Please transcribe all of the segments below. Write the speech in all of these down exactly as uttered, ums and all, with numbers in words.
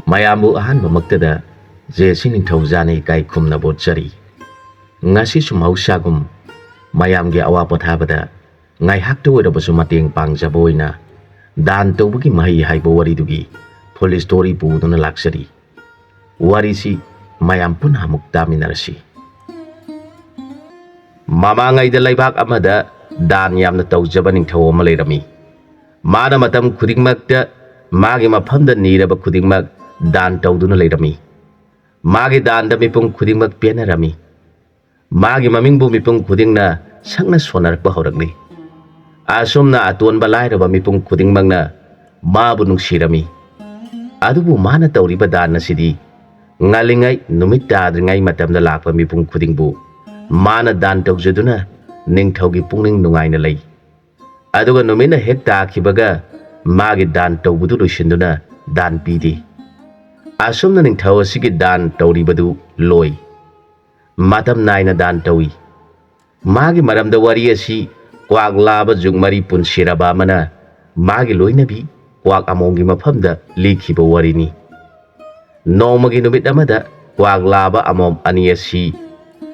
ꯃꯌꯥꯝꯕꯨ ꯑꯍꯥꯟꯕꯃꯛꯇꯗ ꯖꯦ ꯁꯤ ꯅꯤꯡꯊꯧꯖꯥꯅ ꯏꯀꯥꯏ ꯈꯨꯝꯅꯕ ꯎꯠꯆꯔꯤ꯫ ꯉꯁꯤꯁꯨ ꯃꯍꯧꯁꯥꯒꯨꯝ ꯃꯌꯥꯝꯒꯤ ꯑꯋꯥ ꯄꯣꯊꯥꯕꯗ ꯉꯥꯏꯍꯥꯛꯇ ꯑꯣꯏꯔꯕꯁꯨ ꯃꯇꯦꯡ ꯄꯥꯡꯖꯕ ꯑꯣꯏꯅ ꯗꯥꯟ ꯇꯧꯕꯒꯤ ꯃꯍꯩ ꯍꯥꯏꯕ ꯋꯥꯔꯤꯗꯨꯒꯤ full story ꯄꯨꯗꯨꯅ ꯂꯥꯛꯆꯔꯤ꯫ ꯋꯥꯔꯤꯁꯤ ꯃꯌꯥꯝ ꯄꯨꯟꯅ ꯑꯃꯨꯛ ꯇꯥꯃꯤꯟꯅꯔꯁꯤ꯫ ꯃꯃꯥꯡꯉꯩꯗ ꯂꯩꯕꯥꯛ ꯑꯃꯗ ꯗꯥꯟ ꯌꯥꯝꯅ ꯇꯧꯖꯕ ꯅꯤꯡꯊꯧ ꯑꯃ ꯂꯩꯔꯝꯃꯤ꯫ ꯃꯥꯅ ꯃꯇꯝ ꯈꯨꯗꯤꯡꯃꯛꯇ ꯃꯥꯒꯤ ꯃꯐꯝꯗ ꯅꯤꯔꯕ ꯈꯨꯗꯤꯡꯃꯛ ꯗꯥꯟ ꯇꯧꯗꯨꯅ ꯂꯩꯔꯝꯃꯤ꯫ ꯃꯥꯒꯤ ꯗꯥꯟꯗ ꯃꯤꯄꯨꯝ ꯈꯨꯗꯤꯡꯃꯛ ꯄꯦꯟꯅꯔꯝꯃꯤ꯫ ꯃꯥꯒꯤ ꯃꯃꯤꯡꯕꯨ ꯃꯤꯄꯨꯝ ꯈꯨꯗꯤꯡꯅ ꯁꯛꯅ ꯁꯣꯟꯅꯔꯛꯄ ꯍꯧꯔꯛꯂꯤ꯫ ꯑꯁꯨꯝꯅ ꯑꯇꯣꯟꯕ ꯂꯥꯏꯔꯕ ꯃꯤꯄꯨꯝ ꯈꯨꯗꯤꯡꯃꯛꯅ ꯃꯥꯕꯨ ꯅꯨꯡꯁꯤꯔꯝꯃꯤ꯫ ꯑꯗꯨꯕꯨ ꯃꯥꯅ ꯇꯧꯔꯤꯕ ꯗꯥꯟ ꯑꯁꯤꯗꯤ ꯉꯜꯂꯤꯉꯩ ꯅꯨꯃꯤꯠ ꯇꯥꯗ꯭ꯔꯤꯉꯩ ꯃꯇꯝꯗ ꯂꯥꯛꯄ ꯃꯤꯄꯨꯝ ꯈꯨꯗꯤꯡꯕꯨ ꯃꯥꯅ ꯗꯥꯟ ꯇꯧꯖꯗꯨꯅ ꯅꯤꯡꯊꯧꯒꯤ ꯄꯨꯛꯅꯤꯡ ꯅꯨꯡꯉꯥꯏꯅ ꯂꯩ꯫ ꯑꯗꯨꯒ ꯅꯨꯃꯤꯠꯅ ꯍꯦꯛ ꯇꯥꯈꯤꯕꯒ ꯃꯥꯒꯤ ꯗꯥꯟ ꯇꯧꯕꯗꯨ ꯂꯣꯏꯁꯤꯟꯗꯨꯅ ꯗꯥꯟ ꯄꯤꯗꯦ꯫ ꯑꯁꯨꯝꯅ ꯅꯤꯡꯊꯧ ꯑꯁꯤꯒꯤ ꯗꯥꯟ ꯇꯧꯔꯤꯕꯗꯨ ꯂꯣꯏ꯫ ꯃꯇꯝ ꯅꯥꯏꯅ ꯗꯥꯟ ꯇꯧꯏ꯫ ꯃꯥꯒꯤ ꯃꯔꯝꯗ ꯋꯥꯔꯤ ꯑꯁꯤ ꯀ꯭ꯋꯥꯛ ꯂꯥꯕ ꯖꯨꯛ ꯃꯔꯤ ꯄꯨꯟꯁꯤꯔꯕ ꯑꯃꯅ ꯃꯥꯒꯤ ꯂꯣꯏꯅꯕꯤ ꯀ꯭ꯋꯥꯛ ꯑꯃꯣꯝꯒꯤ ꯃꯐꯝꯗ ꯂꯤꯈꯤꯕ ꯋꯥꯔꯤꯅꯤ꯫ ꯅꯣꯡꯃꯒꯤ ꯅꯨꯃꯤꯠ ꯑꯃꯗ ꯀ꯭ꯋꯥꯛ ꯂꯥꯕ ꯑꯃꯣꯝ ꯑꯅꯤ ꯑꯁꯤ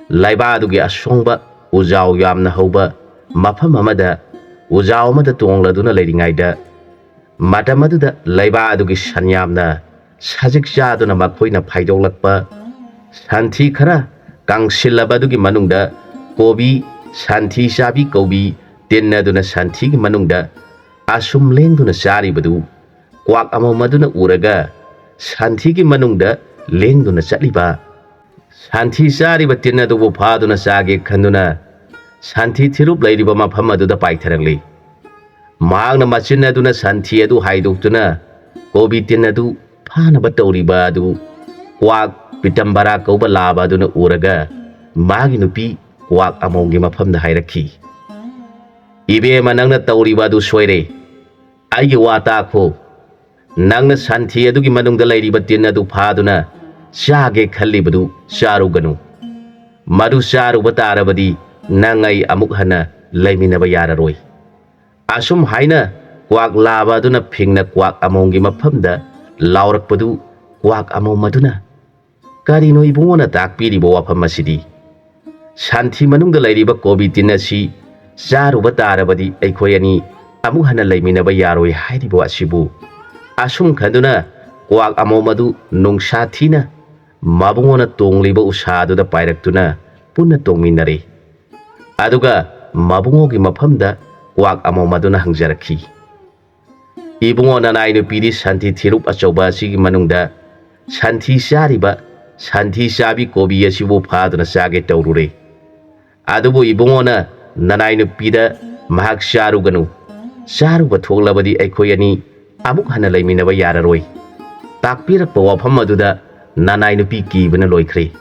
ꯂꯩꯕꯥꯛ ꯑꯗꯨꯒꯤ ꯑꯁꯣꯡꯕ ꯎꯖꯥꯎ ꯌꯥꯝꯅ ꯍꯧꯕ ꯃꯐꯝ ꯑꯃꯗ ꯎꯖꯥꯎ ꯑꯃꯗ ꯇꯣꯡꯂꯗꯨꯅ ꯂꯩꯔꯤꯉꯩꯗ, ꯃꯇꯝ ꯑꯗꯨꯗ ꯂꯩꯕꯥꯛ ꯑꯗꯨꯒꯤ ꯁꯟ ꯌꯥꯝꯅ ꯁꯖꯤꯛ ꯆꯥꯗꯨꯅ ꯃꯈꯣꯏꯅ ꯐꯥꯏꯗꯣꯛꯂꯛꯄ ꯁꯟꯊꯤ ꯈꯔ ꯀꯪꯁꯤꯜꯂꯕ ꯑꯗꯨꯒꯤ ꯃꯅꯨꯡꯗ ꯀꯣꯕꯤ, ꯁꯟꯊꯤ ꯆꯥꯕꯤ ꯀꯧꯕꯤ ꯇꯤꯟꯅꯗꯨꯅ ꯁꯟꯊꯤꯒꯤ ꯃꯅꯨꯡꯗ ꯑꯁꯨꯝ ꯂꯦꯡꯗꯨꯅ ꯆꯥꯔꯤꯕꯗꯨ ꯀ꯭ꯋꯥꯛ ꯑꯃꯣꯝ ꯑꯗꯨꯅ ꯎꯔꯒ ꯁꯟꯊꯤꯒꯤ ꯃꯅꯨꯡꯗ ꯂꯦꯡꯗꯨꯅ ꯆꯠꯂꯤꯕ ꯁꯟꯊꯤ ꯆꯥꯔꯤꯕ ꯇꯤꯟ ꯑꯗꯨꯕꯨ ꯐꯥꯗꯨꯅ ꯆꯥꯒꯦ ꯈꯟꯗꯨꯅ ꯁꯟꯊꯤ ꯊꯤꯔꯨꯞ ꯂꯩꯔꯤꯕ ꯃꯐꯝ ꯑꯗꯨꯗ ꯄꯥꯏꯊꯔꯛꯂꯤ꯫ ꯃꯍꯥꯛꯅ ꯃꯆꯤꯟ ꯑꯗꯨꯅ ꯁꯟꯊꯤ ꯑꯗꯨ ꯍꯥꯏꯗꯣꯛꯇꯨꯅ ꯀꯣꯕꯤ ꯇꯤꯟ ꯑꯗꯨ ꯐꯥꯅꯕ ꯇꯧꯔꯤꯕ ꯑꯗꯨ ꯀ꯭ꯋꯥꯛ ꯄꯤꯇꯝꯕꯔꯥ ꯀꯧꯕ ꯂꯥꯕ ꯑꯗꯨꯅ ꯎꯔꯒ ꯃꯥꯒꯤ ꯅꯨꯄꯤ ꯀ꯭ꯋꯥꯛ ꯑꯃꯣꯝꯒꯤ ꯃꯐꯝꯗ ꯍꯥꯏꯔꯛꯈꯤ, "ꯏꯕꯦꯝꯃ, ꯅꯪꯅ ꯇꯧꯔꯤꯕ ꯑꯗꯨ ꯁꯣꯏꯔꯦ꯫ ꯑꯩꯒꯤ ꯋꯥ ꯇꯥꯈꯣ꯫ ꯅꯪꯅ ꯁꯟꯊꯤ ꯑꯗꯨꯒꯤ ꯃꯅꯨꯡꯗ ꯂꯩꯔꯤꯕ ꯇꯤꯟ ꯑꯗꯨ ꯐꯥꯗꯨꯅ ꯆꯥꯒꯦ ꯈꯜꯂꯤꯕꯗꯨ ꯆꯥꯔꯨꯒꯅꯨ꯫ ꯃꯗꯨ ꯆꯥꯔꯨꯕ ꯇꯥꯔꯕꯗꯤ ꯅꯪ ꯑꯩ ꯑꯃꯨꯛ ꯍꯟꯅ ꯂꯩꯃꯤꯟꯅꯕ ꯌꯥꯔꯔꯣꯏ꯫" ꯑꯁꯨꯝ ꯍꯥꯏꯅ ꯀ꯭ꯋꯥꯛ ꯂꯥꯕ ꯑꯗꯨꯅ ꯐꯤꯡꯅ ꯀ꯭ꯋꯥꯛ ꯑꯃꯣꯝꯒꯤ ꯃꯐꯝꯗ ꯂꯥꯎꯔꯛꯄꯗꯨ ꯀ꯭ꯋꯥꯛ ꯑꯃꯣꯝ ꯑꯗꯨꯅ, "ꯀꯔꯤꯅꯣ ꯏꯕꯨꯡꯉꯣꯅ ꯇꯥꯛꯄꯤꯔꯤꯕ ꯋꯥꯐꯝ ꯑꯁꯤꯗꯤ? ꯁꯟꯊꯤ ꯃꯅꯨꯡꯗ ꯂꯩꯔꯤꯕ ꯀꯣꯕꯤ ꯇꯤꯟ ꯑꯁꯤ ꯆꯥꯔꯨꯕ ꯇꯥꯔꯕꯗꯤ ꯑꯩꯈꯣꯏ ꯑꯅꯤ ꯑꯃꯨꯛ ꯍꯟꯅ ꯂꯩꯃꯤꯟꯅꯕ ꯌꯥꯔꯣꯏ ꯍꯥꯏꯔꯤꯕ ꯑꯁꯤꯕꯨ?" ꯑꯁꯨꯝ ꯈꯟꯗꯨꯅ ꯀ꯭ꯋꯥꯛ ꯑꯃꯣꯝ ꯑꯗꯨ ꯅꯨꯡꯁꯥ ꯊꯤꯅ ꯃꯕꯨꯡꯉꯣꯅ ꯇꯣꯡꯂꯤꯕ ꯎꯁꯥ ꯑꯗꯨꯗ ꯄꯥꯏꯔꯛꯇꯨꯅ ꯄꯨꯟꯅ ꯇꯣꯡꯃꯤꯟꯅꯔꯦ꯫ ꯑꯗꯨꯒ ꯃꯕꯨꯡꯉꯣꯒꯤ ꯃꯐꯝꯗ ꯀ꯭ꯋꯥꯛ ꯑꯃꯣꯝ ꯑꯗꯨꯅ ꯍꯪꯖꯔꯛꯈꯤ, "ꯏꯕꯨꯡꯉꯣ, ꯅꯅꯥꯏ ꯅꯨꯄꯤꯗꯤ ꯁꯟꯊꯤ ꯊꯤꯔꯨꯞ ꯑꯆꯧꯕ ꯑꯁꯤꯒꯤ ꯃꯅꯨꯡꯗ ꯁꯟꯊꯤ ꯆꯥꯔꯤꯕ ꯁꯟꯊꯤ ꯆꯥꯕꯤ ꯀꯣꯕꯤ ꯑꯁꯤꯕꯨ ꯐꯥꯗꯨꯅ ꯆꯥꯒꯦ ꯇꯧꯔꯨꯔꯦ꯫ ꯑꯗꯨꯕꯨ ꯏꯕꯨꯡꯉꯣꯅ ꯅꯅꯥꯏ ꯅꯨꯄꯤꯗ ꯃꯍꯥꯛ ꯆꯥꯔꯨꯒꯅꯨ, ꯆꯥꯔꯨꯕ ꯊꯣꯛꯂꯕꯗꯤ ꯑꯩꯈꯣꯏ ꯑꯅꯤ ꯑꯃꯨꯛ ꯍꯟꯅ ꯂꯩꯃꯤꯟꯅꯕ ꯌꯥꯔꯔꯣꯏ꯫ ꯇꯥꯛꯄꯤꯔꯛꯄ ꯋꯥꯐꯝ ꯑꯗꯨꯗ ꯅꯅꯥꯏ ꯅꯨꯄꯤ ꯀꯤꯕꯅ ꯂꯣꯏꯈ꯭ꯔꯦ꯫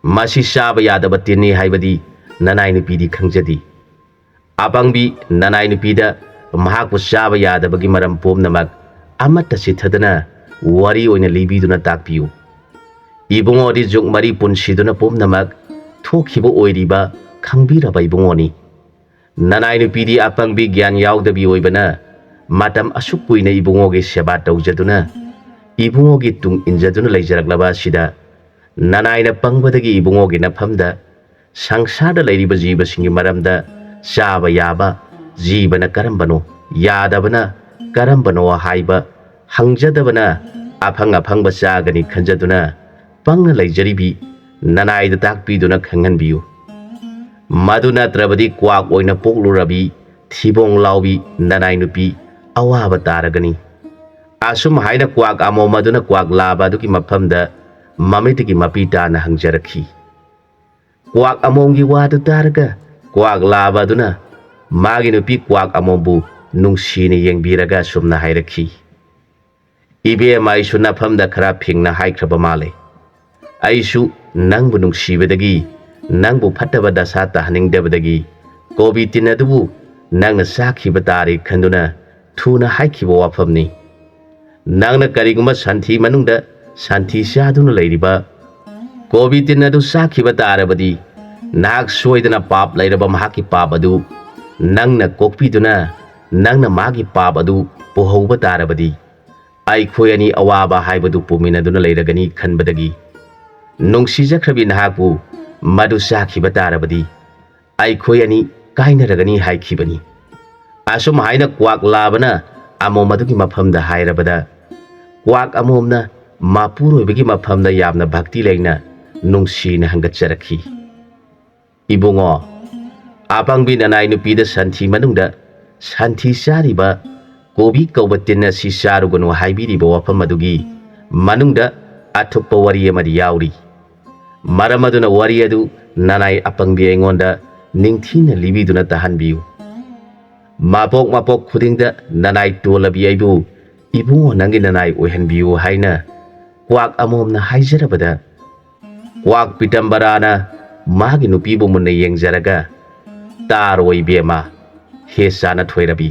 ꯃꯁꯤ ꯆꯥꯕ ꯌꯥꯗꯕ ꯇꯤꯟꯅꯤ ꯍꯥꯏꯕꯗꯤ ꯅꯅꯥꯏ ꯅꯨꯄꯤꯗꯤ ꯈꯪꯖꯗꯦ꯫ ꯑꯄꯪꯕꯤ ꯅꯅꯥꯏ ꯅꯨꯄꯤꯗ ꯃꯍꯥꯛꯄꯨ ꯆꯥꯕ ꯌꯥꯗꯕꯒꯤ ꯃꯔꯝ ꯄꯨꯝꯅꯃꯛ ꯑꯃꯠꯇ ꯆꯤꯠꯊꯗꯅ ꯋꯥꯔꯤ ꯑꯣꯏꯅ ꯂꯤꯕꯤꯗꯨꯅ ꯇꯥꯛꯄꯤꯌꯨ꯫ ꯏꯕꯨꯡꯉꯣꯗꯤ ꯖꯨꯛ ꯃꯔꯤ ꯄꯨꯟꯁꯤꯗꯨꯅ ꯄꯨꯝꯅꯃꯛ ꯊꯣꯛꯈꯤꯕ ꯑꯣꯏꯔꯤꯕ ꯈꯪꯕꯤꯔꯕ ꯏꯕꯨꯡꯉꯣꯅꯤ꯫ ꯅꯅꯥꯏ ꯅꯨꯄꯤꯗꯤ ꯑꯄꯪꯕꯤ ꯒ꯭ꯌꯥꯟ ꯌꯥꯎꯗꯕꯤ ꯑꯣꯏꯕꯅ ꯃꯇꯝ ꯑꯁꯨꯛ ꯀꯨꯏꯅ ꯏꯕꯨꯡꯉꯣꯒꯤ ꯁꯦꯕꯥ ꯇꯧꯖꯗꯨꯅ ꯏꯕꯨꯡꯉꯣꯒꯤ ꯇꯨꯡ ꯏꯟꯖꯗꯨꯅ ꯂꯩꯖꯔꯛꯂꯕ ꯑꯁꯤꯗ ꯅꯅꯥꯏꯅ ꯄꯪꯕꯗꯒꯤ ꯏꯕꯨꯡꯉꯣꯒꯤ ꯅꯐꯝꯗ ꯁꯪꯁꯥꯔꯗ ꯂꯩꯔꯤꯕ ꯖꯤꯕꯁꯤꯡꯒꯤ ꯃꯔꯝꯗ ꯆꯥꯕ ꯌꯥꯕ ꯖꯤꯕꯅ ꯀꯔꯝꯕꯅꯣ, ꯌꯥꯗꯕꯅ ꯀꯔꯝꯕꯅꯣ ꯍꯥꯏꯕ ꯍꯪꯖꯗꯕꯅ ꯑꯐꯪ ꯑꯐꯪꯕ ꯆꯥꯒꯅꯤ ꯈꯟꯖꯗꯨꯅ ꯄꯪꯅ ꯂꯩꯖꯔꯤꯕꯤ ꯅꯅꯥꯏꯗ ꯇꯥꯛꯄꯤꯗꯨꯅ ꯈꯪꯍꯟꯕꯤꯌꯨ꯫ ꯃꯗꯨ ꯅꯠꯇ꯭ꯔꯕꯗꯤ ꯀ꯭ꯋꯥꯛ ꯑꯣꯏꯅ ꯄꯣꯛꯂꯨꯔꯕꯤ ꯊꯤꯕꯣꯡ ꯂꯥꯎꯕꯤ ꯅꯅꯥꯏ ꯅꯨꯄꯤ ꯑꯋꯥꯕ ꯇꯥꯔꯒꯅꯤ꯫" ꯑꯁꯨꯝ ꯍꯥꯏꯅ ꯀ꯭ꯋꯥꯛ ꯑꯃꯣꯝ ꯑꯗꯨꯅ ꯀ꯭ꯋꯥꯛ ꯂꯥꯕ ꯑꯗꯨꯒꯤ ꯃꯐꯝꯗ ꯃꯃꯤꯠꯇꯒꯤ ꯃꯄꯤ ꯇꯥꯅ ꯍꯪꯖꯔꯛꯈꯤ꯫ ꯀ꯭ꯋꯥꯛ ꯑꯃꯣꯝꯒꯤ ꯋꯥꯗꯨ ꯇꯥꯔꯒ ꯀ꯭ꯋꯥꯛ ꯂꯥꯕ ꯑꯗꯨꯅ ꯃꯥꯒꯤ ꯅꯨꯄꯤ ꯀ꯭ꯋꯥꯛ ꯑꯃꯣꯝꯕꯨ ꯅꯨꯡꯁꯤꯅ ꯌꯦꯡꯕꯤꯔꯒ ꯑꯁꯨꯝꯅ ꯍꯥꯏꯔꯛꯈꯤ, "ꯏꯕꯦꯝꯃ, ꯑꯩꯁꯨ ꯅꯐꯝꯗ ꯈꯔ ꯐꯤꯡꯅ ꯍꯥꯏꯈ꯭ꯔꯕ ꯃꯥꯜꯂꯦ꯫ ꯑꯩꯁꯨ ꯅꯪꯕꯨ ꯅꯨꯡꯁꯤꯕꯗꯒꯤ, ꯅꯪꯕꯨ ꯐꯠꯇꯕ ꯗꯁꯥ ꯇꯥꯍꯟꯅꯤꯡꯗꯕꯗꯒꯤ ꯀꯣꯕꯤ ꯇꯤꯟ ꯑꯗꯨꯕꯨ ꯅꯪꯅ ꯆꯥꯈꯤꯕ ꯇꯥꯔꯦ ꯈꯟꯗꯨꯅ ꯊꯨꯅ ꯍꯥꯏꯈꯤꯕ ꯋꯥꯐꯝꯅꯤ꯫ ꯅꯪꯅ ꯀꯔꯤꯒꯨꯝꯕ ꯁꯟꯊꯤ ꯃꯅꯨꯡꯗ ꯁꯟꯊꯤ ꯆꯥꯗꯨꯅ ꯂꯩꯔꯤꯕ ꯀꯣꯕꯤ ꯇꯤꯟ ꯑꯗꯨ ꯆꯥꯈꯤꯕ ꯇꯥꯔꯕꯗꯤ ꯅꯍꯥꯛ ꯁꯣꯏꯗꯅ ꯄꯥꯞ ꯂꯩꯔꯕ ꯃꯍꯥꯛꯀꯤ ꯄꯥꯞ ꯑꯗꯨ ꯅꯪꯅ ꯀꯣꯛꯄꯤꯗꯨꯅ ꯅꯪꯅ ꯃꯥꯒꯤ ꯄꯥꯞ ꯑꯗꯨ ꯄꯨꯍꯧꯕ ꯇꯥꯔꯕꯗꯤ ꯑꯩꯈꯣꯏ ꯑꯅꯤ ꯑꯋꯥꯕ ꯍꯥꯏꯕꯗꯨ ꯄꯨꯃꯤꯟꯅꯗꯨꯅ ꯂꯩꯔꯒꯅꯤ ꯈꯟꯕꯗꯒꯤ, ꯅꯨꯡꯁꯤꯖꯈ꯭ꯔꯕꯤ ꯅꯍꯥꯛꯄꯨ ꯃꯗꯨ ꯆꯥꯈꯤꯕ ꯇꯥꯔꯕꯗꯤ ꯑꯩꯈꯣꯏ ꯑꯅꯤ ꯀꯥꯏꯅꯔꯒꯅꯤ ꯍꯥꯏꯈꯤꯕꯅꯤ꯫ ꯑꯁꯨꯝ ꯍꯥꯏꯅ ꯀ꯭ꯋꯥꯛ ꯂꯥꯕꯅ ꯑꯃꯣꯝ ꯑꯗꯨꯒꯤ ꯃꯐꯝꯗ ꯍꯥꯏꯔꯕꯗ, ꯀ꯭ꯋꯥꯛ ꯑꯃꯣꯝꯅ ꯃꯄꯨꯔꯣꯏꯕꯒꯤ ꯃꯐꯝꯗ ꯌꯥꯝꯅ ꯚꯛꯇꯤ ꯂꯩꯅ ꯅꯨꯡꯁꯤꯅ ꯍꯪꯒꯠꯆꯔꯛꯈꯤ꯫ "ꯏꯕꯨꯡꯉꯣ, ꯑꯄꯪꯕꯤ ꯅꯅꯥꯏ ꯅꯨꯄꯤꯗ ꯁꯟꯊꯤ ꯃꯅꯨꯡꯗ ꯁꯟꯊꯤ ꯆꯥꯔꯤꯕ ꯀꯣꯕꯤ ꯀꯧꯕ ꯇꯤꯟ ꯑꯁꯤ ꯆꯥꯔꯨꯒꯅꯨ ꯍꯥꯏꯕꯤꯔꯤꯕ ꯋꯥꯐꯝ ꯑꯗꯨꯒꯤ ꯃꯅꯨꯡꯗ ꯑꯊꯨꯞꯄ ꯋꯥꯔꯤ ꯑꯃꯗꯤ ꯌꯥꯎꯔꯤ꯫ ꯃꯔꯝ ꯑꯗꯨꯅ ꯋꯥꯔꯤ ꯑꯗꯨ ꯅꯅꯥꯏ ꯑꯄꯪꯕꯤ ꯑꯩꯉꯣꯟꯗ ꯅꯤꯡꯊꯤꯅ ꯂꯤꯕꯤꯗꯨꯅ ꯇꯥꯍꯟꯕꯤꯌꯨ꯫ ꯃꯄꯣꯛ ꯃꯄꯣꯛ ꯈꯨꯗꯤꯡꯗ ꯅꯅꯥꯏ ꯇꯣꯜꯂꯕꯤ ꯑꯩꯕꯨ ꯏꯕꯨꯡꯉꯣ ꯅꯪꯒꯤ ꯅꯅꯥꯏ ꯑꯣꯏꯍꯟꯕꯤꯌꯨ" ꯍꯥꯏꯅ ꯀ꯭ꯋꯥꯛ ꯑꯃꯣꯝꯅ ꯍꯥꯏꯖꯔꯕꯗ, ꯀ꯭ꯋꯥꯛ ꯄꯤꯇꯝꯕꯔꯥꯅ ꯃꯥꯒꯤ ꯅꯨꯄꯤꯕꯨ ꯃꯨꯟꯅ ꯌꯦꯡꯖꯔꯒ, "ꯇꯥꯔꯣ ꯏꯕꯦꯝꯃ, ꯍꯦ ꯆꯥꯅ ꯊꯣꯏꯔꯕꯤ,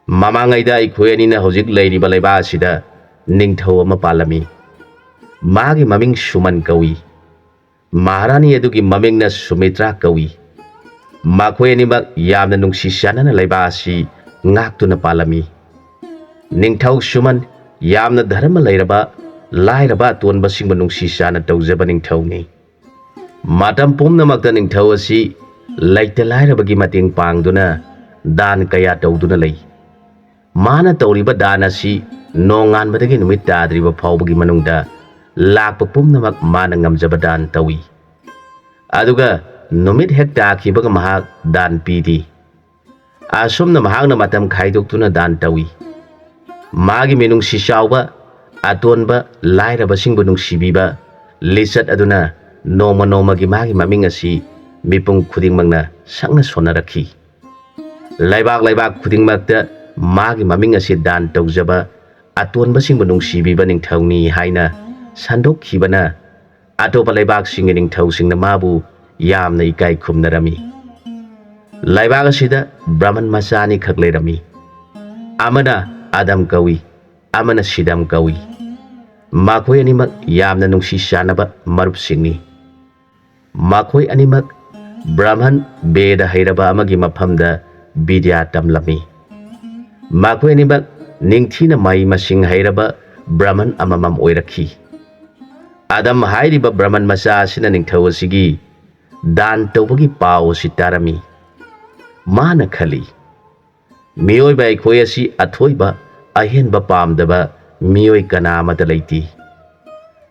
ꯃꯃꯥꯡꯉꯩꯗ ꯑꯩꯈꯣꯏ ꯑꯅꯤꯅ ꯍꯧꯖꯤꯛ ꯂꯩꯔꯤꯕ ꯂꯩꯕꯥꯛ ꯑꯁꯤꯗ ꯅꯤꯡꯊꯧ ꯑꯃ ꯄꯥꯜꯂꯝꯃꯤ꯫ ꯃꯥꯒꯤ ꯃꯃꯤꯡ ꯁꯨꯃꯟ ꯀꯧꯏ꯫ ꯃꯍꯥꯔꯥꯅꯤ ꯑꯗꯨꯒꯤ ꯃꯃꯤꯡꯅ ꯁꯨꯃꯤꯇ꯭ꯔꯥ ꯀꯧꯏ꯫ ꯃꯈꯣꯏ ꯑꯅꯤꯃꯛ ꯌꯥꯝꯅ ꯅꯨꯡꯁꯤ ꯆꯥꯟꯅꯅ ꯂꯩꯕꯥꯛ ꯑꯁꯤ ꯉꯥꯛꯇꯨꯅ ꯄꯥꯜꯂꯝꯃꯤ꯫ ꯅꯤꯡꯊꯧ ꯁꯨꯃꯟ ꯌꯥꯝꯅ ꯙꯔꯃ ꯂꯩꯔꯕ, ꯂꯥꯏꯔꯕ ꯑꯇꯣꯟꯕꯁꯤꯡꯕꯨ ꯅꯨꯡꯁꯤ ꯆꯥꯟꯅ ꯇꯧꯖꯕ ꯅꯤꯡꯊꯧꯅꯤ꯫ ꯃꯇꯝ ꯄꯨꯝꯅꯃꯛꯇ ꯅꯤꯡꯊꯧ ꯑꯁꯤ ꯂꯩꯇ ꯂꯥꯏꯔꯕꯒꯤ ꯃꯇꯦꯡ ꯄꯥꯡꯗꯨꯅ ꯗꯥꯟ ꯀꯌꯥ ꯇꯧꯗꯨꯅ ꯂꯩ꯫ ꯃꯥꯅ ꯇꯧꯔꯤꯕ ꯗꯥꯟ ꯑꯁꯤ ꯅꯣꯡꯉꯥꯟꯕꯗꯒꯤ ꯅꯨꯃꯤꯠ ꯇꯥꯗ꯭ꯔꯤꯕ ꯐꯥꯎꯕꯒꯤ ꯃꯅꯨꯡꯗ ꯂꯥꯛꯄ ꯄꯨꯝꯅꯃꯛ ꯃꯥꯅ ꯉꯝꯖꯕ ꯗꯥꯟ ꯇꯧꯏ꯫ ꯑꯗꯨꯒ ꯅꯨꯃꯤꯠ ꯍꯦꯛ ꯇꯥꯈꯤꯕꯒ ꯃꯍꯥꯛ ꯗꯥꯟ ꯄꯤꯗꯦ꯫ ꯑꯁꯨꯝꯅ ꯃꯍꯥꯛꯅ ꯃꯇꯝ ꯈꯥꯏꯗꯣꯛꯇꯨꯅ ꯗꯥꯟ ꯇꯧꯏ꯫ ꯃꯥꯒꯤ ꯃꯤꯅꯨꯡꯁꯤ ꯆꯥꯎꯕ, ꯑꯇꯣꯟꯕ, ꯂꯥꯏꯔꯕꯁꯤꯡꯕꯨ ꯅꯨꯡꯁꯤꯕꯤꯕ ꯂꯤꯆꯠ ꯑꯗꯨꯅ ꯅꯣꯡꯃ ꯅꯣꯡꯃꯒꯤ ꯃꯥꯒꯤ ꯃꯃꯤꯡ ꯑꯁꯤ ꯃꯤꯄꯨꯝ ꯈꯨꯗꯤꯡꯃꯛꯅ ꯁꯛꯅ ꯁꯣꯟꯅꯔꯛꯈꯤ꯫ ꯂꯩꯕꯥꯛ ꯂꯩꯕꯥꯛ ꯈꯨꯗꯤꯡꯃꯛꯇ ꯃꯥꯒꯤ ꯃꯃꯤꯡ ꯑꯁꯤ ꯗꯥꯟ ꯇꯧꯖꯕ ꯑꯇꯣꯟꯕꯁꯤꯡꯕꯨ ꯅꯨꯡꯁꯤꯕꯤꯕ ꯅꯤꯡꯊꯧꯅꯤ ꯍꯥꯏꯅ ꯁꯟꯗꯣꯛꯈꯤꯕꯅ ꯑꯇꯣꯞꯄ ꯂꯩꯕꯥꯛꯁꯤꯡꯒꯤ ꯅꯤꯡꯊꯧꯁꯤꯡꯅ ꯃꯥꯕꯨ ꯌꯥꯝꯅ ꯏꯀꯥꯏ ꯈꯨꯝꯅꯔꯝꯃꯤ꯫ ꯂꯩꯕꯥꯛ ꯑꯁꯤꯗ ꯕ꯭ꯔꯥꯍꯃꯟ ꯃꯆꯥ ꯑꯅꯤꯈꯛ ꯂꯩꯔꯝꯃꯤ꯫ ꯑꯃꯅ ꯑꯗꯝ ꯀꯧꯏ, ꯑꯃꯅ ꯁꯤꯗꯝ ꯀꯧꯏ꯫ ꯃꯈꯣꯏ ꯑꯅꯤꯃꯛ ꯌꯥꯝꯅ ꯅꯨꯡꯁꯤ ꯆꯥꯟꯅꯕ ꯃꯔꯨꯞꯁꯤꯡꯅꯤ꯫ ꯃꯈꯣꯏ ꯑꯅꯤꯃꯛ ꯕ꯭ꯔꯥꯍꯃꯟ ꯕꯦꯗ ꯍꯩꯔꯕ ꯑꯃꯒꯤ ꯃꯐꯝꯗ ꯕꯤꯗ꯭ꯌꯥ ꯇꯝꯂꯝꯃꯤ꯫ ꯃꯈꯣꯏ ꯑꯅꯤꯃꯛ ꯅꯤꯡꯊꯤꯅ ꯃꯍꯩ ꯃꯁꯤꯡ ꯍꯩꯔꯕ ꯕ꯭ꯔꯍꯃꯟ ꯑꯃꯃꯝ ꯑꯣꯏꯔꯛꯈꯤ꯫ ꯑꯗꯝ ꯍꯥꯏꯔꯤꯕ ꯕ꯭ꯔꯍꯃꯟ ꯃꯆꯥ ꯑꯁꯤꯅ ꯅꯤꯡꯊꯧ ꯑꯁꯤꯒꯤ ꯗꯥꯟ ꯇꯧꯕꯒꯤ ꯄꯥꯎ ꯑꯁꯤ ꯇꯥꯔꯝꯃꯤ꯫ ꯃꯥꯅ ꯈꯜꯂꯤ, "ꯃꯤꯑꯣꯏꯕ ꯑꯩꯈꯣꯏ ꯑꯁꯤ ꯑꯊꯣꯏꯕ ꯑꯍꯦꯟꯕ ꯄꯥꯝꯗꯕ ꯃꯤꯑꯣꯏ ꯀꯅꯥ ꯑꯃꯠꯇ ꯂꯩꯇꯦ꯫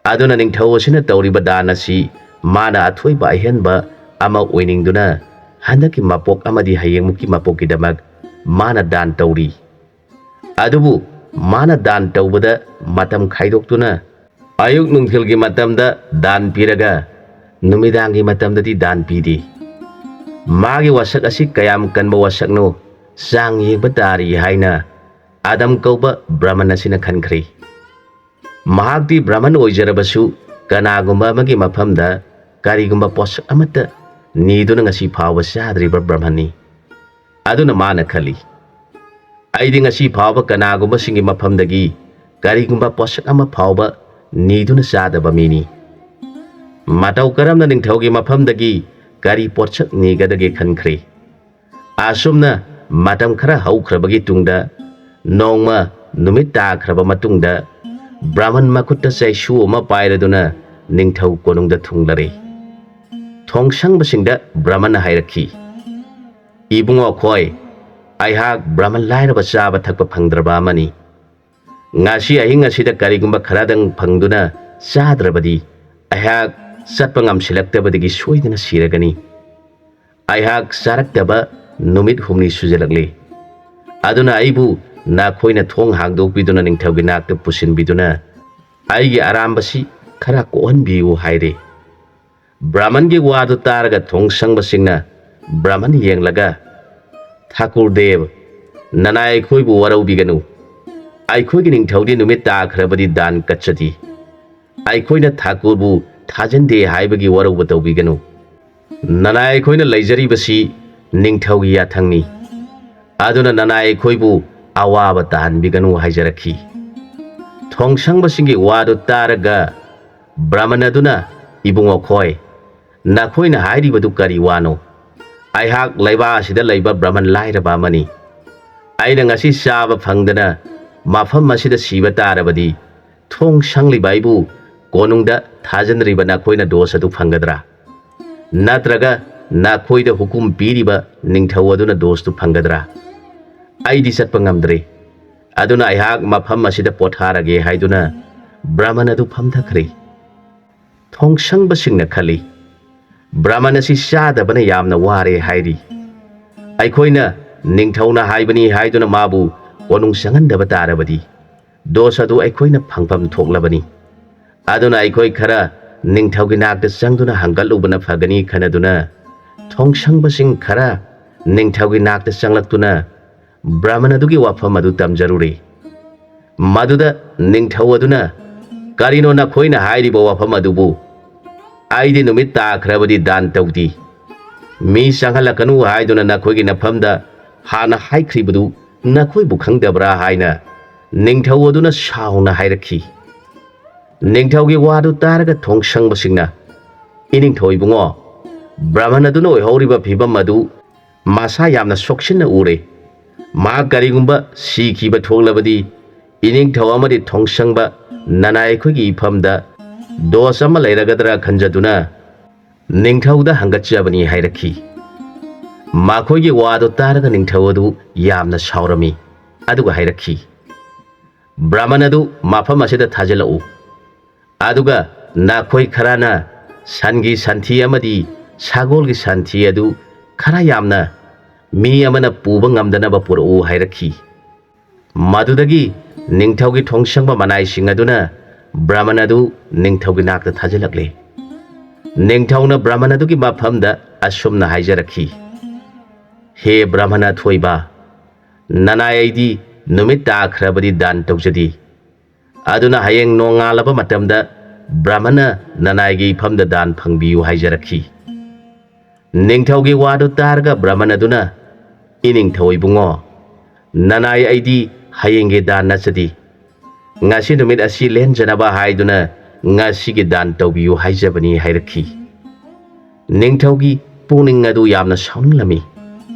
ꯑꯗꯨꯅ ꯅꯤꯡꯊꯧ ꯑꯁꯤꯅ ꯇꯧꯔꯤꯕ ꯗꯥꯟ ꯑꯁꯤ ꯃꯥꯅ ꯑꯊꯣꯏꯕ ꯑꯍꯦꯟꯕ ꯑꯃ ꯑꯣꯏꯅꯤꯡꯗꯨꯅ ꯍꯟꯗꯛꯀꯤ ꯃꯄꯣꯛ ꯑꯃꯗꯤ ꯍꯌꯦꯡꯃꯨꯛꯀꯤ ꯃꯄꯣꯛꯀꯤꯗꯃꯛ ꯃꯥꯅ ꯗꯥꯟ ꯇꯧꯔꯤ꯫ ꯑꯗꯨꯕꯨ ꯃꯥꯅ ꯗꯥꯟ ꯇꯧꯕꯗ ꯃꯇꯝ ꯈꯥꯏꯗꯣꯛꯇꯨꯅ ꯑꯌꯨꯛ ꯅꯨꯡꯊꯤꯜꯒꯤ ꯃꯇꯝꯗ ꯗꯥꯟ ꯄꯤꯔꯒ ꯅꯨꯃꯤꯗꯥꯡꯒꯤ ꯃꯇꯝꯗꯗꯤ ꯗꯥꯟ ꯄꯤꯗꯦ꯫ ꯃꯥꯒꯤ ꯋꯥꯁꯛ ꯑꯁꯤ ꯀꯌꯥꯝ ꯀꯟꯕ ꯋꯥꯁꯛꯅꯣ ꯆꯥꯡ ꯌꯦꯡꯕ ꯇꯥꯔꯤ" ꯍꯥꯏꯅ ꯑꯗꯝ ꯀꯧꯕ ꯕ꯭ꯔꯍꯃꯟ ꯑꯁꯤꯅ ꯈꯟꯈ꯭ꯔꯦ꯫ ꯃꯍꯥꯛꯇꯤ ꯕ꯭ꯔꯍꯃꯟ ꯑꯣꯏꯖꯔꯕꯁꯨ ꯀꯅꯥꯒꯨꯝꯕ ꯑꯃꯒꯤ ꯃꯐꯝꯗ ꯀꯔꯤꯒꯨꯝꯕ ꯄꯣꯠꯁꯛ ꯑꯃꯠꯇ ꯅꯤꯗꯨꯅ ꯉꯁꯤ ꯐꯥꯎꯕ ꯆꯥꯗ꯭ꯔꯤꯕ ꯕ꯭ꯔꯍꯃꯟꯅꯤ꯫ ꯑꯗꯨꯅ ꯃꯥꯅ ꯈꯜꯂꯤ, "ꯑꯩꯗꯤ ꯉꯁꯤ ꯐꯥꯎꯕ ꯀꯅꯥꯒꯨꯝꯕꯁꯤꯡꯒꯤ ꯃꯐꯝꯗꯒꯤ ꯀꯔꯤꯒꯨꯝꯕ ꯄꯣꯠꯁꯛ ꯑꯃ ꯐꯥꯎꯕ ꯅꯤꯗꯨꯅ ꯆꯥꯗꯕ ꯃꯤꯅꯤ꯫ ꯃꯇꯧ ꯀꯔꯝꯅ ꯅꯤꯡꯊꯧꯒꯤ ꯃꯐꯝꯗꯒꯤ ꯀꯔꯤ ꯄꯣꯠꯁꯛ ꯅꯤꯒꯗꯒꯦ?" ꯈꯟꯈ꯭ꯔꯦ꯫ ꯑꯁꯨꯝꯅ ꯃꯇꯝ ꯈꯔ ꯍꯧꯈ꯭ꯔꯕꯒꯤ ꯇꯨꯡꯗ, ꯅꯣꯡꯃ ꯅꯨꯃꯤꯠ ꯇꯥꯈ꯭ꯔꯕ ꯃꯇꯨꯡꯗ, ꯕ꯭ꯔꯍꯃꯟ ꯃꯈꯨꯠꯇ ꯆꯩꯁꯨ ꯑꯃ ꯄꯥꯏꯔꯗꯨꯅ ꯅꯤꯡꯊꯧ ꯀꯣꯅꯨꯡꯗ ꯊꯨꯡꯂꯔꯦ꯫ ꯊꯣꯡꯁꯪꯕꯁꯤꯡꯗ ꯕ꯭ꯔꯍꯃꯟꯅ ꯍꯥꯏꯔꯛꯈꯤ, "ꯏꯕꯨꯡꯉꯣ ꯈꯣꯏ, ꯑꯩꯍꯥꯛ ꯕ꯭ꯔꯍꯃꯟ ꯂꯥꯏꯔꯕ ꯆꯥꯕ ꯊꯛꯄ ꯐꯪꯗ꯭ꯔꯕ ꯑꯃꯅꯤ꯫ ꯉꯁꯤ ꯑꯍꯤꯡ ꯑꯁꯤꯗ ꯀꯔꯤꯒꯨꯝꯕ ꯈꯔꯗꯪ ꯐꯪꯗꯨꯅ ꯆꯥꯗ꯭ꯔꯕꯗꯤ ꯑꯩꯍꯥꯛ ꯆꯠꯄ ꯉꯝꯁꯤꯜꯂꯛꯇꯕꯗꯒꯤ ꯁꯣꯏꯗꯅ ꯁꯤꯔꯒꯅꯤ꯫ ꯑꯩꯍꯥꯛ ꯆꯥꯔꯛꯇꯕ ꯅꯨꯃꯤꯠ ꯍꯨꯝꯅꯤ ꯁꯨꯖꯜꯂꯛꯂꯦ꯫ ꯑꯗꯨꯅ ꯑꯩꯕꯨ ꯅꯈꯣꯏꯅ ꯊꯣꯡ ꯍꯥꯡꯗꯣꯛꯄꯤꯗꯨꯅ ꯅꯤꯡꯊꯧꯒꯤ ꯅꯥꯛꯇ ꯄꯨꯁꯤꯟꯕꯤꯗꯨꯅ ꯑꯩꯒꯤ ꯑꯔꯥꯝꯕꯁꯤ ꯈꯔ ꯀꯣꯛꯍꯟꯕꯤꯌꯨ" ꯍꯥꯏꯔꯦ꯫ ꯕ꯭ꯔꯍꯃꯟꯒꯤ ꯋꯥꯗꯨ ꯇꯥꯔꯒ ꯊꯣꯡꯁꯪꯕꯁꯤꯡꯅ ꯕ꯭ꯔꯍꯃꯟ ꯌꯦꯡꯂꯒ, "ꯊꯥꯀꯨꯔ ꯗꯦꯕ, ꯅꯅꯥꯏ ꯑꯩꯈꯣꯏꯕꯨ ꯋꯥꯔꯧꯕꯤꯒꯅꯨ꯫ ꯑꯩꯈꯣꯏꯒꯤ ꯅꯤꯡꯊꯧꯗꯤ ꯅꯨꯃꯤꯠ ꯇꯥꯈ꯭ꯔꯕꯗꯤ ꯗꯥꯟ ꯀꯠꯆꯗꯦ꯫ ꯑꯩꯈꯣꯏꯅ ꯊꯥꯀꯨꯔꯕꯨ ꯊꯥꯖꯟꯗꯦ ꯍꯥꯏꯕꯒꯤ ꯋꯥꯔꯧꯕ ꯇꯧꯕꯤꯒꯅꯨ꯫ ꯅꯅꯥꯏ ꯑꯩꯈꯣꯏꯅ ꯂꯩꯖꯔꯤꯕꯁꯤ ꯅꯤꯡꯊꯧꯒꯤ ꯌꯥꯊꯪꯅꯤ꯫ ꯑꯗꯨꯅ ꯅꯅꯥꯏ ꯑꯩꯈꯣꯏꯕꯨ ꯑꯋꯥꯕ ꯇꯥꯍꯟꯕꯤꯒꯅꯨ" ꯍꯥꯏꯖꯔꯛꯈꯤ꯫ ꯊꯣꯡꯁꯪꯕꯁꯤꯡꯒꯤ ꯋꯥꯗꯨ ꯇꯥꯔꯒ ꯕ꯭ꯔꯍꯃꯟ ꯑꯗꯨꯅ, "ꯏꯕꯨꯡꯉꯣ ꯈꯣꯏ, ꯅꯈꯣꯏꯅ ꯍꯥꯏꯔꯤꯕꯗꯨ ꯀꯔꯤ ꯋꯥꯅꯣ? ꯑꯩꯍꯥꯛ ꯂꯩꯕꯥꯛ ꯑꯁꯤꯗ ꯂꯩꯕ ꯕ꯭ꯔꯍꯃꯟ ꯂꯥꯏꯔꯕ ꯑꯃꯅꯤ꯫ ꯑꯩꯅ ꯉꯁꯤ ꯆꯥꯕ ꯐꯪꯗꯅ ꯃꯐꯝ ꯑꯁꯤꯗ ꯁꯤꯕ ꯇꯥꯔꯕꯗꯤ ꯊꯣꯡ ꯁꯪꯂꯤꯕ ꯑꯩꯕꯨ ꯀꯣꯅꯨꯡꯗ ꯊꯥꯖꯤꯟꯗ꯭ꯔꯤꯕ ꯅꯈꯣꯏꯅ ꯗꯣꯁ ꯑꯗꯨ ꯐꯪꯒꯗ꯭ꯔꯥ? ꯅꯠꯇ꯭ꯔꯒ ꯅꯈꯣꯏꯗ ꯍꯨꯀꯨꯝ ꯄꯤꯔꯤꯕ ꯅꯤꯡꯊꯧ ꯑꯗꯨꯅ ꯗꯣꯁꯇꯨ ꯐꯪꯒꯗ꯭ꯔꯥ? ꯑꯩꯗꯤ ꯆꯠꯄ ꯉꯝꯗ꯭ꯔꯦ꯫ ꯑꯗꯨꯅ ꯑꯩꯍꯥꯛ ꯃꯐꯝ ꯑꯁꯤꯗ ꯄꯣꯊꯥꯔꯒꯦ ꯍꯥꯏꯗꯨꯅ ꯕ꯭ꯔꯥꯍꯃꯟ ꯑꯗꯨ ꯐꯝꯊꯈ꯭ꯔꯦ꯫ ꯊꯣꯡꯁꯪꯕꯁꯤꯡꯅ ꯈꯜꯂꯤ, "ꯕ꯭ꯔꯥꯍꯃꯟ ꯑꯁꯤ ꯆꯥꯗꯕꯅ ꯌꯥꯝꯅ ꯋꯥꯔꯦ ꯍꯥꯏꯔꯤ꯫ ꯑꯩꯈꯣꯏꯅ ꯅꯤꯡꯊꯧꯅ ꯍꯥꯏꯕꯅꯤ ꯍꯥꯏꯗꯨꯅ ꯃꯥꯕꯨ ꯀꯣꯅꯨꯡ ꯆꯪꯍꯟꯗꯕ ꯇꯥꯔꯕꯗꯤ ꯗꯣꯁ ꯑꯗꯨ ꯑꯩꯈꯣꯏꯅ ꯐꯪꯐꯝ ꯊꯣꯛꯂꯕꯅꯤ꯫ ꯑꯗꯨꯅ ꯑꯩꯈꯣꯏ ꯈꯔ ꯅꯤꯡꯊꯧꯒꯤ ꯅꯥꯛꯇ ꯆꯪꯗꯨꯅ ꯍꯪꯒꯠꯂꯨꯕꯅ ꯐꯒꯅꯤ" ꯈꯟꯅꯗꯨꯅ ꯊꯣꯡꯁꯪꯕꯁꯤꯡ ꯈꯔ ꯅꯤꯡꯊꯧꯒꯤ ꯅꯥꯛꯇ ꯆꯪꯂꯛꯇꯨꯅ ꯕ꯭ꯔꯥꯍꯃꯟ ꯑꯗꯨꯒꯤ ꯋꯥꯐꯝ ꯑꯗꯨ ꯇꯝꯖꯔꯨꯔꯦ꯫ ꯃꯗꯨꯗ ꯅꯤꯡꯊꯧ ꯑꯗꯨꯅ, "ꯀꯔꯤꯅꯣ ꯅꯈꯣꯏꯅ ꯍꯥꯏꯔꯤꯕ ꯋꯥꯐꯝ ꯑꯗꯨꯕꯨ? ꯑꯩꯗꯤ ꯅꯨꯃꯤꯠ ꯇꯥꯈ꯭ꯔꯕꯗꯤ ꯗꯥꯟ ꯇꯧꯗꯦ꯫ ꯃꯤ ꯆꯪꯍꯜꯂꯛꯀꯅꯨ ꯍꯥꯏꯗꯨꯅ ꯅꯈꯣꯏꯒꯤ ꯅꯐꯝꯗ ꯍꯥꯟꯅ ꯍꯥꯏꯈ꯭ꯔꯤꯕꯗꯨ ꯅꯈꯣꯏꯕꯨ ꯈꯪꯗꯕ꯭ꯔꯥ?" ꯍꯥꯏꯅ ꯅꯤꯡꯊꯧ ꯑꯗꯨꯅ ꯁꯥꯎꯅ ꯍꯥꯏꯔꯛꯈꯤ꯫ ꯅꯤꯡꯊꯧꯒꯤ ꯋꯥꯗꯨ ꯇꯥꯔꯒ ꯊꯣꯡꯁꯪꯕꯁꯤꯡꯅ, "ꯏꯅꯤꯡꯊꯧ ꯏꯕꯨꯡꯉꯣ, ꯕ꯭ꯔꯥꯍꯃꯟ ꯑꯗꯨꯅ ꯑꯣꯏꯍꯧꯔꯤꯕ ꯐꯤꯕꯝ ꯑꯗꯨ ꯃꯁꯥ ꯌꯥꯝꯅ ꯁꯣꯛꯆꯤꯟꯅ ꯎꯔꯦ꯫ ꯃꯍꯥꯛ ꯀꯔꯤꯒꯨꯝꯕ ꯁꯤꯈꯤꯕ ꯊꯣꯛꯂꯕꯗꯤ ꯏꯅꯤꯡꯊꯧ ꯑꯃꯗꯤ ꯊꯣꯡꯁꯪꯕ ꯅꯅꯥꯏ ꯑꯩꯈꯣꯏꯒꯤ ꯏꯐꯝꯗ ꯗꯣꯁ ꯑꯃ ꯂꯩꯔꯒꯗ꯭ꯔꯥ ꯈꯟꯖꯗꯨꯅ ꯅꯤꯡꯊꯧꯗ ꯍꯪꯒꯠꯆꯕꯅꯤ" ꯍꯥꯏꯔꯛꯈꯤ꯫ ꯃꯈꯣꯏꯒꯤ ꯋꯥꯗꯨ ꯇꯥꯔꯒ ꯅꯤꯡꯊꯧ ꯑꯗꯨ ꯌꯥꯝꯅ ꯁꯥꯎꯔꯝꯃꯤ꯫ ꯑꯗꯨꯒ ꯍꯥꯏꯔꯛꯈꯤ, "ꯕ꯭ꯔꯥꯍꯃꯟ ꯑꯗꯨ ꯃꯐꯝ ꯑꯁꯤꯗ ꯊꯥꯖꯤꯜꯂꯛꯎ꯫ ꯑꯗꯨꯒ ꯅꯈꯣꯏ ꯈꯔꯅ ꯁꯟꯒꯤ ꯁꯟꯊꯤ ꯑꯃꯗꯤ ꯁꯒꯣꯜꯒꯤ ꯁꯟꯊꯤ ꯑꯗꯨ ꯈꯔ ꯌꯥꯝꯅ ꯃꯤ ꯑꯃꯅ ꯄꯨꯕ ꯉꯝꯗꯅꯕ ꯄꯨꯔꯛꯎ" ꯍꯥꯏꯔꯛꯈꯤ꯫ ꯃꯗꯨꯗꯒꯤ ꯅꯤꯡꯊꯧꯒꯤ ꯊꯣꯡꯁꯪꯕ ꯃꯅꯥꯏꯁꯤꯡ ꯑꯗꯨꯅ ꯕ꯭ꯔꯥꯍꯃꯟ ꯑꯗꯨ ꯅꯤꯡꯊꯧꯒꯤ ꯅꯥꯛꯇ ꯊꯥꯖꯤꯜꯂꯛꯂꯦ꯫ ꯅꯤꯡꯊꯧꯅ ꯕ꯭ꯔꯥꯍꯃꯟ ꯑꯗꯨꯒꯤ ꯃꯐꯝꯗ ꯑꯁꯨꯝꯅ ꯍꯥꯏꯖꯔꯛꯈꯤ, "ꯍꯦ ꯕ꯭ꯔꯥꯍꯃꯟ ꯑꯊꯣꯏꯕ, ꯅꯅꯥꯏ ꯑꯩꯗꯤ ꯅꯨꯃꯤꯠ ꯇꯥꯈ꯭ꯔꯕꯗꯤ ꯗꯥꯟ ꯇꯧꯖꯗꯦ꯫ ꯑꯗꯨꯅ ꯍꯌꯦꯡ ꯅꯣꯡꯉꯥꯜꯂꯕ ꯃꯇꯝꯗ ꯕ꯭ꯔꯥꯍꯃꯟꯅ ꯅꯅꯥꯏꯒꯤ ꯏꯐꯝꯗ ꯗꯥꯟ ꯐꯪꯕꯤꯌꯨ" ꯍꯥꯏꯖꯔꯛꯈꯤ꯫ ꯅꯤꯡꯊꯧꯒꯤ ꯋꯥꯗꯨ ꯇꯥꯔꯒ ꯕ꯭ꯔꯥꯍꯃꯟ ꯑꯗꯨꯅ, "ꯏꯅꯤꯡꯊꯧ ꯏꯕꯨꯡꯉꯣ, ꯅꯅꯥꯏ ꯑꯩꯗꯤ ꯍꯌꯦꯡꯒꯤ ꯗꯥꯟ ꯅꯠꯆꯗꯦ꯫ ꯉꯁꯤ ꯅꯨꯃꯤꯠ ꯑꯁꯤ ꯂꯦꯟꯖꯅꯕ ꯍꯥꯏꯗꯨꯅ ꯉꯁꯤꯒꯤ ꯗꯥꯟ ꯇꯧꯕꯤꯌꯨ ꯍꯥꯏꯖꯕꯅꯤ" ꯍꯥꯏꯔꯛꯈꯤ꯫ ꯅꯤꯡꯊꯧꯒꯤ ꯄꯨꯛꯅꯤꯡ ꯑꯗꯨ ꯌꯥꯝꯅ ꯁꯥꯎꯅꯤꯡꯂꯝꯃꯤ꯫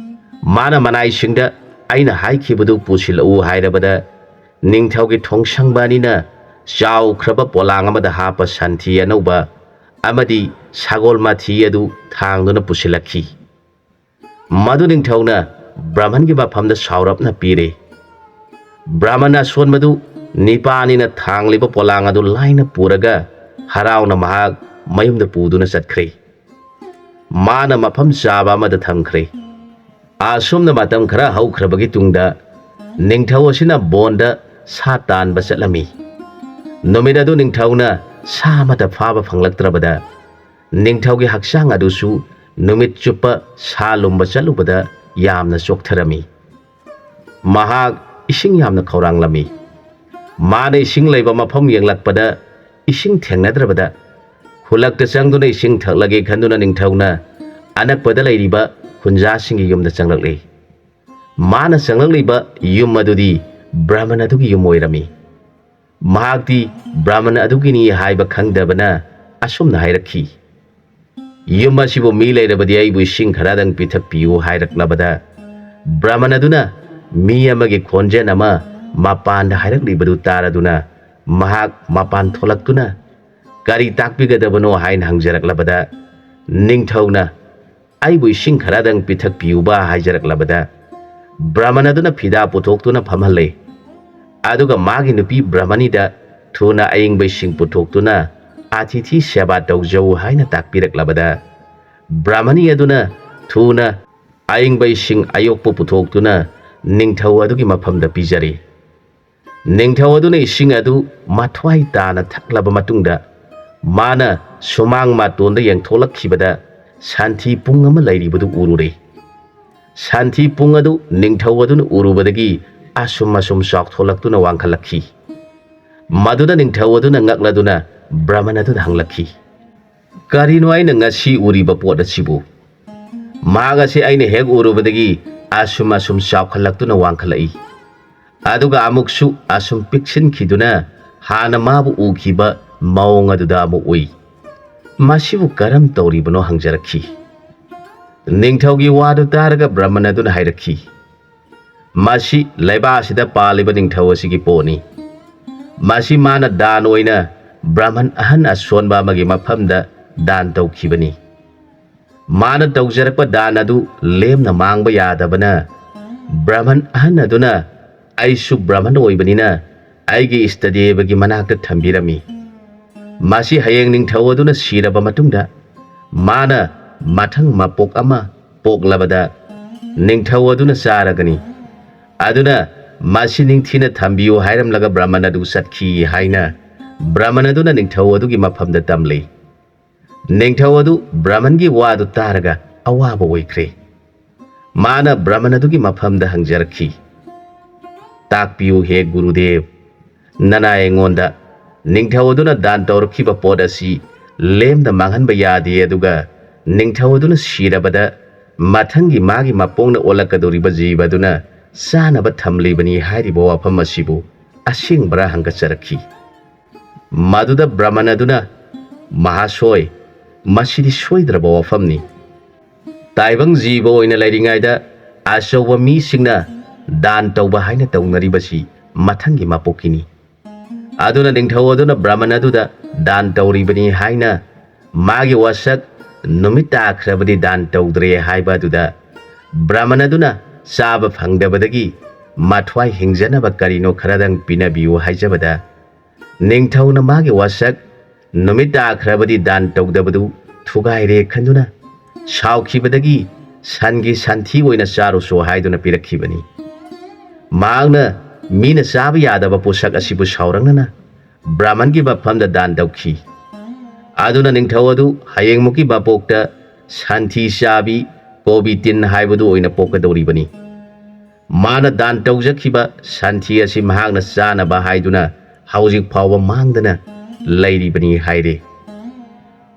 ꯃꯥꯅ ꯃꯅꯥꯏꯁꯤꯡꯗ "ꯑꯩꯅ ꯍꯥꯏꯈꯤꯕꯗꯨ ꯄꯨꯁꯤꯜꯂꯛꯎ" ꯍꯥꯏꯔꯕꯗ ꯅꯤꯡꯊꯧꯒꯤ ꯊꯣꯡꯁꯪꯕ ꯑꯅꯤꯅ ꯆꯥꯎꯈ꯭ꯔꯕ ꯄꯣꯂꯥꯡ ꯑꯃꯗ ꯍꯥꯞꯄ ꯁꯟꯊꯤ ꯑꯅꯧꯕ ꯑꯃꯗꯤ ꯁꯒꯣꯜ ꯃꯊꯤ ꯑꯗꯨ ꯊꯥꯡꯗꯨꯅ ꯄꯨꯁꯤꯜꯂꯛꯈꯤ꯫ ꯃꯗꯨ ꯅꯤꯡꯊꯧꯅ ꯕ꯭ꯔꯥꯍꯃꯟꯒꯤ ꯃꯐꯝꯗ ꯁꯥꯎꯔꯞꯅ ꯄꯤꯔꯦ꯫ ꯕ꯭ꯔꯥꯍꯃꯟ ꯑꯁꯣꯟꯕꯗꯨ ꯅꯤꯄꯥꯅꯤꯅ ꯊꯥꯡꯂꯤꯕ ꯄꯣꯂꯥꯡ ꯑꯗꯨ ꯂꯥꯏꯅ ꯄꯨꯔꯒ ꯍꯔꯥꯎꯅ ꯃꯍꯥꯛ ꯃꯌꯨꯝꯗ ꯄꯨꯗꯨꯅ ꯆꯠꯈ꯭ꯔꯦ꯫ ꯃꯥꯅ ꯃꯐꯝ ꯆꯥꯕ ꯑꯃꯗ ꯊꯝꯈ꯭ꯔꯦ꯫ ꯑꯁꯨꯝꯅ ꯃꯇꯝ ꯈꯔ ꯍꯧꯈ꯭ꯔꯕꯒꯤ ꯇꯨꯡꯗ ꯅꯤꯡꯊꯧ ꯑꯁꯤꯅ ꯕꯣꯟꯗ ꯁꯥ ꯇꯥꯟꯕ ꯆꯠꯂꯝꯃꯤ꯫ ꯅꯨꯃꯤꯠ ꯑꯗꯨ ꯅꯤꯡꯊꯧꯅ ꯁꯥ ꯑꯃꯠꯇ ꯐꯥꯕ ꯐꯪꯂꯛꯇ꯭ꯔꯕꯗ ꯅꯤꯡꯊꯧꯒꯤ ꯍꯛꯆꯥꯡ ꯑꯗꯨꯁꯨ ꯅꯨꯃꯤꯠ ꯆꯨꯞꯄ ꯁꯥ ꯂꯨꯝꯕ ꯆꯠꯂꯨꯕꯗ ꯌꯥꯝꯅ ꯆꯣꯛꯊꯔꯝꯃꯤ꯫ ꯃꯍꯥꯛ ꯏꯁꯤꯡ ꯌꯥꯝꯅ ꯈꯧꯔꯥꯡꯂꯝꯃꯤ꯫ ꯃꯥꯅ ꯏꯁꯤꯡ ꯂꯩꯕ ꯃꯐꯝ ꯌꯦꯡꯂꯛꯄꯗ ꯏꯁꯤꯡ ꯊꯦꯡꯅꯗ꯭ꯔꯕꯗ ꯈꯨꯜꯂꯛꯇ ꯆꯪꯗꯨꯅ ꯏꯁꯤꯡ ꯊꯛꯂꯒꯦ ꯈꯟꯗꯨꯅ ꯅꯤꯡꯊꯧꯅ ꯑꯅꯛꯄꯗ ꯂꯩꯔꯤꯕ ꯈꯨꯟꯖꯥꯁꯤꯡꯒꯤ ꯌꯨꯝꯗ ꯆꯪꯂꯛꯂꯦ꯫ ꯃꯥꯅ ꯆꯪꯂꯛꯂꯤꯕ ꯌꯨꯝ ꯑꯗꯨꯗꯤ ꯕ꯭ꯔꯥꯍꯃꯟ ꯑꯗꯨꯒꯤ ꯌꯨꯝ ꯑꯣꯏꯔꯝꯃꯤ꯫ ꯃꯍꯥꯛꯇꯤ ꯕ꯭ꯔꯥꯍꯃꯟ ꯑꯗꯨꯒꯤꯅꯤ ꯍꯥꯏꯕ ꯈꯪꯗꯕꯅ ꯑꯁꯨꯝꯅ ꯍꯥꯏꯔꯛꯈꯤ, "ꯌꯨꯝ ꯑꯁꯤꯕꯨ ꯃꯤ ꯂꯩꯔꯕꯗꯤ ꯑꯩꯕꯨ ꯏꯁꯤꯡ ꯈꯔꯗꯪ ꯄꯤꯊꯛꯄꯤꯌꯨ" ꯍꯥꯏꯔꯛꯂꯕꯗ ꯕ꯭ꯔꯥꯍꯃꯟ ꯑꯗꯨꯅ ꯃꯤ ꯑꯃꯒꯤ ꯈꯣꯟꯖꯦꯜ ꯑꯃ ꯃꯄꯥꯟꯗ ꯍꯥꯏꯔꯛꯂꯤꯕꯗꯨ ꯇꯥꯔꯗꯨꯅ ꯃꯍꯥꯛ ꯃꯄꯥꯟ ꯊꯣꯛꯂꯛꯇꯨꯅ ꯀꯔꯤ ꯇꯥꯛꯄꯤꯒꯗꯕꯅꯣ ꯍꯥꯏꯅ ꯍꯪꯖꯔꯛꯂꯕꯗ ꯅꯤꯡꯊꯧꯅ "ꯑꯩꯕꯨ ꯏꯁꯤꯡ ꯈꯔꯗꯪ ꯄꯤꯊꯛꯄꯤꯌꯨꯕ" ꯍꯥꯏꯖꯔꯛꯂꯕꯗ ꯕ꯭ꯔꯥꯍꯃꯟ ꯑꯗꯨꯅ ꯐꯤꯗꯥ ꯄꯨꯊꯣꯛꯇꯨꯅ ꯐꯝꯍꯜꯂꯦ꯫ ꯑꯗꯨꯒ ꯃꯥꯒꯤ ꯅꯨꯄꯤ ꯕ꯭ꯔꯥꯍꯃꯅꯤꯗ ꯊꯨꯅ ꯑꯏꯪꯕ ꯏꯁꯤꯡ ꯄꯨꯊꯣꯛꯇꯨꯅ "ꯑꯇꯤꯊꯤ ꯁꯦꯕꯥ ꯇꯧꯖꯧ" ꯍꯥꯏꯅ ꯇꯥꯛꯄꯤꯔꯛꯂꯕꯗ ꯕ꯭ꯔꯥꯍꯃꯅꯤ ꯑꯗꯨꯅ ꯊꯨꯅ ꯑꯏꯪꯕ ꯏꯁꯤꯡ ꯑꯌꯣꯛꯄ ꯄꯨꯊꯣꯛꯇꯨꯅ ꯅꯤꯡꯊꯧ ꯑꯗꯨꯒꯤ ꯃꯐꯝꯗ ꯄꯤꯖꯔꯦ꯫ ꯅꯤꯡꯊꯧ ꯑꯗꯨꯅ ꯏꯁꯤꯡ ꯑꯗꯨ ꯃꯊ꯭ꯋꯥꯏ ꯇꯥꯅ ꯊꯛꯂꯕ ꯃꯇꯨꯡꯗ ꯃꯥꯅ ꯁꯨꯃꯥꯡ ꯃꯇꯣꯟꯗ ꯌꯦꯡꯊꯣꯛꯂꯛꯈꯤꯕꯗ ꯁꯟꯊꯤ ꯄꯨꯡ ꯑꯃ ꯂꯩꯔꯤꯕꯗꯨ ꯎꯔꯨꯔꯦ꯫ ꯁꯟꯊꯤ ꯄꯨꯡ ꯑꯗꯨ ꯅꯤꯡꯊꯧ ꯑꯗꯨꯅ ꯎꯔꯨꯕꯗꯒꯤ ꯑꯁꯨꯝ ꯑꯁꯨꯝ ꯆꯥꯎꯊꯣꯛꯂꯛꯇꯨꯅ ꯋꯥꯡꯈꯠꯂꯛꯈꯤ꯫ ꯃꯗꯨꯗ ꯅꯤꯡꯊꯧ ꯑꯗꯨꯅ ꯉꯛꯂꯗꯨꯅ ꯕ꯭ꯔꯥꯍꯃꯟ ꯑꯗꯨꯗ ꯍꯪꯂꯛꯈꯤ, "ꯀꯔꯤꯅꯣ ꯑꯩꯅ ꯉꯁꯤ ꯎꯔꯤꯕ ꯄꯣꯠ ꯑꯁꯤꯕꯨ? ꯃꯍꯥꯛ ꯑꯁꯤ ꯑꯩꯅ ꯍꯦꯛ ꯎꯔꯨꯕꯗꯒꯤ ꯑꯁꯨꯝ ꯑꯁꯨꯝ ꯆꯥꯎꯈꯠꯂꯛꯇꯨꯅ ꯋꯥꯡꯈꯠꯂꯛꯏ꯫ ꯑꯗꯨꯒ ꯑꯃꯨꯛꯁꯨ ꯑꯁꯨꯝ ꯄꯤꯛꯁꯤꯟꯈꯤꯗꯨꯅ ꯍꯥꯟꯅ ꯃꯥꯕꯨ ꯎꯈꯤꯕ ꯃꯑꯣꯡ ꯑꯗꯨꯗ ꯑꯃꯨꯛ ꯎꯏ꯫ ꯃꯁꯤꯕꯨ ꯀꯔꯝ ꯇꯧꯔꯤꯕꯅꯣ?" ꯍꯪꯖꯔꯛꯈꯤ꯫ ꯅꯤꯡꯊꯧꯒꯤ ꯋꯥꯗꯨ ꯇꯥꯔꯒ ꯕ꯭ꯔꯥꯍꯃꯟ ꯑꯗꯨꯅ ꯍꯥꯏꯔꯛꯈꯤ, ꯃꯁꯤ ꯂꯩꯕꯥꯛ ꯑꯁꯤꯗ ꯄꯥꯜꯂꯤꯕ ꯅꯤꯡꯊꯧ ꯑꯁꯤꯒꯤ ꯄꯣꯠꯅꯤ꯫ ꯃꯁꯤ ꯃꯥꯅ ꯗꯥꯟ ꯑꯣꯏꯅ ꯕ꯭ꯔꯥꯍꯃꯟ ꯑꯍꯟ ꯑꯁꯣꯟꯕ ꯑꯃꯒꯤ ꯃꯐꯝꯗ ꯗꯥꯟ ꯇꯧꯈꯤꯕꯅꯤ꯫ ꯃꯥꯅ ꯇꯧꯖꯔꯛꯄ ꯗꯥꯟ ꯑꯗꯨ ꯂꯦꯝꯅ ꯃꯥꯡꯕ ꯌꯥꯗꯕꯅ, ꯕ꯭ꯔꯥꯍꯃꯟ ꯑꯍꯟ ꯑꯗꯨꯅ, "ꯑꯩꯁꯨ ꯕ꯭ꯔꯥꯍꯃꯟ ꯑꯣꯏꯕꯅꯤꯅ ꯑꯩꯒꯤ ꯏꯁꯇꯗꯦꯕꯒꯤ ꯃꯅꯥꯛꯇ ꯊꯝꯕꯤꯔꯝꯃꯤ꯫ ꯃꯁꯤ ꯍꯌꯦꯡ ꯅꯤꯡꯊꯧ ꯑꯗꯨꯅ ꯁꯤꯔꯕ ꯃꯇꯨꯡꯗ ꯃꯥꯅ ꯃꯊꯪ ꯃꯄꯣꯛ ꯑꯃ ꯄꯣꯛꯂꯕꯗ ꯅꯤꯡꯊꯧ ꯑꯗꯨꯅ ꯆꯥꯔꯒꯅꯤ꯫ ꯑꯗꯨꯅ ꯃꯁꯤ ꯅꯤꯡꯊꯤꯅ ꯊꯝꯕꯤꯌꯨ" ꯍꯥꯏꯔꯝꯂꯒ ꯕ꯭ꯔꯥꯍꯃꯟ ꯑꯗꯨ ꯆꯠꯈꯤ ꯍꯥꯏꯅ ꯕ꯭ꯔꯥꯍꯃꯟ ꯑꯗꯨꯅ ꯅꯤꯡꯊꯧ ꯑꯗꯨꯒꯤ ꯃꯐꯝꯗ ꯇꯝꯂꯤ꯫ ꯅꯤꯡꯊꯧ ꯑꯗꯨ ꯕ꯭ꯔꯥꯍꯃꯟꯒꯤ ꯋꯥꯗꯨ ꯇꯥꯔꯒ ꯑꯋꯥꯕ ꯑꯣꯏꯈ꯭ꯔꯦ꯫ ꯃꯥꯅ ꯕ꯭ꯔꯥꯍꯃꯟ ꯑꯗꯨꯒꯤ ꯃꯐꯝꯗ ꯍꯪꯖꯔꯛꯈꯤ, "ꯇꯥꯛꯄꯤꯌꯨ ꯍꯦ ꯒꯨꯔꯨꯗꯦꯕ, ꯅꯅꯥꯏ ꯑꯩꯉꯣꯟꯗ ꯅꯤꯡꯊꯧ ꯑꯗꯨꯅ ꯗꯥꯟ ꯇꯧꯔꯛꯈꯤꯕ ꯄꯣꯠ ꯑꯁꯤ ꯂꯦꯝꯅ ꯃꯥꯡꯍꯟꯕ ꯌꯥꯗꯦ, ꯑꯗꯨꯒ ꯅꯤꯡꯊꯧ ꯑꯗꯨꯅ ꯁꯤꯔꯕꯗ ꯃꯊꯪꯒꯤ ꯃꯥꯒꯤ ꯃꯄꯣꯛꯅ ꯑꯣꯜꯂꯛꯀꯗꯧꯔꯤꯕ ꯖꯤꯕ ꯑꯗꯨꯅ ꯆꯥꯅꯕ ꯊꯝꯂꯤꯕꯅꯤ ꯍꯥꯏꯔꯤꯕ ꯋꯥꯐꯝ ꯑꯁꯤꯕꯨ ꯑꯁꯦꯡꯕꯔꯥ?" ꯍꯪꯒꯠꯆꯔꯛꯈꯤ꯫ ꯃꯗꯨꯗ ꯕ꯭ꯔꯥꯍꯃꯟ ꯑꯗꯨꯅ, "ꯃꯍꯥꯁꯣꯏ, ꯃꯁꯤꯗꯤ ꯁꯣꯏꯗ꯭ꯔꯕ ꯋꯥꯐꯝꯅꯤ꯫ ꯇꯥꯏꯕꯪ ꯖꯤꯕ ꯑꯣꯏꯅ ꯂꯩꯔꯤꯉꯩꯗ ꯑꯆꯧꯕ ꯃꯤꯁꯤꯡꯅ ꯗꯥꯟ ꯇꯧꯕ ꯍꯥꯏꯅ ꯇꯧꯅꯔꯤꯕꯁꯤ ꯃꯊꯪꯒꯤ ꯃꯄꯣꯛꯀꯤꯅꯤ꯫ ꯑꯗꯨꯅ ꯅꯤꯡꯊꯧ ꯑꯗꯨꯅ ꯕ꯭ꯔꯥꯍꯃꯟ ꯑꯗꯨꯗ ꯗꯥꯟ ꯇꯧꯔꯤꯕꯅꯤ ꯍꯥꯏꯅ ꯃꯥꯒꯤ ꯋꯥꯁꯛ ꯅꯨꯃꯤꯠ ꯇꯥꯈ꯭ꯔꯕꯗꯤ ꯗꯥꯟ ꯇꯧꯗ꯭ꯔꯦ ꯍꯥꯏꯕ ꯑꯗꯨꯗ ꯕ꯭ꯔꯥꯍꯃꯟ ꯑꯗꯨꯅ ꯆꯥꯕ ꯐꯪꯗꯕꯗꯒꯤ ꯃꯊ꯭ꯋꯥꯏ ꯍꯤꯡꯖꯅꯕ ꯀꯔꯤꯅꯣ ꯈꯔꯗꯪ ꯄꯤꯅꯕꯤꯌꯨ ꯍꯥꯏꯖꯕꯗ, ꯅꯤꯡꯊꯧꯅ ꯃꯥꯒꯤ ꯋꯥꯁꯛ ꯅꯨꯃꯤꯠ ꯇꯥꯈ꯭ꯔꯕꯗꯤ ꯗꯥꯟ ꯇꯧꯗꯕꯗꯨ ꯊꯨꯒꯥꯏꯔꯦ ꯈꯟꯗꯨꯅ ꯁꯥꯎꯈꯤꯕꯗꯒꯤ ꯁꯟꯒꯤ ꯁꯟꯊꯤ ꯑꯣꯏꯅ ꯆꯥꯔꯨꯁꯣ ꯍꯥꯏꯗꯨꯅ ꯄꯤꯔꯛꯈꯤꯕꯅꯤ꯫ ꯃꯍꯥꯛꯅ ꯃꯤꯅ ꯆꯥꯕ ꯌꯥꯗꯕ ꯄꯣꯠꯁꯛ ꯑꯁꯤꯕꯨ ꯁꯥꯎꯔꯛꯅꯅ ꯕ꯭ꯔꯥꯍꯃꯟꯒꯤ ꯃꯐꯝꯗ ꯗꯥꯟ ꯇꯧꯈꯤ꯫ ꯑꯗꯨꯅ ꯅꯤꯡꯊꯧ ꯑꯗꯨ ꯍꯌꯦꯡꯃꯨꯛꯀꯤ ꯃꯄꯣꯛꯇ ꯁꯟꯊꯤ ꯆꯥꯕꯤ ꯀꯣꯕꯤ ꯇꯤꯟ ꯍꯥꯏꯕꯗꯨ ꯑꯣꯏꯅ ꯄꯣꯛꯀꯗꯧꯔꯤꯕꯅꯤ꯫ ꯃꯥꯅ ꯗꯥꯟ ꯇꯧꯖꯈꯤꯕ ꯁꯟꯊꯤ ꯑꯁꯤ ꯃꯍꯥꯛꯅ ꯆꯥꯅꯕ ꯍꯥꯏꯗꯨꯅ ꯍꯧꯖꯤꯛ ꯐꯥꯎꯕ ꯃꯥꯡꯗꯅ ꯂꯩꯔꯤꯕꯅꯤ ꯍꯥꯏꯔꯦ꯫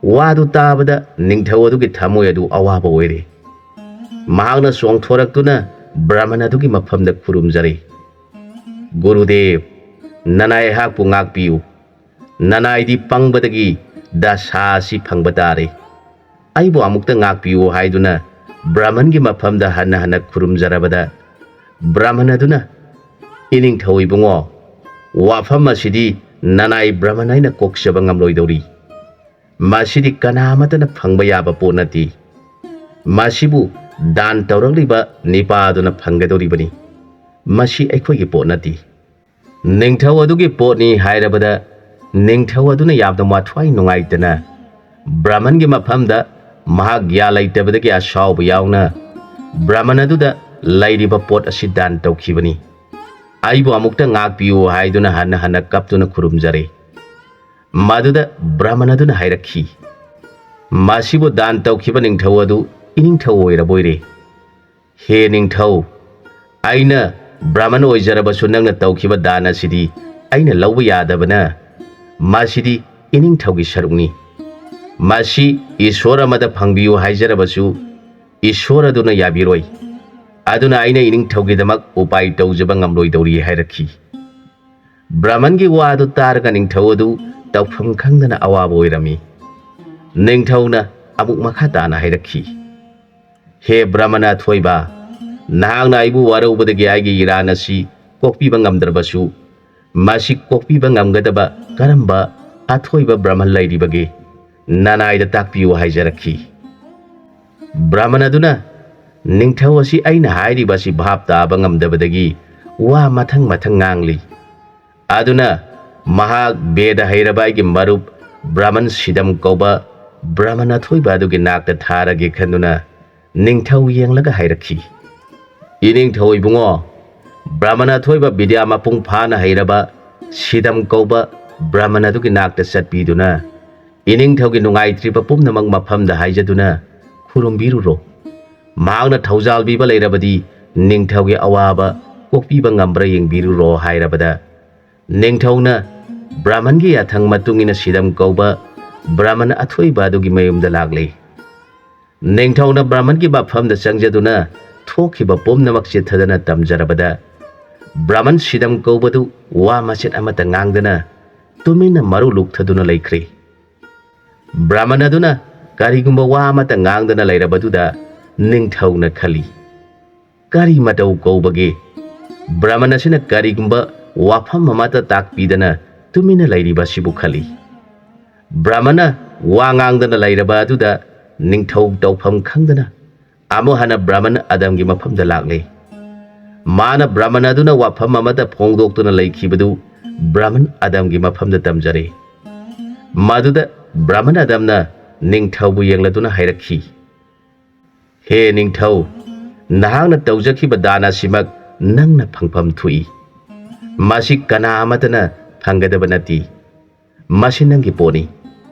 ꯋꯥꯗꯨ ꯇꯥꯕꯗ ꯅꯤꯡꯊꯧ ꯑꯗꯨꯒꯤ ꯊꯃꯣꯏ ꯑꯗꯨ ꯑꯋꯥꯕ ꯑꯣꯏꯔꯦ꯫ ꯃꯍꯥꯛꯅ ꯆꯣꯡꯊꯣꯔꯛꯇꯨꯅ ꯕ꯭ꯔꯥꯍꯃꯟ ꯑꯗꯨꯒꯤ ꯃꯐꯝꯗ ꯈꯨꯔꯨꯝꯖꯔꯦ, "ꯒꯨꯔꯨꯗꯦꯕ, ꯅꯅꯥꯏ ꯑꯩꯍꯥꯛꯄꯨ ꯉꯥꯛꯄꯤꯌꯨ꯫ ꯅꯅꯥꯏꯗꯤ ꯄꯪꯕꯗꯒꯤ ꯗꯁꯥ ꯑꯁꯤ ꯐꯪꯕ ꯇꯥꯔꯦ꯫ ꯑꯩꯕꯨ ꯑꯃꯨꯛꯇ ꯉꯥꯛꯄꯤꯌꯨ" ꯍꯥꯏꯗꯨꯅ ꯕ꯭ꯔꯥꯍꯃꯟꯒꯤ ꯃꯐꯝꯗ ꯍꯟꯅ ꯍꯟꯅ ꯈꯨꯔꯨꯝꯖꯔꯕꯗ, ꯕ꯭ꯔꯥꯍꯃꯟ ꯑꯗꯨꯅ, "ꯏꯅꯤꯡꯊꯧ ꯏꯕꯨꯡꯉꯣ, ꯋꯥꯐꯝ ꯑꯁꯤꯗꯤ ꯅꯅꯥꯏ ꯕ꯭ꯔꯥꯍꯃꯟ ꯑꯩꯅ ꯀꯣꯛꯆꯕ ꯉꯝꯂꯣꯏꯗꯧꯔꯤ꯫ ꯃꯁꯤꯗꯤ ꯀꯅꯥ ꯑꯃꯠꯇꯅ ꯐꯪꯕ ꯌꯥꯕ ꯄꯣꯠ ꯅꯠꯇꯦ꯫ ꯃꯁꯤꯕꯨ ꯗꯥꯟ ꯇꯧꯔꯛꯂꯤꯕ ꯅꯤꯄꯥ ꯑꯗꯨꯅ ꯐꯪꯒꯗꯧꯔꯤꯕꯅꯤ꯫ ꯃꯁꯤ ꯑꯩꯈꯣꯏꯒꯤ ꯄꯣꯠ ꯅꯠꯇꯦ꯫ ꯅꯤꯡꯊꯧ ꯑꯗꯨꯒꯤ ꯄꯣꯠꯅꯤ ꯍꯥꯏꯔꯕꯗ ꯅꯤꯡꯊꯧ ꯑꯗꯨꯅ ꯌꯥꯝꯅ ꯃꯊ꯭ꯋꯥꯏ ꯅꯨꯡꯉꯥꯏꯇꯅ ꯕ꯭ꯔꯥꯍꯃꯟꯒꯤ ꯃꯐꯝꯗ ꯃꯍꯥꯛ ꯒ꯭ꯌꯥꯟ ꯂꯩꯇꯕꯗꯒꯤ ꯑꯁꯥꯎꯕ ꯌꯥꯎꯅ ꯕ꯭ꯔꯥꯍꯃꯟ ꯑꯗꯨꯗ ꯂꯩꯔꯤꯕ ꯄꯣꯠ ꯑꯁꯤ ꯗꯥꯟ ꯇꯧꯈꯤꯕꯅꯤ꯫ ꯑꯩꯕꯨ ꯑꯃꯨꯛꯇ ꯉꯥꯛꯄꯤꯌꯨ" ꯍꯥꯏꯗꯨꯅ ꯍꯟꯅ ꯍꯟꯅ ꯀꯞꯇꯨꯅ ꯈꯨꯔꯨꯝꯖꯔꯦ꯫ ꯃꯗꯨꯗ ꯕ꯭ꯔꯥꯍꯃꯟ ꯑꯗꯨꯅ ꯍꯥꯏꯔꯛꯈꯤ, "ꯃꯁꯤꯕꯨ ꯗꯥꯟ ꯇꯧꯈꯤꯕ ꯅꯤꯡꯊꯧ ꯑꯗꯨ ꯏꯅꯤꯡꯊꯧ ꯑꯣꯏꯔꯕꯣꯏꯔꯦ꯫ ꯍꯦ ꯅꯤꯡꯊꯧ, ꯑꯩꯅ ꯕ꯭ꯔꯥꯍꯃꯟ ꯑꯣꯏꯖꯔꯕꯁꯨ ꯅꯪꯅ ꯇꯧꯈꯤꯕ ꯗꯥꯟ ꯑꯁꯤꯗꯤ ꯑꯩꯅ ꯂꯧꯕ ꯌꯥꯗꯕꯅ ꯃꯁꯤꯗꯤ ꯏꯅꯤꯡꯊꯧꯒꯤ ꯁꯔꯨꯛꯅꯤ꯫ ꯃꯁꯤ ꯏꯁꯣꯔ ꯑꯃꯗ ꯐꯪꯕꯤꯌꯨ ꯍꯥꯏꯖꯔꯕꯁꯨ ꯏꯁꯣꯔ ꯑꯗꯨꯅ ꯌꯥꯕꯤꯔꯣꯏ꯫ ꯑꯗꯨꯅ ꯑꯩꯅ ꯏꯅꯤꯡꯊꯧꯒꯤꯗꯃꯛ ꯎꯄꯥꯏ ꯇꯧꯖꯕ ꯉꯝꯂꯣꯏꯗꯧꯔꯤ" ꯍꯥꯏꯔꯛꯈꯤ꯫ ꯕ꯭ꯔꯥꯍꯃꯟꯒꯤ ꯋꯥ ꯑꯗꯨ ꯇꯥꯔꯒ ꯅꯤꯡꯊꯧ ꯑꯗꯨ ꯇꯧꯐꯝ ꯈꯪꯗꯅ ꯑꯋꯥꯕ ꯑꯣꯏꯔꯝꯃꯤ꯫ ꯅꯤꯡꯊꯧꯅ ꯑꯃꯨꯛ ꯃꯈꯥ ꯇꯥꯅ ꯍꯥꯏꯔꯛꯈꯤ, "ꯍꯦ ꯕ꯭ꯔꯥꯍꯃꯟ ꯑꯊꯣꯏꯕ, ꯅꯍꯥꯛꯅ ꯑꯩꯕꯨ ꯋꯥꯔꯧꯕꯗꯒꯤ ꯑꯩꯒꯤ ꯏꯔꯥꯟ ꯑꯁꯤ ꯀꯣꯛꯄꯤꯕ ꯉꯝꯗ꯭ꯔꯕꯁꯨ, ꯃꯁꯤ ꯀꯣꯛꯄꯤꯕ ꯉꯝꯒꯗꯕ ꯀꯔꯝꯕ ꯑꯊꯣꯏꯕ ꯕ꯭ꯔꯥꯍꯃꯟ ꯂꯩꯔꯤꯕꯒꯦ? ꯅꯅꯥꯏꯗ ꯇꯥꯛꯄꯤꯌꯨ" ꯍꯥꯏꯖꯔꯛꯈꯤ꯫ ꯕ꯭ꯔꯥꯍꯃꯟ ꯑꯗꯨꯅ, "ꯅꯤꯡꯊꯧ ꯑꯁꯤ ꯑꯩꯅ ꯍꯥꯏꯔꯤꯕ ꯑꯁꯤ ꯚꯥꯞ ꯇꯥꯕ ꯉꯝꯗꯕꯗꯒꯤ ꯋꯥ ꯃꯊꯪ ꯃꯊꯪ ꯉꯥꯡꯂꯤ꯫ ꯑꯗꯨꯅ ꯃꯍꯥꯛ ꯕꯦꯗ ꯍꯩꯔꯕ ꯑꯩꯒꯤ ꯃꯔꯨꯞ ꯕ꯭ꯔꯥꯍꯃꯟ ꯁꯤꯗꯝ ꯀꯧꯕ ꯕ꯭ꯔꯥꯍꯃꯟ ꯑꯊꯣꯏꯕ ꯑꯗꯨꯒꯤ ꯅꯥꯛꯇ ꯊꯥꯔꯒꯦ ꯈꯟꯗꯨꯅ ꯅꯤꯡꯊꯧ ꯌꯦꯡꯂꯒ ꯍꯥꯏꯔꯛꯈꯤ, 'ꯏꯅꯤꯡꯊꯧ ꯏꯕꯨꯡꯉꯣ, ꯕ꯭ꯔꯥꯍꯃꯟ ꯑꯊꯣꯏꯕ ꯕꯤꯗ꯭ꯌꯥ ꯃꯄꯨꯡ ꯐꯥꯅ ꯍꯩꯔꯕ ꯁꯤꯗꯝ ꯀꯧꯕ ꯕ꯭ꯔꯥꯍꯃꯟ ꯑꯗꯨꯒꯤ ꯅꯥꯛꯇ ꯆꯠꯄꯤꯗꯨꯅ ꯏꯅꯤꯡꯊꯧꯒꯤ ꯅꯨꯡꯉꯥꯏꯇ꯭ꯔꯤꯕ ꯄꯨꯝꯅꯃꯛ ꯃꯐꯝꯗ ꯍꯥꯏꯖꯗꯨꯅ ꯈꯨꯔꯨꯝꯕꯤꯔꯨꯔꯣ꯫ ꯃꯍꯥꯛꯅ ꯊꯧꯖꯥꯜ ꯄꯤꯕ ꯂꯩꯔꯕꯗꯤ ꯅꯤꯡꯊꯧꯒꯤ ꯑꯋꯥꯕ ꯀꯣꯛꯄꯤꯕ ꯉꯝꯕ꯭ꯔꯥ ꯌꯦꯡꯕꯤꯔꯨꯔꯣ' ꯍꯥꯏꯔꯕꯗ ꯅꯤꯡꯊꯧꯅ ꯕ꯭ꯔꯥꯍꯃꯟꯒꯤ ꯌꯥꯊꯪ ꯃꯇꯨꯡ ꯏꯟꯅ ꯁꯤꯗꯝ ꯀꯧꯕ ꯕ꯭ꯔꯥꯍꯃꯟ ꯑꯊꯣꯏꯕ ꯑꯗꯨꯒꯤ ꯃꯌꯨꯝꯗ ꯂꯥꯛꯂꯦ꯫ ꯅꯤꯡꯊꯧꯅ ꯕ꯭ꯔꯥꯍꯃꯟꯒꯤ ꯃꯐꯝꯗ ꯆꯪꯖꯗꯨꯅ ꯊꯣꯛꯈꯤꯕ ꯄꯨꯝꯅꯃꯛ ꯆꯤꯠꯊꯗꯅ ꯇꯝꯖꯔꯕꯗ ꯕ꯭ꯔꯥꯍꯃꯟ ꯁꯤꯗꯝ ꯀꯧꯕꯗꯨ ꯋꯥ ꯃꯆꯦꯠ ꯑꯃꯠꯇ ꯉꯥꯡꯗꯅ ꯇꯨꯃꯤꯟꯅ ꯃꯔꯨ ꯂꯨꯛꯊꯗꯨꯅ ꯂꯩꯈ꯭ꯔꯦ꯫ ꯕ꯭ꯔꯥꯍꯃꯟ ꯑꯗꯨꯅ ꯀꯔꯤꯒꯨꯝꯕ ꯋꯥ ꯑꯃꯠꯇ ꯉꯥꯡꯗꯅ ꯂꯩꯔꯕꯗꯨꯗ ꯅꯤꯡꯊꯧꯅ ꯈꯜꯂꯤ, ꯀꯔꯤ ꯃꯇꯧ ꯀꯧꯕꯒꯦ? ꯕ꯭ꯔꯍꯃꯟ ꯑꯁꯤꯅ ꯀꯔꯤꯒꯨꯝꯕ ꯋꯥꯐꯝ ꯑꯃꯠꯇ ꯇꯥꯛꯄꯤꯗꯅ ꯇꯨꯃꯤꯟꯅ ꯂꯩꯔꯤꯕ ꯑꯁꯤꯕꯨ ꯈꯜꯂꯤ꯫ ꯕ꯭ꯔꯍꯃꯟꯅ ꯋꯥ ꯉꯥꯡꯗꯅ ꯂꯩꯔꯕ ꯑꯗꯨꯗ ꯅꯤꯡꯊꯧ ꯇꯧꯐꯝ ꯈꯪꯗꯅ ꯑꯃꯨꯛ ꯍꯟꯅ ꯕ꯭ꯔꯍꯃꯟ ꯑꯗꯝꯒꯤ ꯃꯐꯝꯗ ꯂꯥꯛꯂꯦ꯫ ꯃꯥꯅ ꯕ꯭ꯔꯍꯃꯟ ꯑꯗꯨꯅ ꯋꯥꯐꯝ ꯑꯃꯠꯇ ꯐꯣꯡꯗꯣꯛꯇꯨꯅ ꯂꯩꯈꯤꯕꯗꯨ ꯕ꯭ꯔꯍꯃꯟ ꯑꯗꯝꯒꯤ ꯃꯐꯝꯗ ꯇꯝꯖꯔꯦ꯫ ꯃꯗꯨꯗ ꯕ꯭ꯔꯍꯃꯟ ꯑꯗꯝꯅ ꯅꯤꯡꯊꯧꯕꯨ ꯌꯦꯡꯂꯗꯨꯅ ꯍꯥꯏꯔꯛꯈꯤ, "ꯍꯦ ꯅꯤꯡꯊꯧ, ꯅꯍꯥꯛꯅ ꯇꯧꯖꯈꯤꯕ ꯗꯥꯟ ꯑꯁꯤꯃꯛ ꯅꯪꯅ ꯐꯪꯐꯝ ꯊꯣꯛꯏ꯫ ꯃꯁꯤ ꯀꯅꯥ ꯑꯃꯠꯇꯅ ꯐꯪꯒꯗꯕ ꯅꯠꯇꯦ꯫ ꯃꯁꯤ ꯅꯪꯒꯤ ꯄꯣꯠꯅꯤ꯫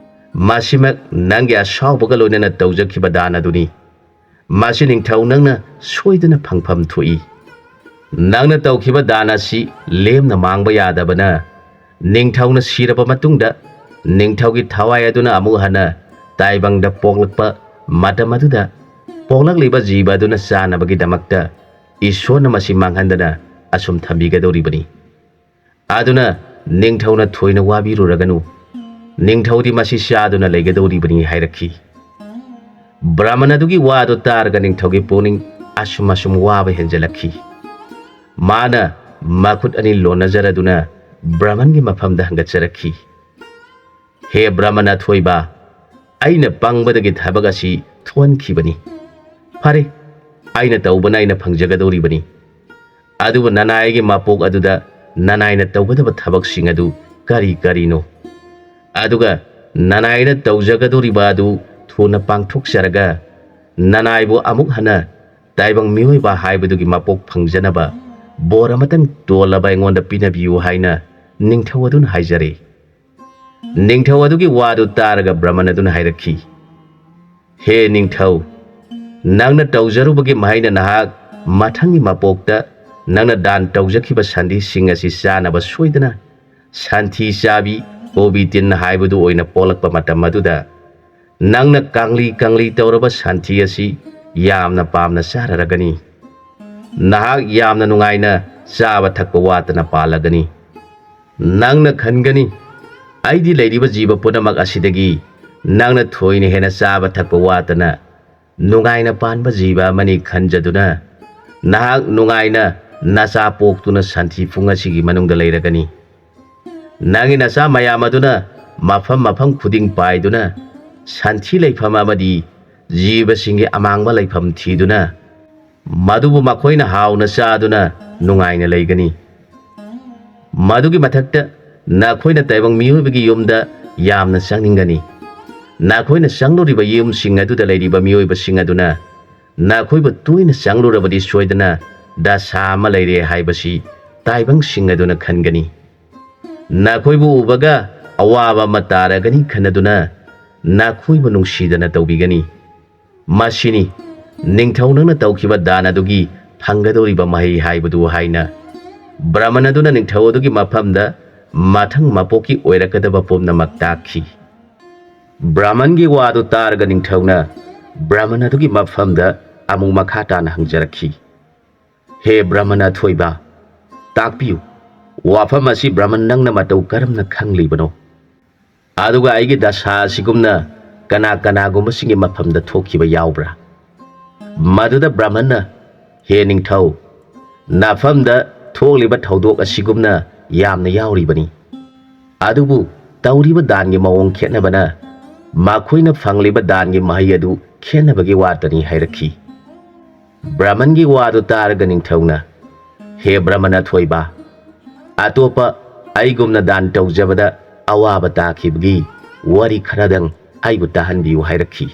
ꯃꯁꯤꯃꯛ ꯅꯪꯒꯤ ꯑꯁꯥꯎꯕꯒ ꯂꯣꯏꯅꯅ ꯇꯧꯖꯈꯤꯕ ꯗꯥꯟ ꯑꯗꯨꯅꯤ꯫ ꯃꯁꯤ ꯅꯤꯡꯊꯧ ꯅꯪꯅ ꯁꯣꯏꯗꯅ ꯐꯪꯐꯝ ꯊꯣꯛꯏ꯫ ꯅꯪꯅ ꯇꯧꯈꯤꯕ ꯗꯥꯟ ꯑꯁꯤ ꯂꯦꯝꯅ ꯃꯥꯡꯕ ꯌꯥꯗꯕꯅ, ꯅꯤꯡꯊꯧꯅ ꯁꯤꯔꯕ ꯃꯇꯨꯡꯗ ꯅꯤꯡꯊꯧꯒꯤ ꯊꯋꯥꯏ ꯑꯗꯨꯅ ꯑꯃꯨꯛ ꯍꯟꯅ ꯇꯥꯏꯕꯪꯗ ꯄꯣꯛꯂꯛꯄ ꯃꯇꯝ ꯑꯗꯨꯗ ꯄꯣꯛꯂꯛꯂꯤꯕ ꯖꯤꯕ ꯑꯗꯨꯅ ꯆꯥꯅꯕꯒꯤꯗꯃꯛꯇ ꯏꯁꯣꯔꯅ ꯃꯁꯤ ꯃꯥꯡꯍꯟꯗꯅ ꯑꯁꯨꯝ ꯊꯝꯕꯤꯒꯗꯧꯔꯤꯕꯅꯤ꯫ ꯑꯗꯨꯅ ꯅꯤꯡꯊꯧꯅ ꯊꯣꯏꯅ ꯋꯥꯕꯤꯔꯨꯔꯒꯅꯨ꯫ ꯅꯤꯡꯊꯧꯗꯤ ꯃꯁꯤ ꯆꯥꯗꯨꯅ ꯂꯩꯒꯗꯧꯔꯤꯕꯅꯤ" ꯍꯥꯏꯔꯛꯈꯤ꯫ ꯕ꯭ꯔꯍꯃꯟ ꯑꯗꯨꯒꯤ ꯋꯥꯗꯨ ꯇꯥꯔꯒ ꯅꯤꯡꯊꯧꯒꯤ ꯄꯨꯛꯅꯤꯡ ꯑꯁꯨꯝ ꯑꯁꯨꯝ ꯋꯥꯕ ꯍꯦꯟꯖꯜꯂꯛꯈꯤ꯫ ꯃꯥꯅ ꯃꯈꯨꯠ ꯑꯅꯤ ꯂꯣꯟꯅꯖꯔꯗꯨꯅ ꯕ꯭ꯔꯍꯃꯟꯒꯤ ꯃꯐꯝꯗ ꯍꯪꯒꯠꯆꯔꯛꯈꯤ, "ꯍꯦ ꯕ꯭ꯔꯍꯃꯟ ꯑꯊꯣꯏꯕ, ꯑꯩꯅ ꯄꯪꯕꯗꯒꯤ ꯊꯕꯛ ꯑꯁꯤ ꯊꯣꯛꯍꯟꯈꯤꯕꯅꯤ꯫ ꯐꯔꯦ, ꯑꯩꯅ ꯇꯧꯕꯅ ꯑꯩꯅ ꯐꯪꯖꯒꯗꯧꯔꯤꯕꯅꯤ꯫ ꯑꯗꯨꯕꯨ ꯅꯅꯥꯏꯒꯤ ꯃꯄꯣꯛ ꯑꯗꯨꯗ ꯅꯅꯥꯏꯅ ꯇꯧꯒꯗꯕ ꯊꯕꯛꯁꯤꯡ ꯑꯗꯨ ꯀꯔꯤ ꯀꯔꯤꯅꯣ? ꯑꯗꯨꯒ ꯅꯅꯥꯏꯅ ꯇꯧꯖꯒꯗꯧꯔꯤꯕ ꯑꯗꯨ ꯊꯨꯅ ꯄꯥꯡꯊꯣꯛꯆꯔꯒ ꯅꯅꯥꯏꯕꯨ ꯑꯃꯨꯛ ꯍꯟꯅ ꯇꯥꯏꯕꯪ ꯃꯤꯑꯣꯏꯕ ꯍꯥꯏꯕꯗꯨꯒꯤ ꯃꯄꯣꯛ ꯐꯪꯖꯅꯕ ꯕꯣꯔ ꯑꯃꯇꯪ ꯇꯣꯜꯂꯕ ꯑꯩꯉꯣꯟꯗ ꯄꯤꯅꯕꯤꯌꯨ" ꯍꯥꯏꯅ ꯅꯤꯡꯊꯧ ꯑꯗꯨꯅ ꯍꯥꯏꯖꯔꯦ꯫ ꯅꯤꯡꯊꯧ ꯑꯗꯨꯒꯤ ꯋꯥꯗꯨ ꯇꯥꯔꯒ ꯕ꯭ꯔꯍꯃꯟ ꯑꯗꯨꯅ ꯍꯥꯏꯔꯛꯈꯤ, "ꯍꯦ ꯅꯤꯡꯊꯧ, ꯅꯪꯅ ꯇꯧꯖꯔꯨꯕꯒꯤ ꯃꯍꯩꯅ ꯅꯍꯥꯛ ꯃꯊꯪꯒꯤ ꯃꯄꯣꯛꯇ ꯅꯪꯅ ꯗꯥꯟ ꯇꯧꯖꯈꯤꯕ ꯁꯟꯊꯤꯁꯤꯡ ꯑꯁꯤ ꯆꯥꯅꯕ ꯁꯣꯏꯗꯅ ꯁꯟꯊꯤ ꯆꯥꯕꯤ ꯀꯣꯕꯤ ꯇꯤꯟ ꯍꯥꯏꯕꯗꯨ ꯑꯣꯏꯅ ꯄꯣꯛꯂꯛꯄ ꯃꯇꯝ ꯑꯗꯨꯗ ꯅꯪꯅ ꯀꯥꯡꯂꯤ ꯀꯥꯡꯂꯤ ꯇꯧꯔꯕ ꯁꯟꯊꯤ ꯑꯁꯤ ꯌꯥꯝꯅ ꯄꯥꯝꯅ ꯆꯥꯔꯔꯒꯅꯤ꯫ ꯅꯍꯥꯛ ꯌꯥꯝꯅ ꯅꯨꯡꯉꯥꯏꯅ ꯆꯥꯕ ꯊꯛꯄ ꯋꯥꯠꯇꯅ ꯄꯥꯜꯂꯒꯅꯤ꯫ ꯅꯪꯅ ꯈꯟꯒꯅꯤ, 'ꯑꯩꯗꯤ ꯂꯩꯔꯤꯕ ꯖꯤꯕ ꯄꯨꯝꯅꯃꯛ ꯑꯁꯤꯗꯒꯤ ꯅꯪꯅ ꯊꯣꯏꯅ ꯍꯦꯟꯅ ꯆꯥꯕ ꯊꯛꯄ ꯋꯥꯠꯇꯅ ꯅꯨꯡꯉꯥꯏꯅ ꯄꯥꯟꯕ ꯖꯤꯕ ꯑꯃꯅꯤ' ꯈꯟꯖꯗꯨꯅ ꯅꯍꯥꯛ ꯅꯨꯡꯉꯥꯏꯅ ꯅꯆꯥ ꯄꯣꯛꯇꯨꯅ ꯁꯟꯊꯤ ꯄꯨꯡ ꯑꯁꯤꯒꯤ ꯃꯅꯨꯡꯗ ꯂꯩꯔꯒꯅꯤ꯫ ꯅꯪꯒꯤ ꯅꯆꯥ ꯃꯌꯥꯝ ꯑꯗꯨꯅ ꯃꯐꯝ ꯃꯐꯝ ꯈꯨꯗꯤꯡ ꯄꯥꯏꯗꯨꯅ ꯁꯟꯊꯤ ꯂꯩꯐꯝ ꯑꯃꯗꯤ ꯖꯤꯕꯁꯤꯡꯒꯤ ꯑꯃꯥꯡꯕ ꯂꯩꯐꯝ ꯊꯤꯗꯨꯅ ꯃꯗꯨꯕꯨ ꯃꯈꯣꯏꯅ ꯍꯥꯎꯅ ꯆꯥꯗꯨꯅ ꯅꯨꯡꯉꯥꯏꯅ ꯂꯩꯒꯅꯤ꯫ ꯃꯗꯨꯒꯤ ꯃꯊꯛꯇ ꯅꯈꯣꯏꯅ ꯇꯥꯏꯕꯪ ꯃꯤꯑꯣꯏꯕꯒꯤ ꯌꯨꯝꯗ ꯌꯥꯝꯅ ꯆꯪꯅꯤꯡꯒꯅꯤ꯫ ꯅꯈꯣꯏꯅ ꯆꯪꯂꯨꯔꯤꯕ ꯌꯨꯝꯁꯤꯡ ꯑꯗꯨꯗ ꯂꯩꯔꯤꯕ ꯃꯤꯑꯣꯏꯕꯁꯤꯡ ꯑꯗꯨꯅ ꯅꯈꯣꯏꯕꯨ ꯇꯣꯏꯅ ꯆꯪꯂꯨꯔꯕꯗꯤ ꯁꯣꯏꯗꯅ ꯗꯁꯥ ꯑꯃ ꯂꯩꯔꯦ ꯍꯥꯏꯕꯁꯤ ꯇꯥꯏꯕꯪꯁꯤꯡ ꯑꯗꯨꯅ ꯈꯟꯒꯅꯤ꯫ ꯅꯈꯣꯏꯕꯨ ꯎꯕꯒ ꯑꯋꯥꯕ ꯑꯃ ꯇꯥꯔꯒꯅꯤ ꯈꯟꯅꯗꯨꯅ ꯅꯈꯣꯏꯕꯨ ꯅꯨꯡꯁꯤꯗꯅ ꯇꯧꯕꯤꯒꯅꯤ꯫ ꯃꯁꯤꯅꯤ ꯅꯤꯡꯊꯧ ꯅꯪꯅ ꯇꯧꯈꯤꯕ ꯗꯥꯟ ꯑꯗꯨꯒꯤ ꯐꯪꯒꯗꯧꯔꯤꯕ ꯃꯍꯩ ꯍꯥꯏꯕꯗꯨ ꯍꯥꯏꯅ ꯕ꯭ꯔꯍꯃꯟ ꯑꯗꯨꯅ ꯅꯤꯡꯊꯧ ꯑꯗꯨꯒꯤ ꯃꯐꯝꯗ ꯃꯊꯪ ꯃꯄꯣꯛꯀꯤ ꯑꯣꯏꯔꯛꯀꯗꯕ ꯄꯨꯝꯅꯃꯛ ꯇꯥꯛꯈꯤ꯫ ꯕ꯭ꯔꯍꯃꯟꯒꯤ ꯋꯥꯗꯨ ꯇꯥꯔꯒ ꯅꯤꯡꯊꯧꯅ ꯕ꯭ꯔꯍꯃꯟ ꯑꯗꯨꯒꯤ ꯃꯐꯝꯗ ꯑꯃꯨꯛ ꯃꯈꯥ ꯇꯥꯅ ꯍꯪꯖꯔꯛꯈꯤ, "ꯍꯦ ꯕ꯭ꯔꯍꯃꯟ ꯑꯊꯣꯏꯕ, ꯇꯥꯛꯄꯤꯌꯨ, ꯋꯥꯐꯝ ꯑꯁꯤ ꯕ꯭ꯔꯍꯃꯟ ꯅꯪꯅ ꯃꯇꯧ ꯀꯔꯝꯅ ꯈꯪꯂꯤꯕꯅꯣ? ꯑꯗꯨꯒ ꯑꯩꯒꯤ ꯗꯁꯥ ꯑꯁꯤꯒꯨꯝꯅ ꯀꯅꯥ ꯀꯅꯥꯒꯨꯝꯕꯁꯤꯡꯒꯤ ꯃꯐꯝꯗ ꯊꯣꯛꯈꯤꯕ ꯌꯥꯎꯕ꯭ꯔꯥ?" ꯃꯗꯨꯗ ꯕ꯭ꯔꯍꯃꯟꯅ, "ꯍꯦ ꯅꯤꯡꯊꯧ, ꯅꯐꯝꯗ ꯊꯣꯛꯂꯤꯕ ꯊꯧꯗꯣꯛ ꯑꯁꯤꯒꯨꯝꯅ ꯌꯥꯝꯅ ꯌꯥꯎꯔꯤꯕꯅꯤ꯫ ꯑꯗꯨꯕꯨ ꯇꯧꯔꯤꯕ ꯗꯥꯟꯒꯤ ꯃꯑꯣꯡ ꯈꯦꯠꯅꯕꯅ ꯃꯈꯣꯏꯅ ꯐꯪꯂꯤꯕ ꯗꯥꯟꯒꯤ ꯃꯍꯩ ꯑꯗꯨ ꯈꯦꯠꯅꯕꯒꯤ ꯋꯥꯇꯅꯤ" ꯍꯥꯏꯔꯛꯈꯤ꯫ ꯕ꯭ꯔꯍꯃꯟꯒꯤ ꯋꯥꯗꯨ ꯇꯥꯔꯒ ꯅꯤꯡꯊꯧꯅ, "ꯍꯦ ꯕ꯭ꯔꯍꯃꯟ ꯑꯊꯣꯏꯕ, ꯑꯇꯣꯞꯄ ꯑꯩꯒꯨꯝꯅ ꯗꯥꯟ ꯇꯧꯖꯕꯗ ꯑꯋꯥꯕ ꯇꯥꯈꯤꯕꯒꯤ ꯋꯥꯔꯤ ꯈꯔꯗꯪ ꯑꯩꯕꯨ ꯇꯥꯍꯟꯕꯤꯌꯨ" ꯍꯥꯏꯔꯛꯈꯤ꯫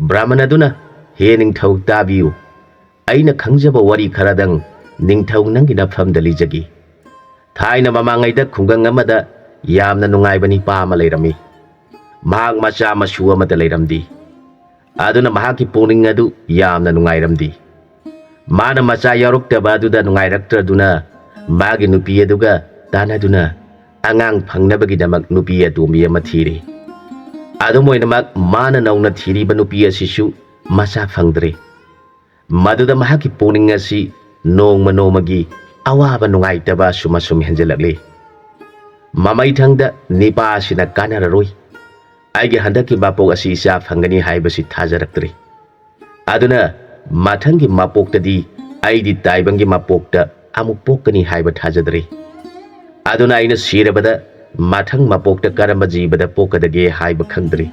ꯕ꯭ꯔꯍꯃꯟ ꯑꯗꯨꯅ, "ꯍꯦ ꯅꯤꯡꯊꯧ, ꯇꯥꯕꯤꯌꯨ, ꯑꯩꯅ ꯈꯪꯖꯕ ꯋꯥꯔꯤ ꯈꯔꯗꯪ ꯅꯤꯡꯊꯧ ꯅꯪꯒꯤ ꯅꯐꯝꯗ ꯂꯤꯖꯒꯦ꯫ ꯊꯥꯏꯅ ꯃꯃꯥꯡꯉꯩꯗ ꯈꯨꯡꯒꯪ ꯑꯃꯗ ꯌꯥꯝꯅ ꯅꯨꯡꯉꯥꯏꯕ ꯅꯤꯄꯥ ꯑꯃ ꯂꯩꯔꯝꯃꯤ꯫ ꯃꯍꯥꯛ ꯃꯆꯥ ꯃꯁꯨ ꯑꯃꯠꯇ ꯂꯩꯔꯝꯗꯦ꯫ ꯑꯗꯨꯅ ꯃꯍꯥꯛꯀꯤ ꯄꯨꯛꯅꯤꯡ ꯑꯗꯨ ꯌꯥꯝꯅ ꯅꯨꯡꯉꯥꯏꯔꯝꯗꯦ꯫ ꯃꯥꯅ ꯃꯆꯥ ꯌꯥꯎꯔꯛꯇꯕ ꯑꯗꯨꯗ ꯅꯨꯡꯉꯥꯏꯔꯛꯇ꯭ꯔꯗꯨꯅ ꯃꯥꯒꯤ ꯅꯨꯄꯤ ꯑꯗꯨꯒ ꯇꯥꯟꯅꯗꯨꯅ ꯑꯉꯥꯡ ꯐꯪꯅꯕꯒꯤꯗꯃꯛ ꯅꯨꯄꯤ ꯑꯇꯣꯝꯕꯤ ꯑꯃ ꯊꯤꯔꯦ꯫ ꯑꯗꯨꯝ ꯑꯣꯏꯅꯃꯛ, ꯃꯥꯅ ꯅꯧꯅ ꯊꯤꯔꯤꯕ ꯅꯨꯄꯤ ꯑꯁꯤꯁꯨ ꯃꯆꯥ ꯐꯪꯗ꯭ꯔꯦ꯫ ꯃꯗꯨꯗ ꯃꯍꯥꯛꯀꯤ ꯄꯨꯛꯅꯤꯡ ꯑꯁꯤ ꯅꯣꯡꯃ ꯅꯣꯡꯃꯒꯤ ꯑꯋꯥꯕ ꯅꯨꯡꯉꯥꯏꯇꯕ ꯑꯁꯨꯝ ꯑꯁꯨꯝ ꯍꯦꯟꯖꯜꯂꯛꯂꯦ꯫ ꯃꯃꯩꯊꯪꯗ ꯅꯤꯄꯥ ꯑꯁꯤꯅ ꯀꯥꯟꯅꯔꯔꯣꯏ꯫ ꯑꯩꯒꯤ ꯍꯟꯗꯛꯀꯤ ꯃꯄꯣꯛ ꯑꯁꯤ ꯏꯆꯥ ꯐꯪꯒꯅꯤ ꯍꯥꯏꯕꯁꯤ ꯊꯥꯖꯔꯛꯇ꯭ꯔꯦ꯫ ꯑꯗꯨꯅ ꯃꯊꯪꯒꯤ ꯃꯄꯣꯛꯇꯗꯤ ꯑꯩꯗꯤ ꯇꯥꯏꯕꯪꯒꯤ ꯃꯄꯣꯛꯇ ꯑꯃꯨꯛ ꯄꯣꯛꯀꯅꯤ ꯍꯥꯏꯕ ꯊꯥꯖꯗ꯭ꯔꯦ꯫ ꯑꯗꯨꯅ ꯑꯩꯅ ꯁꯤꯔꯕꯗ ꯃꯊꯪ ꯃꯄꯣꯛꯇ ꯀꯔꯝꯕ ꯖꯤꯕꯗ ꯄꯣꯛꯀꯗꯒꯦ ꯍꯥꯏꯕ ꯈꯪꯗ꯭ꯔꯤ꯫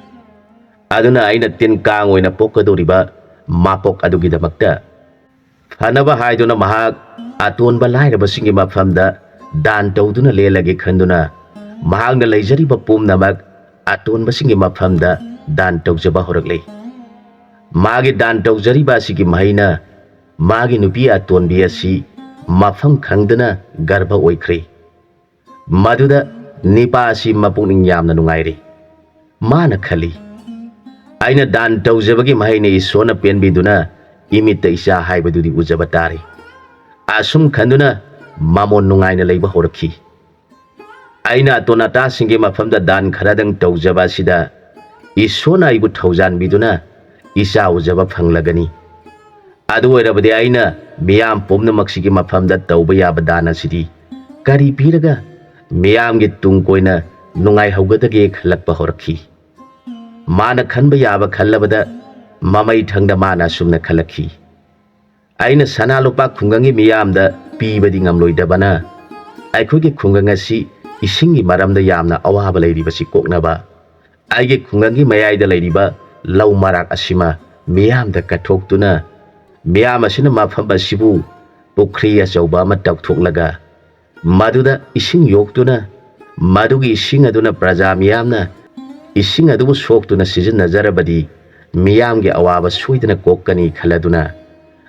ꯑꯗꯨꯅ ꯑꯩꯅ ꯇꯤꯟ ꯀꯥꯡ ꯑꯣꯏꯅ ꯄꯣꯛꯀꯗꯧꯔꯤꯕ ꯃꯄꯣꯛ ꯑꯗꯨꯒꯤꯗꯃꯛꯇ ꯐꯅꯕ ꯍꯥꯏꯗꯨꯅ ꯃꯍꯥꯛ ꯑꯇꯣꯟꯕ ꯂꯥꯏꯔꯕꯁꯤꯡꯒꯤ ꯃꯐꯝꯗ ꯗꯥꯟ ꯇꯧꯗꯨꯅ ꯂꯦꯜꯂꯒꯦ ꯈꯟꯗꯨꯅ ꯃꯍꯥꯛꯅ ꯂꯩꯖꯔꯤꯕ ꯄꯨꯝꯅꯃꯛ ꯑꯇꯣꯟꯕꯁꯤꯡꯒꯤ ꯃꯐꯝꯗ ꯗꯥꯟ ꯇꯧꯖꯕ ꯍꯧꯔꯛꯂꯦ꯫ ꯃꯥꯒꯤ ꯗꯥꯟ ꯇꯧꯖꯔꯤꯕ ꯑꯁꯤꯒꯤ ꯃꯍꯩꯅ ꯃꯥꯒꯤ ꯅꯨꯄꯤ ꯑꯇꯣꯟꯕꯤ ꯑꯁꯤ ꯃꯐꯝ ꯈꯪꯗꯅ ꯒꯔꯚ ꯑꯣꯏꯈ꯭ꯔꯦ꯫ ꯃꯗꯨꯗ ꯅꯤꯄꯥ ꯑꯁꯤ ꯃꯄꯨꯛꯅꯤꯡ ꯌꯥꯝꯅ ꯅꯨꯡꯉꯥꯏꯔꯤ꯫ ꯃꯥꯅ ꯈꯜꯂꯤ, "ꯑꯩꯅ ꯗꯥꯟ ꯇꯧꯖꯕꯒꯤ ꯃꯍꯩꯅ ꯏꯁꯣꯔꯅ ꯄꯦꯟꯕꯤꯗꯨꯅ ꯏꯃꯤꯠꯇ ꯏꯆꯥ ꯍꯥꯏꯕꯗꯨꯗꯤ ꯎꯖꯕ ꯇꯥꯔꯦ"꯫ ꯑꯁꯨꯝ ꯈꯟꯗꯨꯅ ꯃꯃꯣꯟ ꯅꯨꯡꯉꯥꯏꯅ ꯂꯩꯕ ꯍꯧꯔꯛꯈꯤ꯫ "ꯑꯩꯅ ꯑꯇꯣꯟ ꯑꯇꯥꯁꯤꯡꯒꯤ ꯃꯐꯝꯗ ꯗꯥꯟ ꯈꯔꯗꯪ ꯇꯧꯖꯕ ꯑꯁꯤꯗ ꯏꯁꯣꯔꯅ ꯑꯩꯕꯨ ꯊꯧꯖꯥꯟꯕꯤꯗꯨꯅ ꯏꯆꯥ ꯎꯖꯕ ꯐꯪꯂꯒꯅꯤ꯫ ꯑꯗꯨ ꯑꯣꯏꯔꯕꯗꯤ ꯑꯩꯅ ꯃꯤꯌꯥꯝ ꯄꯨꯝꯅꯃꯛꯁꯤꯒꯤ ꯃꯐꯝꯗ ꯇꯧꯕ ꯌꯥꯕ ꯗꯥꯟ ꯑꯁꯤꯗꯤ ꯀꯔꯤ ꯄꯤꯔꯒ ꯃꯤꯌꯥꯝꯒꯤ ꯇꯨꯡ ꯀꯣꯏꯅ ꯅꯨꯡꯉꯥꯏꯍꯧꯒꯗꯒꯦ?" ꯈꯜꯂꯛꯄ ꯍꯧꯔꯛꯈꯤ꯫ ꯃꯥꯅ ꯈꯟꯕ ꯌꯥꯕ ꯈꯜꯂꯕꯗ ꯃꯃꯩ ꯊꯪꯗ ꯃꯥꯅ ꯑꯁꯨꯝꯅ ꯈꯜꯂꯛꯈꯤ, "ꯑꯩꯅ ꯁꯅꯥ ꯂꯨꯄꯥ ꯈꯨꯡꯒꯪꯒꯤ ꯃꯤꯌꯥꯝꯗ ꯄꯤꯕꯗꯤ ꯉꯝꯂꯣꯏꯗꯕꯅ ꯑꯩꯈꯣꯏꯒꯤ ꯈꯨꯡꯒꯪ ꯑꯁꯤ ꯏꯁꯤꯡꯒꯤ ꯃꯔꯝꯗ ꯌꯥꯝꯅ ꯑꯋꯥꯕ ꯂꯩꯔꯤꯕꯁꯤ ꯀꯣꯛꯅꯕ ꯑꯩꯒꯤ ꯈꯨꯡꯒꯪꯒꯤ ꯃꯌꯥꯏꯗ ꯂꯩꯔꯤꯕ ꯂꯧ ꯃꯔꯥꯛ ꯑꯁꯤꯃ ꯃꯤꯌꯥꯝꯗ ꯀꯠꯊꯣꯛꯇꯨꯅ ꯃꯤꯌꯥꯝ ꯑꯁꯤꯅ ꯃꯐꯝ ꯑꯁꯤꯕꯨ ꯄꯨꯈ꯭ꯔꯤ ꯑꯆꯧꯕ ꯑꯃ ꯇꯧꯊꯣꯛꯂꯒ ꯃꯗꯨꯗ ꯏꯁꯤꯡ ꯌꯣꯛꯇꯨꯅ ꯃꯗꯨꯒꯤ ꯏꯁꯤꯡ ꯑꯗꯨꯅ ꯄ꯭ꯔꯖꯥ ꯃꯤꯌꯥꯝꯅ ꯏꯁꯤꯡ ꯑꯗꯨꯕꯨ ꯁꯣꯛꯇꯨꯅ ꯁꯤꯖꯤꯟꯅꯖꯔꯕꯗꯤ ꯃꯤꯌꯥꯝꯒꯤ ꯑꯋꯥꯕ ꯁꯣꯏꯗꯅ ꯀꯣꯛꯀꯅꯤ" ꯈꯜꯂꯗꯨꯅ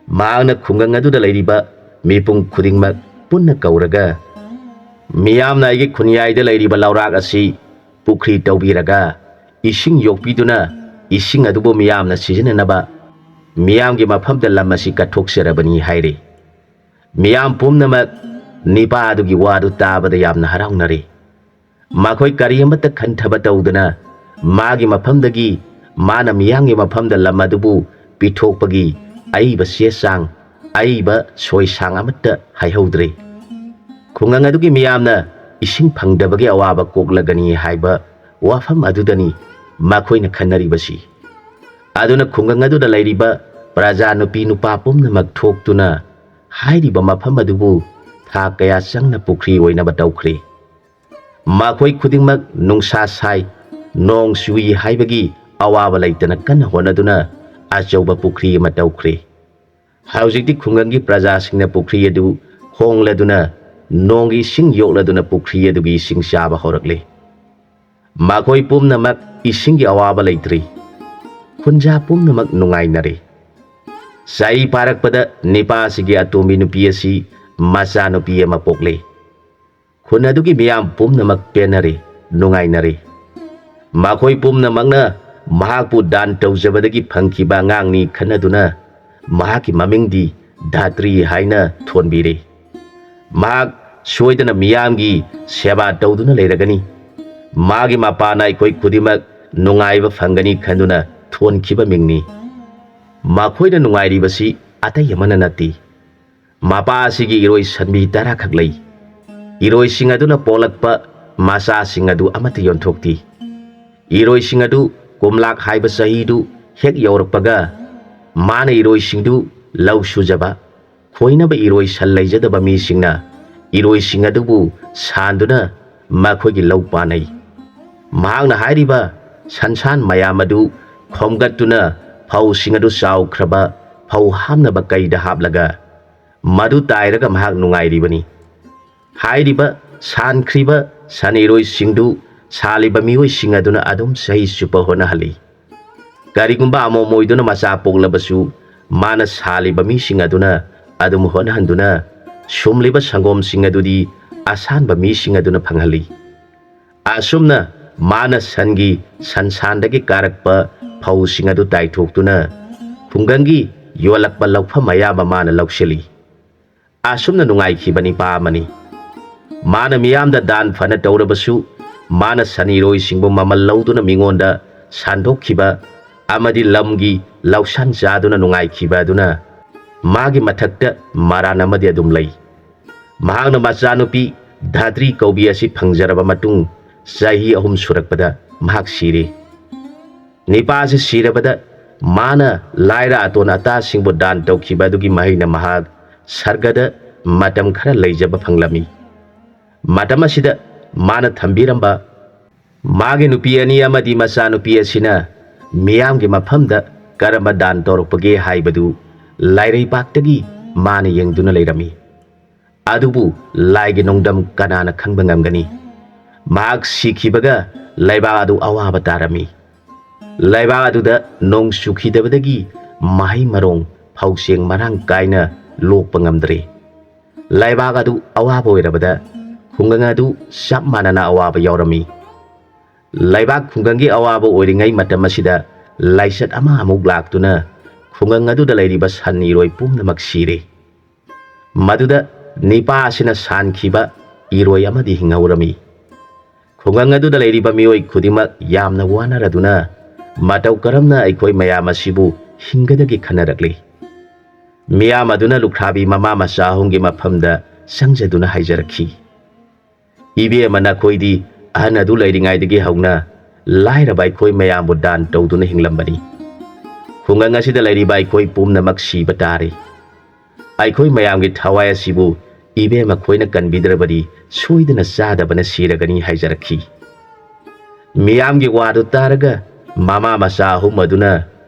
ꯃꯍꯥꯛꯅ ꯈꯨꯡꯒꯪ ꯑꯗꯨꯗ ꯂꯩꯔꯤꯕ ꯃꯤꯄꯨꯝ ꯈꯨꯗꯤꯡꯃꯛ ꯄꯨꯟꯅ ꯀꯧꯔꯒ, "ꯃꯤꯌꯥꯝꯅ ꯑꯩꯒꯤ ꯈꯨꯟꯌꯥꯏꯗ ꯂꯩꯔꯤꯕ ꯂꯧꯔꯥꯛ ꯑꯁꯤ ꯄꯨꯈ꯭ꯔꯤ ꯇꯧꯕꯤꯔꯒ ꯏꯁꯤꯡ ꯌꯣꯛꯄꯤꯗꯨꯅ ꯏꯁꯤꯡ ꯑꯗꯨꯕꯨ ꯃꯤꯌꯥꯝꯅ ꯁꯤꯖꯤꯟꯅꯅꯕ ꯃꯤꯌꯥꯝꯒꯤ ꯃꯐꯝꯗ ꯂꯝ ꯑꯁꯤ ꯀꯠꯊꯣꯛꯆꯔꯕꯅꯤ" ꯍꯥꯏꯔꯦ꯫ ꯃꯤꯌꯥꯝ ꯄꯨꯝꯅꯃꯛ ꯅꯤꯄꯥ ꯑꯗꯨꯒꯤ ꯋꯥꯗꯨ ꯇꯥꯕꯗ ꯌꯥꯝꯅ ꯍꯔꯥꯎꯅꯔꯦ꯫ ꯃꯈꯣꯏ ꯀꯔꯤ ꯑꯃꯠꯇ ꯈꯟꯊꯕ ꯇꯧꯗꯅ ꯃꯥꯒꯤ ꯃꯐꯝꯗꯒꯤ ꯃꯥꯅ ꯃꯤꯌꯥꯝꯒꯤ ꯃꯐꯝꯗ ꯂꯝ ꯑꯗꯨꯕꯨ ꯄꯤꯊꯣꯛꯄꯒꯤ ꯑꯏꯕ ꯆꯦ ꯆꯥꯡ, ꯑꯏꯕ ꯁꯣꯏꯁꯥꯡ ꯑꯃꯠꯇ ꯍꯥꯏꯍꯧꯗ꯭ꯔꯦ꯫ ꯈꯨꯡꯒꯪ ꯑꯗꯨꯒꯤ ꯃꯤꯌꯥꯝꯅ ꯏꯁꯤꯡ ꯐꯪꯗꯕꯒꯤ ꯑꯋꯥꯕ ꯀꯣꯛꯂꯒꯅꯤ ꯍꯥꯏꯕ ꯋꯥꯐꯝ ꯑꯗꯨꯗꯅꯤ ꯃꯈꯣꯏꯅ ꯈꯟꯅꯔꯤꯕꯁꯤ꯫ ꯑꯗꯨꯅ ꯈꯨꯡꯒꯪ ꯑꯗꯨꯗ ꯂꯩꯔꯤꯕ ꯄ꯭ꯔꯖꯥ ꯅꯨꯄꯤ ꯅꯨꯄꯥ ꯄꯨꯝꯅꯃꯛ ꯊꯣꯛꯇꯨꯅ ꯍꯥꯏꯔꯤꯕ ꯃꯐꯝ ꯑꯗꯨꯕꯨ ꯊꯥ ꯀꯌꯥ ꯆꯪꯅ ꯄꯨꯈ꯭ꯔꯤ ꯑꯣꯏꯅꯕ ꯇꯧꯈ꯭ꯔꯦ꯫ ꯃꯈꯣꯏ ꯈꯨꯗꯤꯡꯃꯛ ꯅꯨꯡꯁꯥ ꯁꯥꯏ, ꯅꯣꯡ ꯆꯨꯏ ꯍꯥꯏꯕꯒꯤ ꯑꯋꯥꯕ ꯂꯩꯇꯅ ꯀꯟꯅ ꯍꯣꯠꯅꯗꯨꯅ ꯑꯆꯧꯕ ꯄꯨꯈ꯭ꯔꯤ ꯑꯃ ꯇꯧꯈ꯭ꯔꯦ꯫ ꯍꯧꯖꯤꯛꯇꯤ ꯈꯨꯡꯒꯪꯒꯤ ꯄ꯭ꯔꯖꯥꯁꯤꯡꯅ ꯄꯨꯈ꯭ꯔꯤ ꯑꯗꯨ ꯍꯣꯡꯂꯗꯨꯅ ꯅꯣꯡꯒꯤ ꯏꯁꯤꯡ ꯌꯣꯛꯂꯗꯨꯅ ꯄꯨꯈ꯭ꯔꯤ ꯑꯗꯨꯒꯤ ꯏꯁꯤꯡ ꯆꯥꯕ ꯍꯧꯔꯛꯂꯦ꯫ ꯃꯈꯣꯏ ꯄꯨꯝꯅꯃꯛ ꯏꯁꯤꯡꯒꯤ ꯑꯋꯥꯕ ꯂꯩꯇ꯭ꯔꯤ꯫ ꯈꯨꯟꯖꯥ ꯄꯨꯝꯅꯃꯛ ꯅꯨꯡꯉꯥꯏꯅꯔꯤ꯫ ꯆꯍꯤ ꯐꯥꯔꯛꯄꯗ ꯅꯤꯄꯥꯁꯤꯒꯤ ꯑꯇꯣꯝꯕꯤ ꯅꯨꯄꯤ ꯑꯁꯤ ꯃꯆꯥꯅꯨꯄꯤ ꯑꯃ ꯄꯣꯛꯂꯦ꯫ ꯈꯨꯟ ꯑꯗꯨꯒꯤ ꯃꯤꯌꯥꯝ ꯄꯨꯝꯅꯃꯛ ꯄꯦꯟꯅꯔꯦ, ꯅꯨꯡꯉꯥꯏꯅꯔꯦ꯫ ꯃꯈꯣꯏ ꯄꯨꯝꯅꯃꯛꯅ ꯃꯍꯥꯛꯄꯨ ꯗꯥꯟ ꯇꯧꯖꯕꯗꯒꯤ ꯐꯪꯈꯤꯕ ꯑꯉꯥꯡꯅꯤ ꯈꯟꯅꯗꯨꯅ ꯃꯍꯥꯛꯀꯤ ꯃꯃꯤꯡꯗꯤ ꯙꯥꯇ꯭ꯔꯤ ꯍꯥꯏꯅ ꯊꯣꯟꯕꯤꯔꯦ꯫ ꯃꯍꯥꯛ ꯁꯣꯏꯗꯅ ꯃꯤꯌꯥꯝꯒꯤ ꯁꯦꯕꯥ ꯇꯧꯗꯨꯅ ꯂꯩꯔꯒꯅꯤ꯫ ꯃꯥꯒꯤ ꯃꯄꯥꯅ ꯑꯩꯈꯣꯏ ꯈꯨꯗꯤꯡꯃꯛ ꯅꯨꯡꯉꯥꯏꯕ ꯐꯪꯒꯅꯤ ꯈꯟꯗꯨꯅ ꯊꯣꯟꯈꯤꯕ ꯃꯤꯡꯅꯤ꯫ ꯃꯈꯣꯏꯅ ꯅꯨꯡꯉꯥꯏꯔꯤꯕꯁꯤ ꯑꯇꯩ ꯑꯃꯅ ꯅꯠꯇꯦ꯫ ꯃꯄꯥ ꯑꯁꯤꯒꯤ ꯏꯔꯣꯏ ꯁꯟꯕꯤ ꯇꯔꯥꯈꯛ ꯂꯩ꯫ ꯏꯔꯣꯏꯁꯤꯡ ꯑꯗꯨꯅ ꯄꯣꯛꯂꯛꯄ ꯃꯆꯥꯁꯤꯡ ꯑꯗꯨ ꯑꯃꯠꯇ ꯌꯣꯟꯊꯣꯛꯇꯦ꯫ ꯏꯔꯣꯏꯁꯤꯡ ꯑꯗꯨ ꯀꯨꯝꯂꯥꯛ ꯍꯥꯏꯕ ꯆꯍꯤꯗꯨ ꯍꯦꯛ ꯌꯧꯔꯛꯄꯒ ꯃꯥꯅ ꯏꯔꯣꯏꯁꯤꯡꯗꯨ ꯂꯧ ꯁꯨꯖꯕ, ꯈꯣꯏꯅꯕ ꯏꯔꯣꯏ ꯁꯟ ꯂꯩꯖꯗꯕ ꯃꯤꯁꯤꯡꯅ ꯏꯔꯣꯏꯁꯤꯡ ꯑꯗꯨꯕꯨ ꯁꯥꯟꯗꯨꯅ ꯃꯈꯣꯏꯒꯤ ꯂꯧ ꯄꯥꯟꯅꯩ꯫ ꯃꯍꯥꯛꯅ ꯍꯥꯏꯔꯤꯕ ꯁꯟꯁꯥꯟ ꯃꯌꯥꯝ ꯑꯗꯨ ꯈꯣꯝꯒꯠꯇꯨꯅ ꯐꯧꯁꯤꯡ ꯑꯗꯨ ꯆꯥꯎꯈ꯭ꯔꯕ ꯐꯧ ꯍꯥꯞꯅꯕ ꯀꯩꯗ ꯍꯥꯞꯂꯒ ꯃꯗꯨ ꯇꯥꯏꯔꯒ ꯃꯍꯥꯛ ꯅꯨꯡꯉꯥꯏꯔꯤꯕꯅꯤ꯫ ꯍꯥꯏꯔꯤꯕ ꯁꯥꯟꯈ꯭ꯔꯤꯕ ꯁꯟ ꯏꯔꯣꯏꯁꯤꯡꯗꯨ ꯁꯥꯜꯂꯤꯕ ꯃꯤꯑꯣꯏꯁꯤꯡ ꯑꯗꯨꯅ ꯑꯗꯨꯝ ꯆꯍꯤ ꯆꯨꯞꯄ ꯍꯣꯠꯅꯍꯜꯂꯤ꯫ ꯀꯔꯤꯒꯨꯝꯕ ꯑꯃꯣꯝ ꯑꯣꯏꯗꯨꯅ ꯃꯆꯥ ꯄꯣꯛꯂꯕꯁꯨ ꯃꯥꯅ ꯁꯥꯜꯂꯤꯕ ꯃꯤꯁꯤꯡ ꯑꯗꯨꯅ ꯑꯗꯨꯝ ꯍꯣꯠꯅꯍꯟꯗꯨꯅ ꯁꯨꯝꯂꯤꯕ ꯁꯪꯒꯣꯝꯁꯤꯡ ꯑꯗꯨꯗꯤ ꯑꯁꯥꯟꯕ ꯃꯤꯁꯤꯡ ꯑꯗꯨꯅ ꯐꯪꯍꯜꯂꯤ꯫ ꯑꯁꯨꯝꯅ ꯃꯥꯅ ꯁꯟꯒꯤ ꯁꯟꯁꯥꯟꯗꯒꯤ ꯀꯥꯔꯛꯄ ꯐꯧꯁꯤꯡ ꯑꯗꯨ ꯇꯥꯏꯊꯣꯛꯇꯨꯅ ꯈꯨꯡꯒꯪꯒꯤ ꯌꯣꯜꯂꯛꯄ ꯂꯧꯐꯝ ꯑꯌꯥꯝꯕ ꯃꯥꯅ ꯂꯧꯁꯤꯜꯂꯤ꯫ ꯑꯁꯨꯝꯅ ꯅꯨꯡꯉꯥꯏꯈꯤꯕ ꯅꯤꯄꯥ ꯑꯃꯅꯤ꯫ ꯃꯥꯅ ꯃꯤꯌꯥꯝꯗ ꯗꯥꯟ ꯐꯅ ꯇꯧꯔꯕꯁꯨ ꯃꯥꯅ ꯁꯟ ꯏꯔꯣꯏꯁꯤꯡꯕꯨ ꯃꯃꯜ ꯂꯧꯗꯨꯅ ꯃꯤꯉꯣꯟꯗ ꯁꯥꯟꯗꯣꯛꯈꯤꯕ ꯑꯃꯗꯤ ꯂꯝꯒꯤ ꯂꯧꯁꯥꯟ ꯆꯥꯗꯨꯅ ꯅꯨꯡꯉꯥꯏꯈꯤꯕ ꯑꯗꯨꯅ ꯃꯥꯒꯤ ꯃꯊꯛꯇ ꯃꯔꯥꯟ ꯑꯃꯗꯤ ꯑꯗꯨꯝ ꯂꯩ꯫ ꯃꯍꯥꯛꯅ ꯃꯆꯥꯅꯨꯄꯤ ꯙꯥꯇ꯭ꯔꯤ ꯀꯧꯕꯤ ꯑꯁꯤ ꯐꯪꯖꯔꯕ ꯃꯇꯨꯡ ꯆꯍꯤ ꯑꯍꯨꯝ ꯁꯨꯔꯛꯄꯗ ꯃꯍꯥꯛ ꯁꯤꯔꯦ꯫ ꯅꯤꯄꯥ ꯑꯁꯤ ꯁꯤꯔꯕꯗ ꯃꯥꯅ ꯂꯥꯏꯔ ꯑꯇꯣꯟ ꯑꯇꯥꯁꯤꯡꯕꯨ ꯗꯥꯟ ꯇꯧꯈꯤꯕ ꯑꯗꯨꯒꯤ ꯃꯍꯩꯅ ꯃꯍꯥꯛ ꯁꯔꯒꯗ ꯃꯇꯝ ꯈꯔ ꯂꯩꯖꯕ ꯐꯪꯂꯝꯃꯤ꯫ ꯃꯇꯝ ꯑꯁꯤꯗ ꯃꯥꯅ ꯊꯝꯕꯤꯔꯝꯕ ꯃꯥꯒꯤ ꯅꯨꯄꯤ ꯑꯅꯤ ꯑꯃꯗꯤ ꯃꯆꯥꯅꯨꯄꯤ ꯑꯁꯤꯅ ꯃꯤꯌꯥꯝꯒꯤ ꯃꯐꯝꯗ ꯀꯔꯝꯕ ꯗꯥꯟ ꯇꯧꯔꯛꯄꯒꯦ ꯍꯥꯏꯕꯗꯨ ꯂꯥꯏꯔꯩꯕꯥꯛꯇꯒꯤ ꯃꯥꯅ ꯌꯦꯡꯗꯨꯅ ꯂꯩꯔꯝꯃꯤ꯫ ꯑꯗꯨꯕꯨ ꯂꯥꯏꯒꯤ ꯅꯣꯡꯗꯝ ꯀꯅꯥꯅ ꯈꯪꯕ ꯉꯝꯒꯅꯤ? ꯃꯍꯥꯛ ꯁꯤꯈꯤꯕꯒ ꯂꯩꯕꯥꯛ ꯑꯗꯨ ꯑꯋꯥꯕ ꯇꯥꯔꯝꯃꯤ꯫ ꯂꯩꯕꯥꯛ ꯑꯗꯨꯗ ꯅꯣꯡ ꯆꯨꯈꯤꯗꯕꯗꯒꯤ ꯃꯍꯩ ꯃꯔꯣꯡ, ꯐꯧꯁꯦꯡ ꯃꯔꯥꯡ ꯀꯥꯏꯅ ꯂꯣꯛꯄ ꯉꯝꯗ꯭ꯔꯦ꯫ ꯂꯩꯕꯥꯛ ꯑꯗꯨ ꯑꯋꯥꯕ ꯑꯣꯏꯔꯕꯗ ꯈꯨꯡꯒꯪ ꯑꯗꯨ ꯆꯞ ꯃꯥꯟꯅꯅ ꯑꯋꯥꯕ ꯌꯥꯎꯔꯝꯃꯤ꯫ ꯂꯩꯕꯥꯛ ꯈꯨꯡꯒꯪꯒꯤ ꯑꯋꯥꯕ ꯑꯣꯏꯔꯤꯉꯩ ꯃꯇꯝ ꯑꯁꯤꯗ ꯂꯥꯏꯆꯠ ꯑꯃ ꯑꯃꯨꯛ ꯂꯥꯛꯇꯨꯅ ꯈꯨꯡꯒꯪ ꯑꯗꯨꯗ ꯂꯩꯔꯤꯕ ꯁꯟ ꯏꯔꯣꯏ ꯄꯨꯝꯅꯃꯛ ꯁꯤꯔꯦ꯫ ꯃꯗꯨꯗ ꯅꯤꯄꯥ ꯑꯁꯤꯅ ꯁꯥꯟꯈꯤꯕ ꯏꯔꯣꯏ ꯑꯃꯗꯤ ꯍꯤꯡꯍꯧꯔꯝꯃꯤ꯫ ꯈꯨꯡꯒꯪ ꯑꯗꯨꯗ ꯂꯩꯔꯤꯕ ꯃꯤꯑꯣꯏ ꯈꯨꯗꯤꯡꯃꯛ ꯌꯥꯝꯅ ꯋꯥꯅꯔꯗꯨꯅ ꯃꯇꯧ ꯀꯔꯝꯅ ꯑꯩꯈꯣꯏ ꯃꯌꯥꯝ ꯑꯁꯤꯕꯨ ꯍꯤꯡꯒꯗꯒꯦ ꯈꯟꯅꯔꯛꯂꯤ꯫ ꯃꯤꯌꯥꯝ ꯑꯗꯨꯅ ꯂꯨꯈ꯭ꯔꯥꯕꯤ ꯃꯃꯥ ꯃꯆꯥ ꯑꯍꯨꯝꯒꯤ ꯃꯐꯝꯗ ꯆꯪꯖꯗꯨꯅ ꯍꯥꯏꯖꯔꯛꯈꯤ, "ꯏꯕꯦꯝꯃ, ꯅꯈꯣꯏꯗꯤ ꯑꯍꯟ ꯑꯗꯨ ꯂꯩꯔꯤꯉꯩꯗꯒꯤ ꯍꯧꯅ ꯂꯥꯏꯔꯕ ꯑꯩꯈꯣꯏ ꯃꯌꯥꯝꯕꯨ ꯗꯥꯟ ꯇꯧꯗꯨꯅ ꯍꯤꯡꯂꯝꯕꯅꯤ꯫ ꯈꯨꯡꯒꯪ ꯑꯁꯤꯗ ꯂꯩꯔꯤꯕ ꯑꯩꯈꯣꯏ ꯄꯨꯝꯅꯃꯛ ꯁꯤꯕ ꯇꯥꯔꯦ꯫ ꯑꯩꯈꯣꯏ ꯃꯌꯥꯝꯒꯤ ꯊꯋꯥꯏ ꯑꯁꯤꯕꯨ ꯏꯕꯦꯝꯃ ꯈꯣꯏꯅ ꯀꯟꯕꯤꯗ꯭ꯔꯕꯗꯤ ꯁꯣꯏꯗꯅ ꯆꯥꯗꯕꯅ ꯁꯤꯔꯒꯅꯤ" ꯍꯥꯏꯖꯔꯛꯈꯤ꯫ ꯃꯤꯌꯥꯝꯒꯤ ꯋꯥꯗꯨ ꯇꯥꯔꯒ ꯃꯃꯥ ꯃꯆꯥ ꯑꯍꯨꯝ ꯑꯗꯨꯅ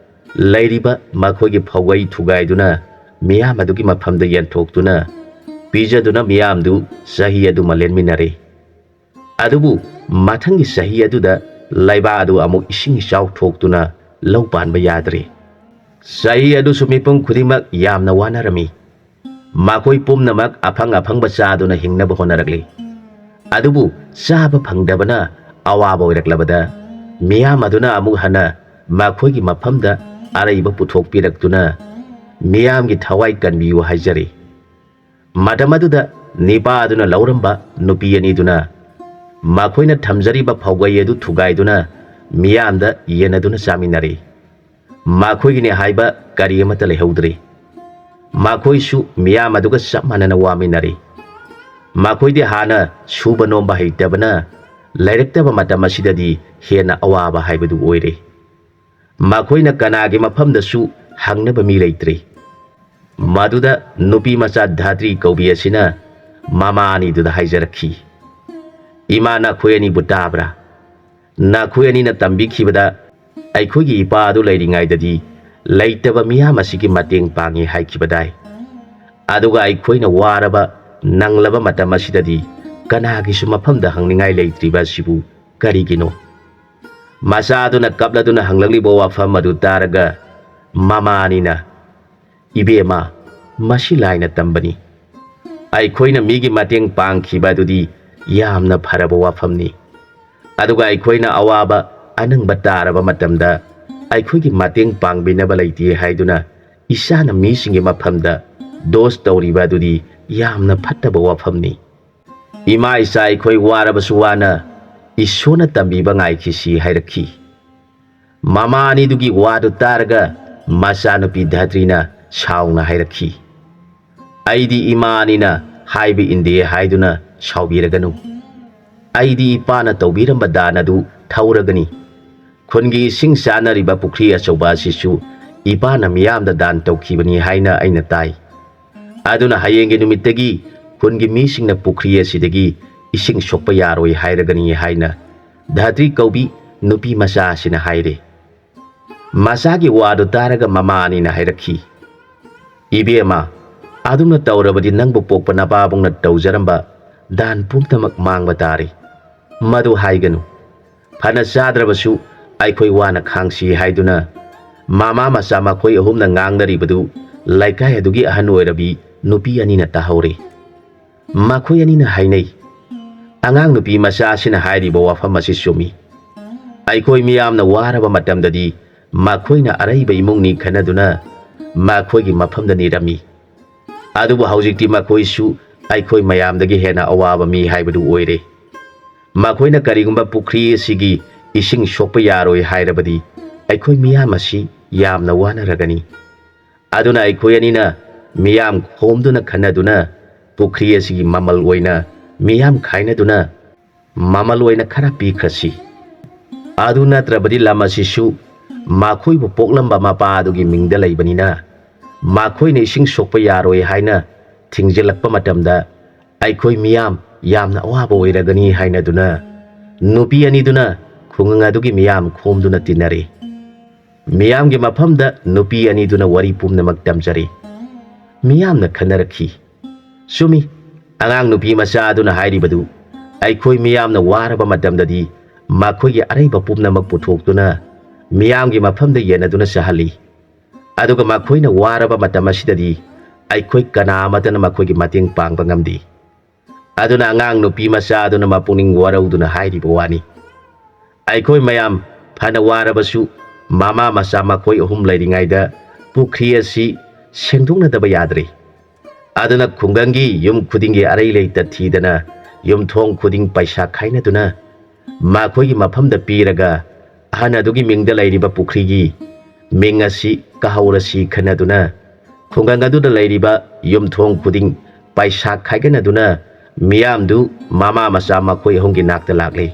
ꯂꯩꯔꯤꯕ ꯃꯈꯣꯏꯒꯤ ꯐꯧꯒꯩ ꯊꯨꯒꯥꯏꯗꯨꯅ ꯃꯤꯌꯥꯝ ꯑꯗꯨꯒꯤ ꯃꯐꯝꯗ ꯌꯦꯟꯊꯣꯛꯇꯨꯅ ꯄꯤꯖꯗꯨꯅ ꯃꯤꯌꯥꯝꯗꯨ ꯆꯍꯤ ꯑꯗꯨꯃ ꯂꯦꯟꯃꯤꯟꯅꯔꯦ꯫ ꯑꯗꯨꯕꯨ ꯃꯊꯪꯒꯤ ꯆꯍꯤ ꯑꯗꯨꯗ ꯂꯩꯕꯥꯛ ꯑꯗꯨ ꯑꯃꯨꯛ ꯏꯁꯤꯡ ꯏꯆꯥꯎ ꯊꯣꯛꯇꯨꯅ ꯂꯧ ꯄꯥꯟꯕ ꯌꯥꯗ꯭ꯔꯦ꯫ ꯆꯍꯤ ꯑꯗꯨꯁꯨ ꯃꯤꯄꯨꯝ ꯈꯨꯗꯤꯡꯃꯛ ꯌꯥꯝꯅ ꯋꯥꯅꯔꯝꯃꯤ꯫ ꯃꯈꯣꯏ ꯄꯨꯝꯅꯃꯛ ꯑꯐꯪ ꯑꯐꯪꯕ ꯆꯥꯗꯨꯅ ꯍꯤꯡꯅꯕ ꯍꯣꯠꯅꯔꯛꯂꯤ꯫ ꯑꯗꯨꯕꯨ ꯆꯥꯕ ꯐꯪꯗꯕꯅ ꯑꯋꯥꯕ ꯑꯣꯏꯔꯛꯂꯕꯗ ꯃꯤꯌꯥꯝ ꯑꯗꯨꯅ ꯑꯃꯨꯛ ꯍꯟꯅ ꯃꯈꯣꯏꯒꯤ ꯃꯐꯝꯗ ꯑꯔꯩꯕ ꯄꯨꯊꯣꯛꯄꯤꯔꯛꯇꯨꯅ ꯃꯤꯌꯥꯝꯒꯤ ꯊꯋꯥꯏ ꯀꯟꯕꯤꯌꯨ ꯍꯥꯏꯖꯔꯤ꯫ ꯃꯇꯝ ꯑꯗꯨꯗ ꯅꯤꯄꯥ ꯑꯗꯨꯅ ꯂꯧꯔꯝꯕ ꯅꯨꯄꯤ ꯑꯅꯤꯗꯨꯅ ꯃꯈꯣꯏꯅ ꯊꯝꯖꯔꯤꯕ ꯐꯧꯒꯩ ꯑꯗꯨ ꯊꯨꯒꯥꯏꯗꯨꯅ ꯃꯤꯌꯥꯝꯗ ꯌꯦꯟꯅꯗꯨꯅ ꯆꯥꯃꯤꯟꯅꯔꯤ꯫ ꯃꯈꯣꯏꯒꯤꯅꯤ ꯍꯥꯏꯕ ꯀꯔꯤ ꯑꯃꯠꯇ ꯂꯩꯍꯧꯗ꯭ꯔꯤ꯫ ꯃꯈꯣꯏꯁꯨ ꯃꯤꯌꯥꯝ ꯑꯗꯨꯒ ꯆꯞ ꯃꯥꯟꯅꯅ ꯋꯥꯃꯤꯟꯅꯔꯤ꯫ ꯃꯈꯣꯏꯗꯤ ꯍꯥꯟꯅ ꯁꯨꯕ ꯅꯣꯝꯕ ꯍꯩꯇꯕꯅ ꯂꯩꯔꯛꯇꯕ ꯃꯇꯝ ꯑꯁꯤꯗꯗꯤ ꯍꯦꯟꯅ ꯑꯋꯥꯕ ꯍꯥꯏꯕꯗꯨ ꯑꯣꯏꯔꯦ꯫ ꯃꯈꯣꯏꯅ ꯀꯅꯥꯒꯤ ꯃꯐꯝꯗꯁꯨ ꯍꯪꯅꯕ ꯃꯤ ꯂꯩꯇ꯭ꯔꯦ꯫ ꯃꯗꯨꯗ ꯅꯨꯄꯤ ꯃꯆꯥ ꯙꯥꯇ꯭ꯔꯤ ꯀꯧꯕꯤ ꯑꯁꯤꯅ ꯃꯃꯥ ꯑꯅꯤꯗꯨꯗ ꯍꯥꯏꯖꯔꯛꯈꯤ, "ꯏꯃꯥ, ꯅꯈꯣꯏ ꯑꯅꯤꯕꯨ ꯇꯥꯕ꯭ꯔꯥ? ꯅꯈꯣꯏ ꯑꯅꯤꯅ ꯇꯝꯕꯤꯈꯤꯕꯗ ꯑꯩꯈꯣꯏꯒꯤ ꯏꯄꯥ ꯑꯗꯨ ꯂꯩꯔꯤꯉꯩꯗꯗꯤ ꯂꯩꯇꯕ ꯃꯤꯌꯥꯝ ꯑꯁꯤꯒꯤ ꯃꯇꯦꯡ ꯄꯥꯡꯉꯤ ꯍꯥꯏꯈꯤꯕꯗꯥꯏ? ꯑꯗꯨꯒ ꯑꯩꯈꯣꯏꯅ ꯋꯥꯔꯕ, ꯅꯪꯂꯕ ꯃꯇꯝ ꯑꯁꯤꯗꯗꯤ ꯀꯅꯥꯒꯤꯁꯨ ꯃꯐꯝꯗ ꯍꯪꯅꯤꯡꯉꯥꯏ ꯂꯩꯇ꯭ꯔꯤꯕ ꯑꯁꯤꯕꯨ ꯀꯔꯤꯒꯤꯅꯣ?" ꯃꯆꯥꯗꯨꯅ ꯀꯞꯂꯗꯨꯅ ꯍꯪꯂꯛꯂꯤꯕ ꯋꯥꯐꯝ ꯑꯗꯨ ꯇꯥꯔꯒ ꯃꯃꯥ ꯑꯅꯤꯅ, "ꯏꯕꯦꯝꯃ, ꯃꯁꯤ ꯂꯥꯏꯅ ꯇꯝꯕꯅꯤ꯫ ꯑꯩꯈꯣꯏꯅ ꯃꯤꯒꯤ ꯃꯇꯦꯡ ꯄꯥꯡꯈꯤꯕ ꯑꯗꯨꯗꯤ ꯌꯥꯝꯅ ꯐꯔꯕ ꯋꯥꯐꯝꯅꯤ꯫ ꯑꯗꯨꯒ ꯑꯩꯈꯣꯏꯅ ꯑꯋꯥꯕ ꯑꯅꯪꯕ ꯇꯥꯔꯕ ꯃꯇꯝꯗ ꯑꯩꯈꯣꯏꯒꯤ ꯃꯇꯦꯡ ꯄꯥꯡꯕꯤꯅꯕ ꯂꯩꯇꯦ ꯍꯥꯏꯗꯨꯅ ꯏꯁꯥꯅ ꯃꯤꯁꯤꯡꯒꯤ ꯃꯐꯝꯗ ꯗꯣꯁ ꯇꯧꯔꯤꯕ ꯑꯗꯨꯗꯤ ꯌꯥꯝꯅ ꯐꯠꯇꯕ ꯋꯥꯐꯝꯅꯤ꯫ ꯏꯃꯥ ꯏꯆꯥ ꯑꯩꯈꯣꯏ ꯋꯥꯔꯕꯁꯨ ꯋꯥꯅ ꯏꯁꯣꯔꯅ ꯇꯝꯕꯤꯕ ꯉꯥꯏꯈꯤꯁꯤ" ꯍꯥꯏꯔꯛꯈꯤ꯫ ꯃꯃꯥ ꯑꯅꯤꯗꯨꯒꯤ ꯋꯥꯗꯨ ꯇꯥꯔꯒ ꯃꯆꯥꯅꯨꯄꯤ ꯙꯥꯇ꯭ꯔꯤꯅ ꯁꯥꯎꯅ ꯍꯥꯏꯔꯛꯈꯤ, "ꯑꯩꯗꯤ ꯏꯃꯥ ꯑꯅꯤꯅ ꯍꯥꯏꯕ ꯏꯟꯗꯦ ꯍꯥꯏꯗꯨꯅ ꯁꯥꯎꯕꯤꯔꯒꯅꯨ꯫ ꯑꯩꯗꯤ ꯏꯄꯥꯅ ꯇꯧꯕꯤꯔꯝꯕ ꯗꯥꯟ ꯑꯗꯨ ꯊꯧꯔꯒꯅꯤ꯫ ꯈꯨꯟꯒꯤ ꯏꯁꯤꯡ ꯆꯥꯅꯔꯤꯕ ꯄꯨꯈ꯭ꯔꯤ ꯑꯆꯧꯕ ꯑꯁꯤꯁꯨ ꯏꯄꯥꯅ ꯃꯤꯌꯥꯝꯗ ꯗꯥꯟ ꯇꯧꯈꯤꯕꯅꯤ ꯍꯥꯏꯅ ꯑꯩꯅ ꯇꯥꯏ꯫ ꯑꯗꯨꯅ ꯍꯌꯦꯡꯒꯤ ꯅꯨꯃꯤꯠꯇꯒꯤ ꯈꯨꯟꯒꯤ ꯃꯤꯁꯤꯡꯅ ꯄꯨꯈ꯭ꯔꯤ ꯑꯁꯤꯗꯒꯤ ꯏꯁꯤꯡ ꯁꯣꯛꯄ ꯌꯥꯔꯣꯏ ꯍꯥꯏꯔꯒꯅꯤ" ꯍꯥꯏꯅ ꯙꯥꯇ꯭ꯔꯤ ꯀꯧꯕꯤ ꯅꯨꯄꯤ ꯃꯆꯥ ꯑꯁꯤꯅ ꯍꯥꯏꯔꯦ꯫ ꯃꯆꯥꯒꯤ ꯋꯥꯗꯨ ꯇꯥꯔꯒ ꯃꯃꯥ ꯑꯅꯤꯅ ꯍꯥꯏꯔꯛꯈꯤ, "ꯏꯕꯦꯝꯃ, ꯑꯗꯨꯝꯅ ꯇꯧꯔꯕꯗꯤ ꯅꯪꯕꯨ ꯄꯣꯛꯄ ꯅꯄꯥꯕꯨꯡꯅ ꯇꯧꯖꯔꯝꯕ ꯗꯥꯟ ꯄꯨꯝꯅꯃꯛ ꯃꯥꯡꯕ ꯇꯥꯔꯦ꯫ ꯃꯗꯨ ꯍꯥꯏꯒꯅꯨ꯫ ꯐꯅ ꯆꯥꯗ꯭ꯔꯕꯁꯨ ꯑꯩꯈꯣꯏ ꯋꯥꯅ ꯈꯥꯡꯁꯤ" ꯍꯥꯏꯗꯨꯅ ꯃꯃꯥ ꯃꯆꯥ ꯃꯈꯣꯏ ꯑꯍꯨꯝꯅ ꯉꯥꯡꯅꯔꯤꯕꯗꯨ ꯂꯩꯀꯥꯏ ꯑꯗꯨꯒꯤ ꯑꯍꯟ ꯑꯣꯏꯔꯕꯤ ꯅꯨꯄꯤ ꯑꯅꯤꯅ ꯇꯥꯍꯧꯔꯦ꯫ ꯃꯈꯣꯏ ꯑꯅꯤꯅ ꯍꯥꯏꯅꯩ, "ꯑꯉꯥꯡ ꯅꯨꯄꯤ ꯃꯆꯥ ꯑꯁꯤꯅ ꯍꯥꯏꯔꯤꯕ ꯋꯥꯐꯝ ꯑꯁꯤ ꯆꯨꯝꯃꯤ꯫ ꯑꯩꯈꯣꯏ ꯃꯤꯌꯥꯝꯅ ꯋꯥꯔꯕ ꯃꯇꯝꯗꯗꯤ ꯃꯈꯣꯏꯅ ꯑꯔꯩꯕ ꯏꯃꯨꯡꯅꯤ ꯈꯟꯅꯗꯨꯅ ꯃꯈꯣꯏꯒꯤ ꯃꯐꯝꯗ ꯅꯤꯔꯝꯃꯤ꯫ ꯑꯗꯨꯕꯨ ꯍꯧꯖꯤꯛꯇꯤ ꯃꯈꯣꯏꯁꯨ ꯑꯩꯈꯣꯏ ꯃꯌꯥꯝꯗꯒꯤ ꯍꯦꯟꯅ ꯑꯋꯥꯕ ꯃꯤ ꯍꯥꯏꯕꯗꯨ ꯑꯣꯏꯔꯦ꯫ ꯃꯈꯣꯏꯅ ꯀꯔꯤꯒꯨꯝꯕ ꯄꯨꯈ꯭ꯔꯤ ꯑꯁꯤꯒꯤ ꯏꯁꯤꯡ ꯁꯣꯛꯄ ꯌꯥꯔꯣꯏ ꯍꯥꯏꯔꯕꯗꯤ ꯑꯩꯈꯣꯏ ꯃꯤꯌꯥꯝ ꯑꯁꯤ ꯌꯥꯝꯅ ꯋꯥꯅꯔꯒꯅꯤ꯫ ꯑꯗꯨꯅ ꯑꯩꯈꯣꯏ ꯑꯅꯤꯅ ꯃꯤꯌꯥꯝ ꯈꯣꯝꯗꯨꯅ ꯈꯟꯅꯗꯨꯅ ꯄꯨꯈ꯭ꯔꯤ ꯑꯁꯤꯒꯤ ꯃꯃꯜ ꯑꯣꯏꯅ ꯃꯤꯌꯥꯝ ꯈꯥꯏꯅꯗꯨꯅ ꯃꯃꯜ ꯑꯣꯏꯅ ꯈꯔ ꯄꯤꯈ꯭ꯔꯁꯤ꯫ ꯑꯗꯨ ꯅꯠꯇ꯭ꯔꯕꯗꯤ ꯂꯝ ꯑꯁꯤꯁꯨ ꯃꯈꯣꯏꯕꯨ ꯄꯣꯛꯂꯝꯕ ꯃꯄꯥ ꯑꯗꯨꯒꯤ ꯃꯤꯡꯗ ꯂꯩꯕꯅꯤꯅ, ꯃꯈꯣꯏꯅ ꯏꯁꯤꯡ ꯁꯣꯛꯄ ꯌꯥꯔꯣꯏ ꯍꯥꯏꯅ ꯊꯤꯡꯖꯤꯜꯂꯛꯄ ꯃꯇꯝꯗ, ꯑꯩꯈꯣꯏ ꯃꯤꯌꯥꯝ ꯌꯥꯝꯅ ꯑꯋꯥꯕ ꯑꯣꯏꯔꯒꯅꯤ ꯍꯥꯏꯅꯗꯨꯅ ꯅꯨꯄꯤ ꯑꯅꯤꯗꯨꯅ ꯈꯨꯡꯒꯪ ꯑꯗꯨꯒꯤ ꯃꯤꯌꯥꯝ ꯈꯣꯝꯗꯨꯅ ꯇꯤꯟꯅꯔꯦ꯫ ꯃꯤꯌꯥꯝꯒꯤ ꯃꯐꯝꯗ ꯅꯨꯄꯤ ꯑꯅꯤꯗꯨꯅ ꯋꯥꯔꯤ ꯄꯨꯝꯅꯃꯛ ꯇꯝꯖꯔꯦ꯫ ꯃꯤꯌꯥꯝꯅ ꯈꯟꯅꯔꯛꯈꯤ, "ꯆꯨꯝꯃꯤ, ꯑꯉꯥꯡ ꯅꯨꯄꯤ ꯃꯆꯥ ꯑꯗꯨꯅ ꯍꯥꯏꯔꯤꯕꯗꯨ꯫ ꯑꯩꯈꯣꯏ ꯃꯤꯌꯥꯝꯅ ꯋꯥꯔꯕ ꯃꯇꯝꯗꯗꯤ ꯃꯈꯣꯏꯒꯤ ꯑꯔꯩꯕ ꯄꯨꯝꯅꯃꯛ ꯄꯨꯊꯣꯛꯇꯨꯅ ꯃꯤꯌꯥꯝꯒꯤ ꯃꯐꯝꯗ ꯌꯦꯟꯅꯗꯨꯅ ꯆꯥꯍꯜꯂꯤ꯫ ꯑꯗꯨꯒ ꯃꯈꯣꯏꯅ ꯋꯥꯔꯕ ꯃꯇꯝ ꯑꯁꯤꯗꯗꯤ ꯑꯩꯈꯣꯏ ꯀꯅꯥ ꯑꯃꯠꯇꯅ ꯃꯈꯣꯏꯒꯤ ꯃꯇꯦꯡ ꯄꯥꯡꯕ ꯉꯝꯗꯦ꯫ ꯑꯗꯨꯅ ꯑꯉꯥꯡ ꯅꯨꯄꯤ ꯃꯆꯥ ꯑꯗꯨꯅ ꯃꯄꯨꯛꯅꯤꯡ ꯋꯥꯔꯧꯗꯨꯅ ꯍꯥꯏꯔꯤꯕ ꯋꯥꯅꯤ꯫ ꯑꯩꯈꯣꯏ ꯃꯌꯥꯝ ꯐꯅ ꯋꯥꯔꯕꯁꯨ ꯃꯃꯥ ꯃꯆꯥ ꯃꯈꯣꯏ ꯑꯍꯨꯝ ꯂꯩꯔꯤꯉꯩꯗ ꯄꯨꯈ꯭ꯔꯤ ꯑꯁꯤ ꯁꯦꯡꯗꯣꯛꯅꯗꯕ ꯌꯥꯗ꯭ꯔꯦ꯫ ꯑꯗꯨꯅ ꯈꯨꯡꯒꯪꯒꯤ ꯌꯨꯝ ꯈꯨꯗꯤꯡꯒꯤ ꯑꯔꯩ ꯂꯩꯇ ꯊꯤꯗꯅ ꯌꯨꯝꯊꯣꯡ ꯈꯨꯗꯤꯡ ꯄꯩꯁꯥ ꯈꯥꯏꯅꯗꯨꯅ ꯃꯈꯣꯏꯒꯤ ꯃꯐꯝꯗ ꯄꯤꯔꯒ ꯑꯍꯟ ꯑꯗꯨꯒꯤ ꯃꯤꯡꯗ ꯂꯩꯔꯤꯕ ꯄꯨꯈ꯭ꯔꯤꯒꯤ ꯃꯤꯡ ꯑꯁꯤ ꯀꯥꯍꯧꯔꯁꯤ ꯈꯟꯅꯗꯨꯅ ꯈꯨꯡꯒꯪ ꯑꯗꯨꯗ ꯂꯩꯔꯤꯕ ꯌꯨꯝꯊꯣꯡ ꯈꯨꯗꯤꯡ ꯄꯩꯁꯥ ꯈꯥꯏꯒꯠꯅꯗꯨꯅ ꯃꯤꯌꯥꯝꯗꯨ ꯃꯃꯥ ꯃꯆꯥ ꯃꯈꯣꯏ ꯑꯍꯨꯝꯒꯤ ꯅꯥꯛꯇ ꯂꯥꯛꯂꯤ꯫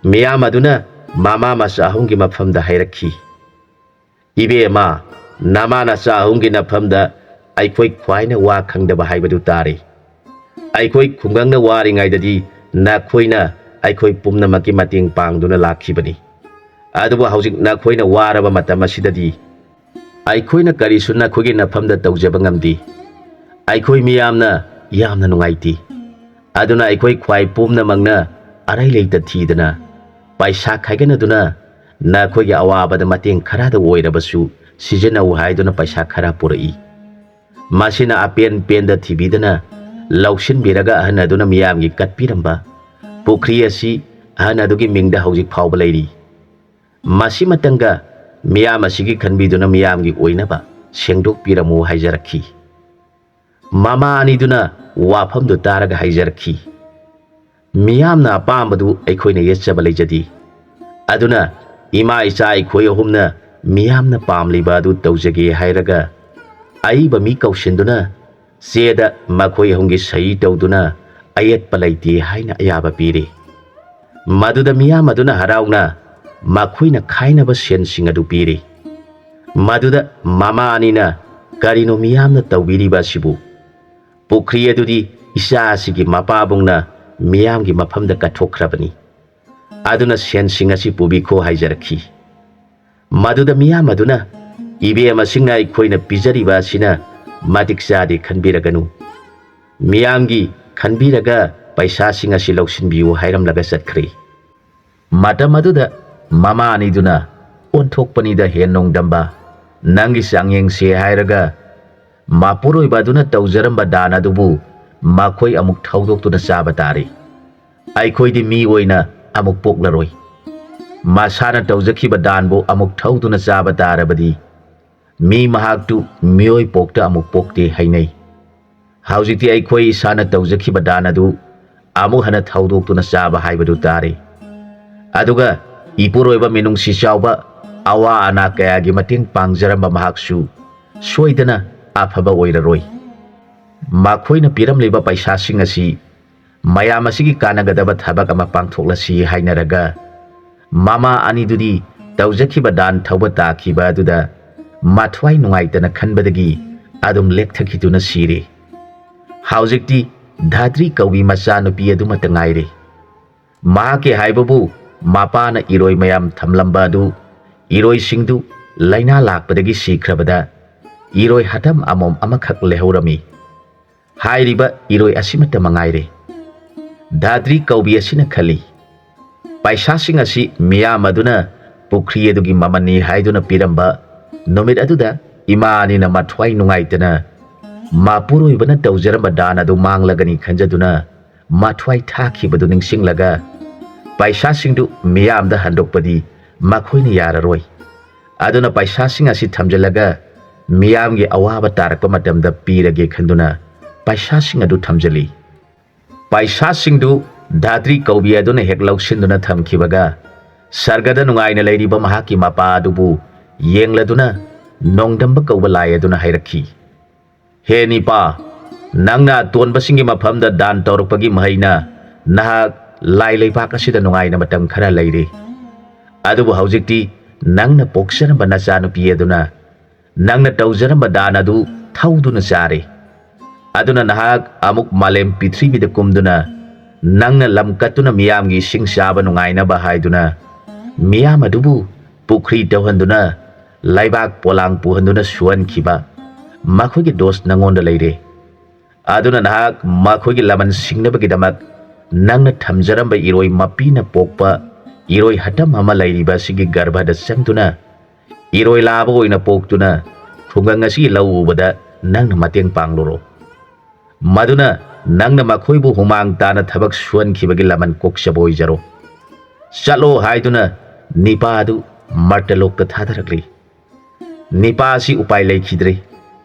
ꯃꯤꯌꯥꯝ ꯑꯗꯨꯅ ꯃꯃꯥ ꯃꯆꯥ ꯑꯍꯨꯝꯒꯤ ꯃꯐꯝꯗ ꯍꯥꯏꯔꯛꯈꯤ, "ꯏꯕꯦꯝꯃ, ꯅꯃꯥ ꯅꯆꯥ ꯑꯍꯨꯝꯒꯤ ꯅꯐꯝꯗ ꯑꯩꯈꯣꯏ ꯈ꯭ꯋꯥꯏꯅ ꯋꯥ ꯈꯪꯗꯕ ꯍꯥꯏꯕꯗꯨ ꯇꯥꯔꯦ꯫ ꯑꯩꯈꯣꯏ ꯈꯨꯡꯒꯪꯅ ꯋꯥꯔꯤꯉꯩꯗꯗꯤ ꯅꯈꯣꯏꯅ ꯑꯩꯈꯣꯏ ꯄꯨꯝꯅꯃꯛꯀꯤ ꯃꯇꯦꯡ ꯄꯥꯡꯗꯨꯅ ꯂꯥꯛꯈꯤꯕꯅꯤ꯫ ꯑꯗꯨꯕꯨ ꯍꯧꯖꯤꯛ ꯅꯈꯣꯏꯅ ꯋꯥꯔꯕ ꯃꯇꯝ ꯑꯁꯤꯗꯗꯤ ꯑꯩꯈꯣꯏꯅ ꯀꯔꯤꯁꯨ ꯅꯈꯣꯏꯒꯤ ꯅꯐꯝꯗ ꯇꯧꯖꯕ ꯉꯝꯗꯦ꯫ ꯑꯩꯈꯣꯏ ꯃꯤꯌꯥꯝꯅ ꯌꯥꯝꯅ ꯅꯨꯡꯉꯥꯏꯇꯦ꯫ ꯑꯗꯨꯅ ꯑꯩꯈꯣꯏ ꯈ꯭ꯋꯥꯏ ꯄꯨꯝꯅꯃꯛꯅ ꯑꯔꯩ ꯂꯩꯇ ꯊꯤꯗꯅ ꯄꯩꯁꯥ ꯈꯥꯏꯒꯠꯅꯗꯨꯅ ꯅꯈꯣꯏꯒꯤ ꯑꯋꯥꯕꯗ ꯃꯇꯦꯡ ꯈꯔꯗ ꯑꯣꯏꯔꯕꯁꯨ ꯁꯤꯖꯤꯟꯅꯧ" ꯍꯥꯏꯗꯨꯅ ꯄꯩꯁꯥ ꯈꯔ ꯄꯨꯔꯛꯏ꯫ ꯃꯁꯤꯅ ꯑꯄꯦꯟ ꯄꯦꯟꯗ ꯊꯤꯕꯤꯗꯅ ꯂꯧꯁꯤꯟꯕꯤꯔꯒ ꯑꯍꯟ ꯑꯗꯨꯅ ꯃꯤꯌꯥꯝꯒꯤ ꯀꯠꯄꯤꯔꯝꯕ ꯄꯨꯈ꯭ꯔꯤ ꯑꯁꯤ ꯑꯍꯟ ꯑꯗꯨꯒꯤ ꯃꯤꯡꯗ ꯍꯧꯖꯤꯛ ꯐꯥꯎꯕ ꯂꯩꯔꯤ꯫ ꯃꯁꯤꯃꯇꯪꯒ ꯃꯤꯌꯥꯝ ꯑꯁꯤꯒꯤ ꯈꯟꯕꯤꯗꯨꯅ ꯃꯤꯌꯥꯝꯒꯤ ꯑꯣꯏꯅꯕ ꯁꯦꯡꯗꯣꯛꯄꯤꯔꯝꯃꯨ ꯍꯥꯏꯖꯔꯛꯈꯤ꯫ ꯃꯃꯥ ꯑꯅꯤꯗꯨꯅ ꯋꯥꯐꯝꯗꯨ ꯇꯥꯔꯒ ꯍꯥꯏꯖꯔꯛꯈꯤ, "ꯃꯤꯌꯥꯝꯅ ꯑꯄꯥꯝꯕꯗꯨ ꯑꯩꯈꯣꯏꯅ ꯌꯦꯠꯆꯕ ꯂꯩꯖꯗꯦ꯫ ꯑꯗꯨꯅ ꯏꯃꯥ ꯏꯆꯥ ꯑꯩꯈꯣꯏ ꯑꯍꯨꯝꯅ ꯃꯤꯌꯥꯝꯅ ꯄꯥꯝꯂꯤꯕ ꯑꯗꯨ ꯇꯧꯖꯒꯦ ꯍꯥꯏꯔꯒ ꯑꯏꯕ ꯃꯤ ꯀꯧꯁꯤꯟꯗꯨꯅ ꯆꯦꯗ ꯃꯈꯣꯏ ꯑꯍꯨꯝꯒꯤ ꯁꯍꯤ ꯇꯧꯗꯨꯅ ꯑꯌꯦꯠꯄ ꯂꯩꯇꯦ ꯍꯥꯏꯅ ꯑꯌꯥꯕ ꯄꯤꯔꯤ"꯫ ꯃꯗꯨꯗ ꯃꯤꯌꯥꯝ ꯑꯗꯨꯅ ꯍꯔꯥꯎꯅ ꯃꯈꯣꯏꯅ ꯈꯥꯏꯅꯕ ꯁꯦꯟꯁꯤꯡ ꯑꯗꯨ ꯄꯤꯔꯤ꯫ ꯃꯗꯨꯗ ꯃꯃꯥ ꯑꯅꯤꯅ, "ꯀꯔꯤꯅꯣ ꯃꯤꯌꯥꯝꯅ ꯇꯧꯕꯤꯔꯤꯕ ꯑꯁꯤꯕꯨ? ꯄꯨꯈ꯭ꯔꯤ ꯑꯗꯨꯗꯤ ꯏꯆꯥ ꯑꯁꯤꯒꯤ ꯃꯄꯥꯕꯨꯡꯅ ꯃꯤꯌꯥꯝꯒꯤ ꯃꯐꯝꯗ ꯀꯠꯊꯣꯛꯈ꯭ꯔꯕꯅꯤ꯫ ꯑꯗꯨꯅ ꯁꯦꯟꯁꯤꯡ ꯑꯁꯤ ꯄꯨꯕꯤꯈꯣ" ꯍꯥꯏꯖꯔꯛꯈꯤ꯫ ꯃꯗꯨꯗ ꯃꯤꯌꯥꯝ ꯑꯗꯨꯅ, "ꯏꯕꯦꯝꯃꯁꯤꯡꯅ ꯑꯩꯈꯣꯏꯅ ꯄꯤꯖꯔꯤꯕ ꯑꯁꯤꯅ ꯃꯇꯤꯛ ꯆꯥꯗꯦ, ꯈꯟꯕꯤꯔꯒꯅꯨ꯫ ꯃꯤꯌꯥꯝꯒꯤ ꯈꯟꯕꯤꯔꯒ ꯄꯩꯁꯥꯁꯤꯡ ꯑꯁꯤ ꯂꯧꯁꯤꯟꯕꯤꯌꯨ" ꯍꯥꯏꯔꯝꯂꯒ ꯆꯠꯈ꯭ꯔꯦ꯫ ꯃꯇꯝ ꯑꯗꯨꯗ ꯃꯃꯥ ꯑꯅꯤꯗꯨꯅ ꯑꯣꯟꯊꯣꯛꯄꯅꯤꯗ ꯍꯦꯟ ꯅꯣꯡꯗꯝꯕ, ꯅꯪꯒꯤ ꯆꯥꯡꯌꯦꯡꯁꯦ ꯍꯥꯏꯔꯒ ꯃꯄꯨꯔꯣꯏꯕ ꯑꯗꯨꯅ ꯇꯧꯖꯔꯝꯕ ꯗꯥꯟ ꯑꯗꯨꯕꯨ ꯃꯈꯣꯏ ꯑꯃꯨꯛ ꯊꯧꯗꯣꯛꯇꯨꯅ ꯆꯥꯕ ꯇꯥꯔꯦ꯫ ꯑꯩꯈꯣꯏꯗꯤ ꯃꯤ ꯑꯣꯏꯅ ꯑꯃꯨꯛ ꯄꯣꯛꯂꯔꯣꯏ꯫ ꯃꯁꯥꯅ ꯇꯧꯖꯈꯤꯕ ꯗꯥꯟꯕꯨ ꯑꯃꯨꯛ ꯊꯧꯗꯨꯅ ꯆꯥꯕ ꯇꯥꯔꯕꯗꯤ ꯃꯤ ꯃꯍꯥꯛꯇꯨ ꯃꯤꯑꯣꯏ ꯄꯣꯛꯇ ꯑꯃꯨꯛ ꯄꯣꯛꯇꯦ ꯍꯥꯏꯅꯩ꯫ ꯍꯧꯖꯤꯛꯇꯤ ꯑꯩꯈꯣꯏ ꯏꯁꯥꯅ ꯇꯧꯖꯈꯤꯕ ꯗꯥꯟ ꯑꯗꯨ ꯑꯃꯨꯛ ꯍꯟꯅ ꯊꯧꯗꯣꯛꯇꯨꯅ ꯆꯥꯕ ꯍꯥꯏꯕꯗꯨ ꯇꯥꯔꯦ꯫ ꯑꯗꯨꯒ ꯏꯄꯨꯔꯣꯏꯕ ꯃꯤꯅꯨꯡꯁꯤ ꯆꯥꯎꯕ, ꯑꯋꯥ ꯑꯅꯥ ꯀꯌꯥꯒꯤ ꯃꯇꯦꯡ ꯄꯥꯡꯖꯔꯝꯕ ꯃꯍꯥꯛꯁꯨ ꯁꯣꯏꯗꯅ ꯑꯐꯕ ꯑꯣꯏꯔꯔꯣꯏ꯫ ꯃꯈꯣꯏꯅ ꯄꯤꯔꯝꯂꯤꯕ ꯄꯩꯁꯥꯁꯤꯡ ꯑꯁꯤ ꯃꯌꯥꯝ ꯑꯁꯤꯒꯤ ꯀꯥꯟꯅꯒꯗꯕ ꯊꯕꯛ ꯑꯃ ꯄꯥꯡꯊꯣꯛꯂꯁꯤ ꯍꯥꯏꯅꯔꯒ, ꯃꯃꯥ ꯑꯅꯤꯗꯨꯗꯤ ꯇꯧꯖꯈꯤꯕ ꯗꯥꯟ ꯊꯧꯕ ꯇꯥꯈꯤꯕ ꯑꯗꯨꯗ ꯃꯊ꯭ꯋꯥꯏ ꯅꯨꯡꯉꯥꯏꯇꯅ ꯈꯟꯕꯗꯒꯤ ꯑꯗꯨꯝ ꯂꯦꯛꯊꯈꯤꯗꯨꯅ ꯁꯤꯔꯦ꯫ ꯍꯧꯖꯤꯛꯇꯤ ꯙꯥꯇ꯭ꯔꯤ ꯀꯧꯕꯤ ꯃꯆꯥꯅꯨꯄꯤ ꯑꯗꯨꯃꯠꯇ ꯉꯥꯏꯔꯦ꯫ ꯃꯍꯥꯛꯀꯤ ꯍꯥꯏꯕꯕꯨ, ꯃꯄꯥꯅ ꯏꯔꯣꯏ ꯃꯌꯥꯝ ꯊꯝꯂꯝꯕ ꯑꯗꯨ, ꯏꯔꯣꯏꯁꯤꯡꯗꯨ ꯂꯥꯏꯅꯥ ꯂꯥꯛꯄꯗꯒꯤ ꯁꯤꯈ꯭ꯔꯕꯗ ꯏꯔꯣꯏ ꯍꯥꯇꯝ ꯑꯃꯣꯝ ꯑꯃꯈꯛ ꯂꯩꯍꯧꯔꯝꯃꯤ꯫ ꯍꯥꯏꯔꯤꯕ ꯏꯔꯣꯏ ꯑꯁꯤꯃꯠꯇ ꯃꯉꯥꯏꯔꯦ꯫ ꯙꯥꯇ꯭ꯔꯤ ꯀꯧꯕꯤ ꯑꯁꯤꯅ ꯈꯜꯂꯤ, ꯄꯩꯁꯥꯁꯤꯡ ꯑꯁꯤ ꯃꯤꯌꯥꯝ ꯑꯗꯨꯅ ꯄꯨꯈ꯭ꯔꯤ ꯑꯗꯨꯒꯤ ꯃꯃꯜꯅꯤ ꯍꯥꯏꯗꯨꯅ ꯄꯤꯔꯝꯕ ꯅꯨꯃꯤꯠ ꯑꯗꯨꯗ ꯏꯃꯥ ꯑꯅꯤꯅ ꯃꯊ꯭ꯋꯥꯏ ꯅꯨꯡꯉꯥꯏꯇꯅ ꯃꯄꯨꯔꯣꯏꯕꯅ ꯇꯧꯖꯔꯝꯕ ꯗꯥꯟ ꯑꯗꯨ ꯃꯥꯡꯂꯒꯅꯤ ꯈꯟꯖꯗꯨꯅ ꯃꯊ꯭ꯋꯥꯏ ꯊꯥꯈꯤꯕꯗꯨ ꯅꯤꯡꯁꯤꯡꯂꯒ, ꯄꯩꯁꯥꯁꯤꯡꯗꯨ ꯃꯤꯌꯥꯝꯗ ꯍꯟꯗꯣꯛꯄꯗꯤ ꯃꯈꯣꯏꯅ ꯌꯥꯔꯔꯣꯏ꯫ ꯑꯗꯨꯅ ꯄꯩꯁꯥꯁꯤꯡ ꯑꯁꯤ ꯊꯝꯖꯤꯜꯂꯒ ꯃꯤꯌꯥꯝꯒꯤ ꯑꯋꯥꯕ ꯇꯥꯔꯛꯄ ꯃꯇꯝꯗ ꯄꯤꯔꯒꯦ ꯈꯟꯗꯨꯅ ꯄꯩꯁꯥꯁꯤꯡ ꯑꯗꯨ ꯊꯝꯖꯤꯜꯂꯤ꯫ ꯄꯩꯁꯥꯁꯤꯡꯗꯨ ꯙꯥꯇ꯭ꯔꯤ ꯀꯧꯕꯤ ꯑꯗꯨꯅ ꯍꯦꯛ ꯂꯧꯁꯤꯟꯗꯨꯅ ꯊꯝꯈꯤꯕꯒ, ꯁꯔꯒꯗ ꯅꯨꯡꯉꯥꯏꯅ ꯂꯩꯔꯤꯕ ꯃꯍꯥꯛꯀꯤ ꯃꯄꯥ ꯑꯗꯨꯕꯨ ꯌꯦꯡꯂꯗꯨꯅ ꯅꯣꯡꯗꯝꯕ ꯀꯧꯕ ꯂꯥꯏ ꯑꯗꯨꯅ ꯍꯥꯏꯔꯛꯈꯤ, "ꯍꯦ ꯅꯤꯄꯥ, ꯅꯪꯅ ꯑꯇꯣꯟꯕꯁꯤꯡꯒꯤ ꯃꯐꯝꯗ ꯗꯥꯟ ꯇꯧꯔꯛꯄꯒꯤ ꯃꯍꯩꯅ ꯅꯍꯥꯛ ꯂꯥꯏ ꯂꯩꯕꯥꯛ ꯑꯁꯤꯗ ꯅꯨꯡꯉꯥꯏꯅ ꯃꯇꯝ ꯈꯔ ꯂꯩꯔꯦ꯫ ꯑꯗꯨꯕꯨ ꯍꯧꯖꯤꯛꯇꯤ ꯅꯪꯅ ꯄꯣꯛꯆꯔꯝꯕ ꯅꯆꯥꯅꯨꯄꯤ ꯑꯗꯨꯅ ꯅꯪꯅ ꯇꯧꯖꯔꯝꯕ ꯗꯥꯟ ꯑꯗꯨ ꯊꯧꯗꯨꯅ ꯆꯥꯔꯦ꯫ ꯑꯗꯨꯅ ꯅꯍꯥꯛ ꯑꯃꯨꯛ ꯃꯥꯂꯦꯝ ꯄ꯭ꯔꯤꯊꯤꯕꯤꯗ ꯀꯨꯝꯗꯨꯅ ꯅꯪꯅ ꯂꯝ ꯀꯠꯇꯨꯅ ꯃꯤꯌꯥꯝꯒꯤ ꯏꯁꯤꯡ ꯆꯥꯕ ꯅꯨꯡꯉꯥꯏꯅꯕ ꯍꯥꯏꯗꯨꯅ ꯃꯤꯌꯥꯝ ꯑꯗꯨꯕꯨ ꯄꯨꯈ꯭ꯔꯤ ꯇꯧꯍꯟꯗꯨꯅ ꯂꯩꯕꯥꯛ ꯄꯣꯂꯥꯡ ꯄꯨꯍꯟꯗꯨꯅ ꯁꯨꯍꯟꯈꯤꯕ ꯃꯈꯣꯏꯒꯤ ꯗꯣꯁ ꯅꯪꯉꯣꯟꯗ ꯂꯩꯔꯦ꯫ ꯑꯗꯨꯅ ꯅꯍꯥꯛ ꯃꯈꯣꯏꯒꯤ ꯂꯃꯟ ꯁꯤꯡꯅꯕꯒꯤꯗꯃꯛ ꯅꯪꯅ ꯊꯝꯖꯔꯝꯕ ꯏꯔꯣꯏ ꯃꯄꯤꯅ ꯄꯣꯛꯄ ꯏꯔꯣꯏ ꯍꯇꯝ ꯑꯃ ꯂꯩꯔꯤꯕ ꯑꯁꯤꯒꯤ ꯒꯔꯚꯗ ꯆꯪꯗꯨꯅ ꯏꯔꯣꯏ ꯂꯥꯕ ꯑꯣꯏꯅ ꯄꯣꯛꯇꯨꯅ ꯈꯨꯡꯒꯪ ꯑꯁꯤꯒꯤ ꯂꯧ ꯎꯕꯗ ꯅꯪꯅ ꯃꯇꯦꯡ ꯄꯥꯡꯂꯨꯔꯣ꯫ ꯃꯗꯨꯅ ꯅꯪꯅ ꯃꯈꯣꯏꯕꯨ ꯍꯨꯃꯥꯡ ꯇꯥꯅ ꯊꯕꯛ ꯁꯨꯍꯟꯈꯤꯕꯒꯤ ꯂꯃꯟ ꯀꯣꯛꯆꯕ ꯑꯣꯏꯖꯔꯣ꯫ ꯆꯠꯂꯣ ꯍꯥꯏꯗꯨꯅ ꯅꯤꯄꯥ ꯑꯗꯨ ꯃꯔꯇꯂꯣꯛꯇ ꯊꯥꯗꯔꯛꯂꯤ꯫ ꯅꯤꯄꯥ ꯑꯁꯤ ꯎꯄꯥꯏ ꯂꯩꯈꯤꯗ꯭ꯔꯦ꯫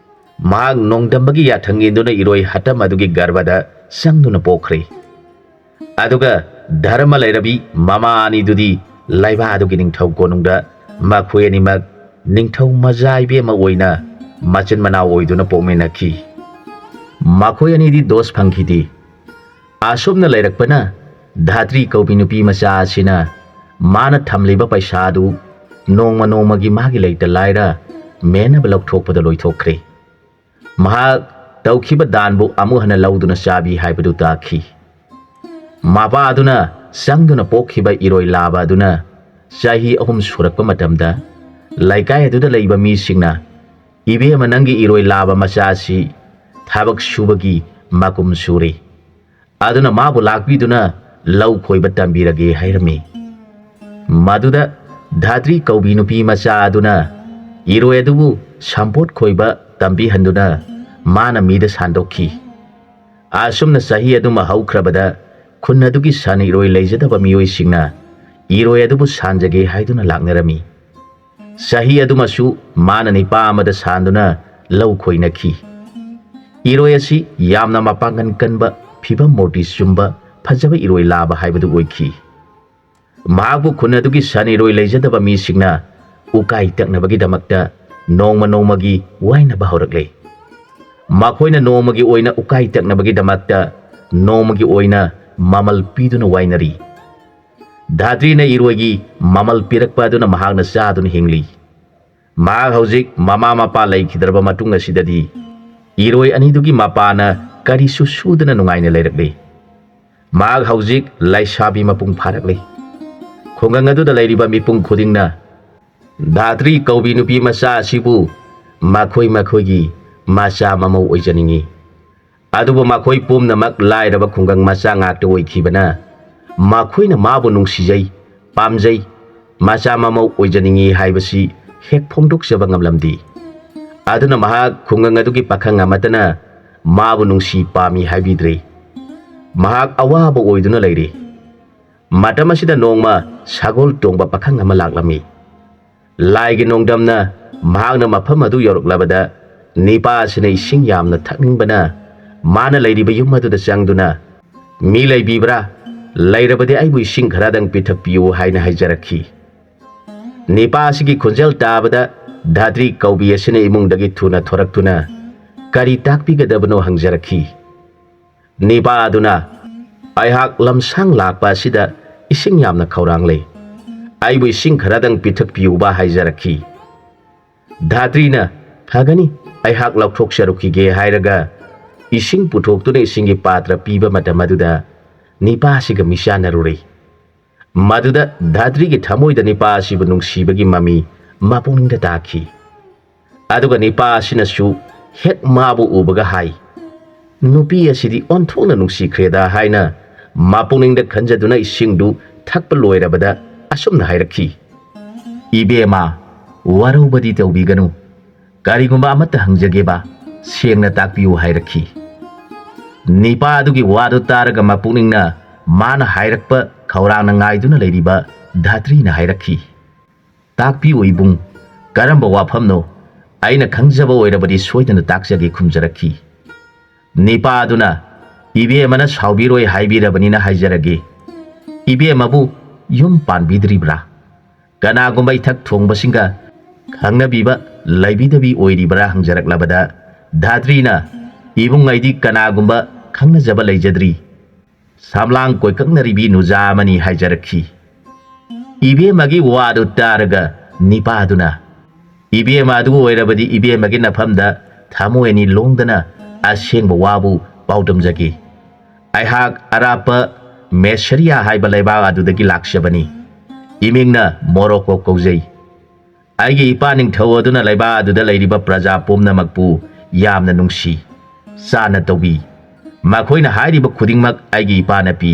ꯃꯍꯥꯛ ꯅꯣꯡꯗꯝꯕꯒꯤ ꯌꯥꯊꯪ ꯏꯟꯗꯨꯅ ꯏꯔꯣꯏ ꯍꯇꯝ ꯑꯗꯨꯒꯤ ꯒꯔꯚꯗ ꯆꯪꯗꯨꯅ ꯄꯣꯛꯈ꯭ꯔꯦ꯫ ꯑꯗꯨꯒ ꯙꯔꯃ ꯂꯩꯔꯕꯤ ꯃꯃꯥ ꯑꯅꯤꯗꯨꯗꯤ ꯂꯩꯕꯥꯛ ꯑꯗꯨꯒꯤ ꯅꯤꯡꯊꯧ ꯀꯣꯅꯨꯡꯗ ꯃꯈꯣꯏ ꯑꯅꯤꯃꯛ ꯅꯤꯡꯊꯧ ꯃꯖꯥ ꯏꯕꯦꯝꯃ ꯑꯣꯏꯅ ꯃꯆꯤꯟ ꯃꯅꯥꯎ ꯑꯣꯏꯗꯨꯅ ꯄꯣꯛꯃꯤꯟꯅꯈꯤ꯫ ꯃꯈꯣꯏ ꯑꯅꯤꯗꯤ ꯗꯣꯁ ꯐꯪꯈꯤꯗꯦ꯫ ꯑꯁꯨꯝꯅ ꯂꯩꯔꯛꯄꯅ ꯙꯥꯇ꯭ꯔꯤ ꯀꯧꯕꯤ ꯅꯨꯄꯤ ꯃꯆꯥ ꯑꯁꯤꯅ ꯃꯥꯅ ꯊꯝꯂꯤꯕ ꯄꯩꯁꯥ ꯑꯗꯨ ꯅꯣꯡꯃ ꯅꯣꯡꯃꯒꯤ ꯃꯥꯒꯤ ꯂꯩꯇ ꯂꯥꯏꯔ ꯃꯦꯟꯅꯕ ꯂꯧꯊꯣꯛꯄꯗ ꯂꯣꯏꯊꯣꯛꯈ꯭ꯔꯦ꯫ ꯃꯍꯥꯛ ꯇꯧꯈꯤꯕ ꯗꯥꯟꯕꯨ ꯑꯃꯨꯛ ꯍꯟꯅ ꯂꯧꯗꯨꯅ ꯆꯥꯕꯤ ꯍꯥꯏꯕꯗꯨ ꯇꯥꯈꯤ꯫ ꯃꯄꯥ ꯑꯗꯨꯅ ꯆꯪꯗꯨꯅ ꯄꯣꯛꯈꯤꯕ ꯏꯔꯣꯏ ꯂꯥꯕ ꯑꯗꯨꯅ ꯆꯍꯤ ꯑꯍꯨꯝ ꯁꯨꯔꯛꯄ ꯃꯇꯝꯗ ꯂꯩꯀꯥꯏ ꯑꯗꯨꯗ ꯂꯩꯕ ꯃꯤꯁꯤꯡꯅ, "ꯏꯕꯦꯝꯃ, ꯅꯪꯒꯤ ꯏꯔꯣꯏ ꯂꯥꯕ ꯃꯆꯥ ꯑꯁꯤ ꯊꯕꯛ ꯁꯨꯕꯒꯤ ꯃꯀꯨꯝ ꯁꯨꯔꯦ꯫ ꯑꯗꯨꯅ ꯃꯥꯕꯨ ꯂꯥꯛꯄꯤꯗꯨꯅ ꯂꯧ ꯈꯣꯏꯕ ꯇꯝꯕꯤꯔꯒꯦ" ꯍꯥꯏꯔꯝꯃꯤ꯫ ꯃꯗꯨꯗ ꯙꯥꯇ꯭ꯔꯤ ꯀꯧꯕꯤ ꯅꯨꯄꯤ ꯃꯆꯥ ꯑꯗꯨꯅ ꯏꯔꯣꯏ ꯑꯗꯨꯕꯨ ꯁꯝꯄꯣꯠ ꯈꯣꯏꯕ ꯇꯝꯕꯤꯍꯟꯗꯨꯅ ꯃꯥꯅ ꯃꯤꯗ ꯁꯥꯟꯗꯣꯛꯈꯤ꯫ ꯑꯁꯨꯝꯅ ꯆꯍꯤ ꯑꯗꯨꯃ ꯍꯧꯈ꯭ꯔꯕꯗ ꯈꯨꯟ ꯑꯗꯨꯒꯤ ꯁꯟ ꯏꯔꯣꯏ ꯂꯩꯖꯗꯕ ꯃꯤꯑꯣꯏꯁꯤꯡꯅ ꯏꯔꯣꯏ ꯑꯗꯨꯕꯨ ꯁꯥꯟꯖꯒꯦ ꯍꯥꯏꯗꯨꯅ ꯂꯥꯛꯅꯔꯝꯃꯤ꯫ ꯆꯍꯤ ꯑꯗꯨꯃꯁꯨ ꯃꯥꯅ ꯅꯤꯄꯥ ꯑꯃꯗ ꯁꯥꯟꯗꯨꯅ ꯂꯧ ꯈꯣꯏꯅꯈꯤ꯫ ꯏꯔꯣꯏ ꯑꯁꯤ ꯌꯥꯝꯅ ꯃꯄꯥꯡꯒꯜ ꯀꯟꯕ, ꯐꯤꯕꯝ ꯃꯨꯔꯇꯤ ꯆꯨꯝꯕ, ꯐꯖꯕ ꯏꯔꯣꯏ ꯂꯥꯕ ꯍꯥꯏꯕꯗꯨ ꯑꯣꯏꯈꯤ꯫ ꯃꯍꯥꯛꯄꯨ ꯈꯨꯟ ꯑꯗꯨꯒꯤ ꯁꯟ ꯏꯔꯣꯏ ꯂꯩꯖꯗꯕ ꯃꯤꯁꯤꯡꯅ ꯎꯀꯥꯏ ꯇꯛꯅꯕꯒꯤꯗꯃꯛꯇ ꯅꯣꯡꯃ ꯅꯣꯡꯃꯒꯤ ꯋꯥꯏꯅꯕ ꯍꯧꯔꯛꯂꯦ꯫ ꯃꯈꯣꯏꯅ ꯅꯣꯡꯃꯒꯤ ꯑꯣꯏꯅ ꯎꯀꯥꯏ ꯇꯛꯅꯕꯒꯤꯗꯃꯛꯇ ꯅꯣꯡꯃꯒꯤ ꯑꯣꯏꯅ ꯃꯃꯜ ꯄꯤꯗꯨꯅ ꯋꯥꯏꯅꯔꯤ꯫ ꯙꯥꯇ꯭ꯔꯤꯅ ꯏꯔꯣꯏꯒꯤ ꯃꯃꯜ ꯄꯤꯔꯛꯄ ꯑꯗꯨꯅ ꯃꯍꯥꯛꯅ ꯆꯥꯗꯨꯅ ꯍꯤꯡꯂꯤ꯫ ꯃꯍꯥꯛ ꯍꯧꯖꯤꯛ ꯃꯃꯥ ꯃꯄꯥ ꯂꯩꯈꯤꯗ꯭ꯔꯕ ꯃꯇꯨꯡ ꯑꯁꯤꯗꯗꯤ ꯏꯔꯣꯏ ꯑꯅꯤꯗꯨꯒꯤ ꯃꯄꯥꯅ ꯀꯔꯤꯁꯨ ꯁꯨꯗꯅ ꯅꯨꯡꯉꯥꯏꯅ ꯂꯩꯔꯛꯂꯤ꯫ ꯃꯍꯥꯛ ꯍꯧꯖꯤꯛ ꯂꯩꯁꯥꯕꯤ ꯃꯄꯨꯡ ꯐꯥꯔꯛꯂꯤ꯫ ꯈꯨꯡꯒꯪ ꯑꯗꯨꯗ ꯂꯩꯔꯤꯕ ꯃꯤꯄꯨꯝ ꯈꯨꯗꯤꯡꯅ ꯙꯥꯇ꯭ꯔꯤ ꯀꯧꯕꯤ ꯅꯨꯄꯤ ꯃꯆꯥ ꯑꯁꯤꯕꯨ ꯃꯈꯣꯏ ꯃꯈꯣꯏꯒꯤ ꯃꯆꯥ ꯃꯃꯧ ꯑꯣꯏꯖꯅꯤꯡꯏ꯫ ꯑꯗꯨꯕꯨ ꯃꯈꯣꯏ ꯄꯨꯝꯅꯃꯛ ꯂꯥꯏꯔꯕ ꯈꯨꯡꯒꯪ ꯃꯆꯥ ꯉꯥꯛꯇ ꯑꯣꯏꯈꯤꯕꯅ ꯃꯈꯣꯏꯅ ꯃꯥꯕꯨ ꯅꯨꯡꯁꯤꯖꯩ, ꯄꯥꯝꯖꯩ, ꯃꯆꯥ ꯃꯃꯧ ꯑꯣꯏꯖꯅꯤꯡꯏ ꯍꯥꯏꯕꯁꯤ ꯍꯦꯛ ꯐꯣꯡꯗꯣꯛꯆꯕ ꯉꯝꯂꯝꯗꯦ꯫ ꯑꯗꯨꯅ ꯃꯍꯥꯛ ꯈꯨꯡꯒꯪ ꯑꯗꯨꯒꯤ ꯄꯥꯈꯪ ꯑꯃꯠꯇꯅ ꯃꯥꯕꯨ ꯅꯨꯡꯁꯤ ꯄꯥꯝꯃꯤ ꯍꯥꯏꯕꯤꯗ꯭ꯔꯦ꯫ ꯃꯍꯥꯛ ꯑꯋꯥꯕ ꯑꯣꯏꯗꯨꯅ ꯂꯩꯔꯤ꯫ ꯃꯇꯝ ꯑꯁꯤꯗ ꯅꯣꯡꯃ ꯁꯒꯣꯜ ꯇꯣꯡꯕ ꯄꯥꯈꯪ ꯑꯃ ꯂꯥꯛꯂꯝꯃꯤ꯫ ꯂꯥꯏꯒꯤ ꯅꯣꯡꯗꯝꯅ ꯃꯍꯥꯛꯅ ꯃꯐꯝ ꯑꯗꯨ ꯌꯧꯔꯛꯂꯕꯗ ꯅꯤꯄꯥ ꯑꯁꯤꯅ ꯏꯁꯤꯡ ꯌꯥꯝꯅ ꯊꯛꯅꯤꯡꯕꯅ ꯃꯥꯅ ꯂꯩꯔꯤꯕ ꯌꯨꯝ ꯑꯗꯨꯗ ꯆꯪꯗꯨꯅ, "ꯃꯤ ꯂꯩꯕꯤꯕ꯭ꯔꯥ? ꯂꯩꯔꯕꯗꯤ ꯑꯩꯕꯨ ꯏꯁꯤꯡ ꯈꯔꯗꯪ ꯄꯤꯊꯛꯄꯤꯌꯨ" ꯍꯥꯏꯅ ꯍꯥꯏꯖꯔꯛꯈꯤ꯫ ꯅꯤꯄꯥ ꯑꯁꯤꯒꯤ ꯈꯣꯟꯖꯦꯜ ꯇꯥꯕꯗ ꯙꯥꯇ꯭ꯔꯤ ꯀꯧꯕꯤ ꯑꯁꯤꯅ ꯏꯃꯨꯡꯗꯒꯤ ꯊꯨꯅ ꯊꯣꯔꯛꯇꯨꯅ ꯀꯔꯤ ꯇꯥꯛꯄꯤꯒꯗꯕꯅꯣ ꯍꯪꯖꯔꯛꯈꯤ꯫ ꯅꯤꯄꯥ ꯑꯗꯨꯅ, "ꯑꯩꯍꯥꯛ ꯂꯝꯁꯥꯡ ꯂꯥꯛꯄ ꯑꯁꯤꯗ ꯏꯁꯤꯡ ꯌꯥꯝꯅ ꯈꯧꯔꯥꯡꯂꯦ꯫ ꯑꯩꯕꯨ ꯏꯁꯤꯡ ꯈꯔꯗꯪ ꯄꯤꯊꯛꯄꯤꯌꯨꯕ" ꯍꯥꯏꯖꯔꯛꯈꯤ꯫ ꯙꯥꯇ꯭ꯔꯤꯅ, "ꯐꯒꯅꯤ, ꯑꯩꯍꯥꯛ ꯂꯧꯊꯣꯛꯆꯔꯨꯈꯤꯒꯦ" ꯍꯥꯏꯔꯒ ꯏꯁꯤꯡ ꯄꯨꯊꯣꯛꯇꯨꯅ ꯏꯁꯤꯡꯒꯤ ꯄꯥꯇ꯭ꯔ ꯄꯤꯕ ꯃꯇꯝ ꯑꯗꯨꯗ ꯅꯤꯄꯥ ꯑꯁꯤꯒ ꯃꯤꯆꯥꯟꯅꯔꯨꯔꯦ꯫ ꯃꯗꯨꯗ ꯙꯥꯇ꯭ꯔꯤꯒꯤ ꯊꯃꯣꯏꯗ ꯅꯤꯄꯥ ꯑꯁꯤꯕꯨ ꯅꯨꯡꯁꯤꯕꯒꯤ ꯃꯃꯤ ꯃꯄꯨꯛꯅꯤꯡꯗ ꯇꯥꯈꯤ꯫ ꯑꯗꯨꯒ ꯅꯤꯄꯥ ꯑꯁꯤꯅꯁꯨ ꯍꯦꯛ ꯃꯥꯕꯨ ꯎꯕꯒ ꯍꯥꯏ, "ꯅꯨꯄꯤ ꯑꯁꯤꯗꯤ ꯑꯣꯟꯊꯣꯛꯅ ꯅꯨꯡꯁꯤꯈ꯭ꯔꯦꯗ" ꯍꯥꯏꯅ ꯃꯄꯨꯛꯅꯤꯡꯗ ꯈꯟꯖꯗꯨꯅ ꯏꯁꯤꯡꯗꯨ ꯊꯛꯄ ꯂꯣꯏꯔꯕꯗ ꯑꯁꯨꯝꯅ ꯍꯥꯏꯔꯛꯈꯤ, "ꯏꯕꯦꯝꯃ, ꯋꯥꯔꯧꯕꯗꯤ ꯇꯧꯕꯤꯒꯅꯨ꯫ ꯀꯔꯤꯒꯨꯝꯕ ꯑꯃꯠꯇ ꯍꯪꯖꯒꯦꯕ, ꯁꯦꯡꯅ ꯇꯥꯛꯄꯤꯌꯨ" ꯍꯥꯏꯔꯛꯈꯤ꯫ ꯅꯤꯄꯥ ꯑꯗꯨꯒꯤ ꯋꯥꯗꯨ ꯇꯥꯔꯒ ꯃꯄꯨꯛꯅꯤꯡꯅ ꯃꯥꯅ ꯍꯥꯏꯔꯛꯄ ꯈꯧꯔꯥꯡꯅ ꯉꯥꯏꯗꯨꯅ ꯂꯩꯔꯤꯕ ꯙꯥꯇ꯭ꯔꯤꯅ ꯍꯥꯏꯔꯛꯈꯤ, "ꯇꯥꯛꯄꯤꯌꯨ ꯏꯕꯨꯡ, ꯀꯔꯝꯕ ꯋꯥꯐꯝꯅꯣ? ꯑꯩꯅ ꯈꯪꯖꯕ ꯑꯣꯏꯔꯕꯗꯤ ꯁꯣꯏꯗꯅ ꯇꯥꯛꯆꯒꯦ" ꯈꯨꯝꯖꯔꯛꯈꯤ꯫ ꯅꯤꯄꯥ ꯑꯗꯨꯅ, "ꯏꯕꯦꯝꯃꯅ ꯁꯥꯎꯕꯤꯔꯣꯏ ꯍꯥꯏꯕꯤꯔꯕꯅꯤꯅ ꯍꯥꯏꯖꯔꯒꯦ꯫ ꯏꯕꯦꯝꯃꯕꯨ ꯌꯨꯝ ꯄꯥꯟꯕꯤꯗ꯭ꯔꯤꯕ꯭ꯔꯥ? ꯀꯅꯥꯒꯨꯝꯕ ꯏꯊꯛ ꯊꯣꯡꯕꯁꯤꯡꯒ ꯈꯪꯅꯕꯤꯕ ꯂꯩꯕꯤꯗꯕꯤ ꯑꯣꯏꯔꯤꯕ꯭ꯔꯥ?" ꯍꯪꯖꯔꯛꯂꯕꯗ ꯙꯥꯇ꯭ꯔꯤꯅ, "ꯏꯕꯨꯡ, ꯑꯩꯗꯤ ꯀꯅꯥꯒꯨꯝꯕ ꯈꯪꯅꯖꯕ ꯂꯩꯖꯗ꯭ꯔꯤ꯫ ꯁꯝꯂꯥꯡ ꯀꯣꯏꯀꯛꯅꯔꯤꯕꯤ ꯅꯨꯖꯥ ꯑꯃꯅꯤ" ꯍꯥꯏꯖꯔꯛꯈꯤ꯫ ꯏꯕꯦꯝꯃꯒꯤ ꯋꯥꯗꯨ ꯇꯥꯔꯒ ꯅꯤꯄꯥꯗꯨꯅ, "ꯏꯕꯦꯝꯃ ꯑꯗꯨ ꯑꯣꯏꯔꯕꯗꯤ ꯏꯕꯦꯝꯃꯒꯤ ꯅꯐꯝꯗ ꯊꯃꯣꯏ ꯑꯅꯤ ꯂꯣꯡꯗꯅ ꯑꯁꯦꯡꯕ ꯋꯥꯕꯨ ꯄꯥꯎꯗꯝꯖꯒꯦ꯫ ꯑꯩꯍꯥꯛ ꯑꯔꯥꯞꯄ ꯃꯦꯁꯔꯤꯌꯥ ꯍꯥꯏꯕ ꯂꯩꯕꯥꯛ ꯑꯗꯨꯗꯒꯤ ꯂꯥꯛꯆꯕꯅꯤ꯫ ꯏꯃꯤꯡꯅ ꯃꯣꯔꯣꯀꯣ ꯀꯧꯖꯩ꯫ ꯑꯩꯒꯤ ꯏꯄꯥ ꯅꯤꯡꯊꯧ ꯑꯗꯨꯅ ꯂꯩꯕꯥꯛ ꯑꯗꯨꯗ ꯂꯩꯔꯤꯕ ꯄ꯭ꯔꯖꯥ ꯄꯨꯝꯅꯃꯛꯄꯨ ꯌꯥꯝꯅ ꯅꯨꯡꯁꯤ ꯆꯥꯟꯅ ꯇꯧꯕꯤ꯫ ꯃꯈꯣꯏꯅ ꯍꯥꯏꯔꯤꯕ ꯈꯨꯗꯤꯡꯃꯛ ꯑꯩꯒꯤ ꯏꯄꯥꯅ ꯄꯤ꯫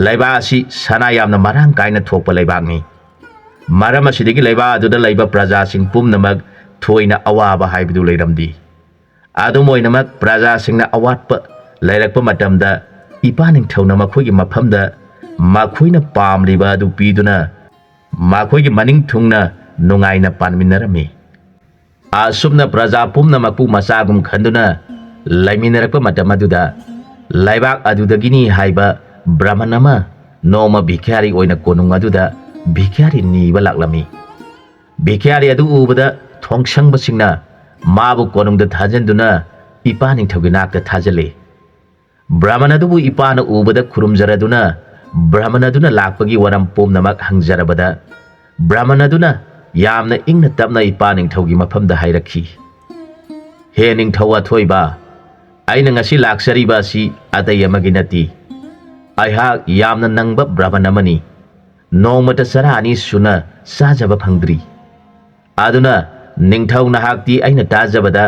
ꯂꯩꯕꯥꯛ ꯑꯁꯤ ꯁꯅꯥ ꯌꯥꯝꯅ ꯃꯔꯥꯡ ꯀꯥꯏꯅ ꯊꯣꯛꯄ ꯂꯩꯕꯥꯛꯅꯤ꯫ ꯃꯔꯝ ꯑꯁꯤꯗꯒꯤ ꯂꯩꯕꯥꯛ ꯑꯗꯨꯗ ꯂꯩꯕ ꯄ꯭ꯔꯖꯥꯁꯤꯡ ꯄꯨꯝꯅꯃꯛ ꯊꯣꯏꯅ ꯑꯋꯥꯕ ꯍꯥꯏꯕꯗꯨ ꯂꯩꯔꯝꯗꯦ꯫ ꯑꯗꯨꯝ ꯑꯣꯏꯅꯃꯛ, ꯄ꯭ꯔꯖꯥꯁꯤꯡꯅ ꯑꯋꯥꯠꯄ ꯂꯩꯔꯛꯄ ꯃꯇꯝꯗ, ꯏꯄꯥ ꯅꯤꯡꯊꯧꯅ ꯃꯈꯣꯏꯒꯤ ꯃꯐꯝꯗ ꯃꯈꯣꯏꯅ ꯄꯥꯝꯂꯤꯕ ꯑꯗꯨ ꯄꯤꯗꯨꯅ ꯃꯈꯣꯏꯒꯤ ꯃꯅꯤꯡ ꯊꯨꯡꯅ ꯅꯨꯡꯉꯥꯏꯅ ꯄꯥꯟꯃꯤꯟꯅꯔꯝꯃꯤ꯫ ꯑꯁꯨꯝꯅ ꯄ꯭ꯔꯖꯥ ꯄꯨꯝꯅꯃꯛꯄꯨ ꯃꯆꯥꯒꯨꯝ ꯈꯟꯗꯨꯅ ꯂꯩꯃꯤꯟꯅꯔꯛꯄ ꯃꯇꯝ ꯑꯗꯨꯗ, ꯂꯩꯕꯥꯛ ꯑꯗꯨꯗꯒꯤꯅꯤ ꯍꯥꯏꯕ ꯕ꯭ꯔꯍꯃꯟ ꯑꯃ ꯅꯣꯡꯃ ꯚꯤꯈ꯭ꯌꯥꯔꯤ ꯑꯣꯏꯅ ꯀꯣꯅꯨꯡ ꯑꯗꯨꯗ ꯚꯤꯈ꯭ꯌꯥꯔꯤ ꯅꯤꯕ ꯂꯥꯛꯂꯝꯃꯤ꯫ ꯚꯤꯈ꯭ꯌꯥꯔꯤ ꯑꯗꯨ ꯎꯕꯗ ꯊꯣꯡꯁꯪꯕꯁꯤꯡꯅ ꯃꯥꯕꯨ ꯀꯣꯅꯨꯡꯗ ꯊꯥꯖꯤꯟꯗꯨꯅ ꯏꯄꯥ ꯅꯤꯡꯊꯧꯒꯤ ꯅꯥꯛꯇ ꯊꯥꯖꯤꯜꯂꯤ꯫ ꯕ꯭ꯔꯍꯃꯟ ꯑꯗꯨꯕꯨ ꯏꯄꯥꯅ ꯎꯕꯗ ꯈꯨꯔꯨꯝꯖꯔꯗꯨꯅ, ꯕ꯭ꯔꯍꯃꯟ ꯑꯗꯨꯅ ꯂꯥꯛꯄꯒꯤ ꯋꯥꯔꯝ ꯄꯨꯝꯅꯃꯛ ꯍꯪꯖꯔꯕꯗ, ꯕ꯭ꯔꯍꯃꯟ ꯑꯗꯨꯅ ꯌꯥꯝꯅ ꯏꯪꯅ ꯇꯞꯅ ꯏꯄꯥ ꯅꯤꯡꯊꯧꯒꯤ ꯃꯐꯝꯗ ꯍꯥꯏꯔꯛꯈꯤ, "ꯍꯦ ꯅꯤꯡꯊꯧ ꯑꯊꯣꯏꯕ, ꯑꯩꯅ ꯉꯁꯤ ꯂꯥꯛꯆꯔꯤꯕ ꯑꯁꯤ ꯑꯇꯩ ꯑꯃꯒꯤ ꯅꯠꯇꯦ꯫ ꯑꯩꯍꯥꯛ ꯌꯥꯝꯅ ꯅꯪꯕ ꯕ꯭ꯔꯍꯃꯟ ꯑꯃꯅꯤ꯫ ꯅꯣꯡꯃꯇ ꯆꯔꯥ ꯑꯅꯤ ꯁꯨꯅ ꯆꯥꯖꯕ ꯐꯪꯗ꯭ꯔꯤ꯫ ꯑꯗꯨꯅ ꯅꯤꯡꯊꯧ, ꯅꯍꯥꯛꯇꯤ ꯑꯩꯅ ꯇꯥꯖꯕꯗ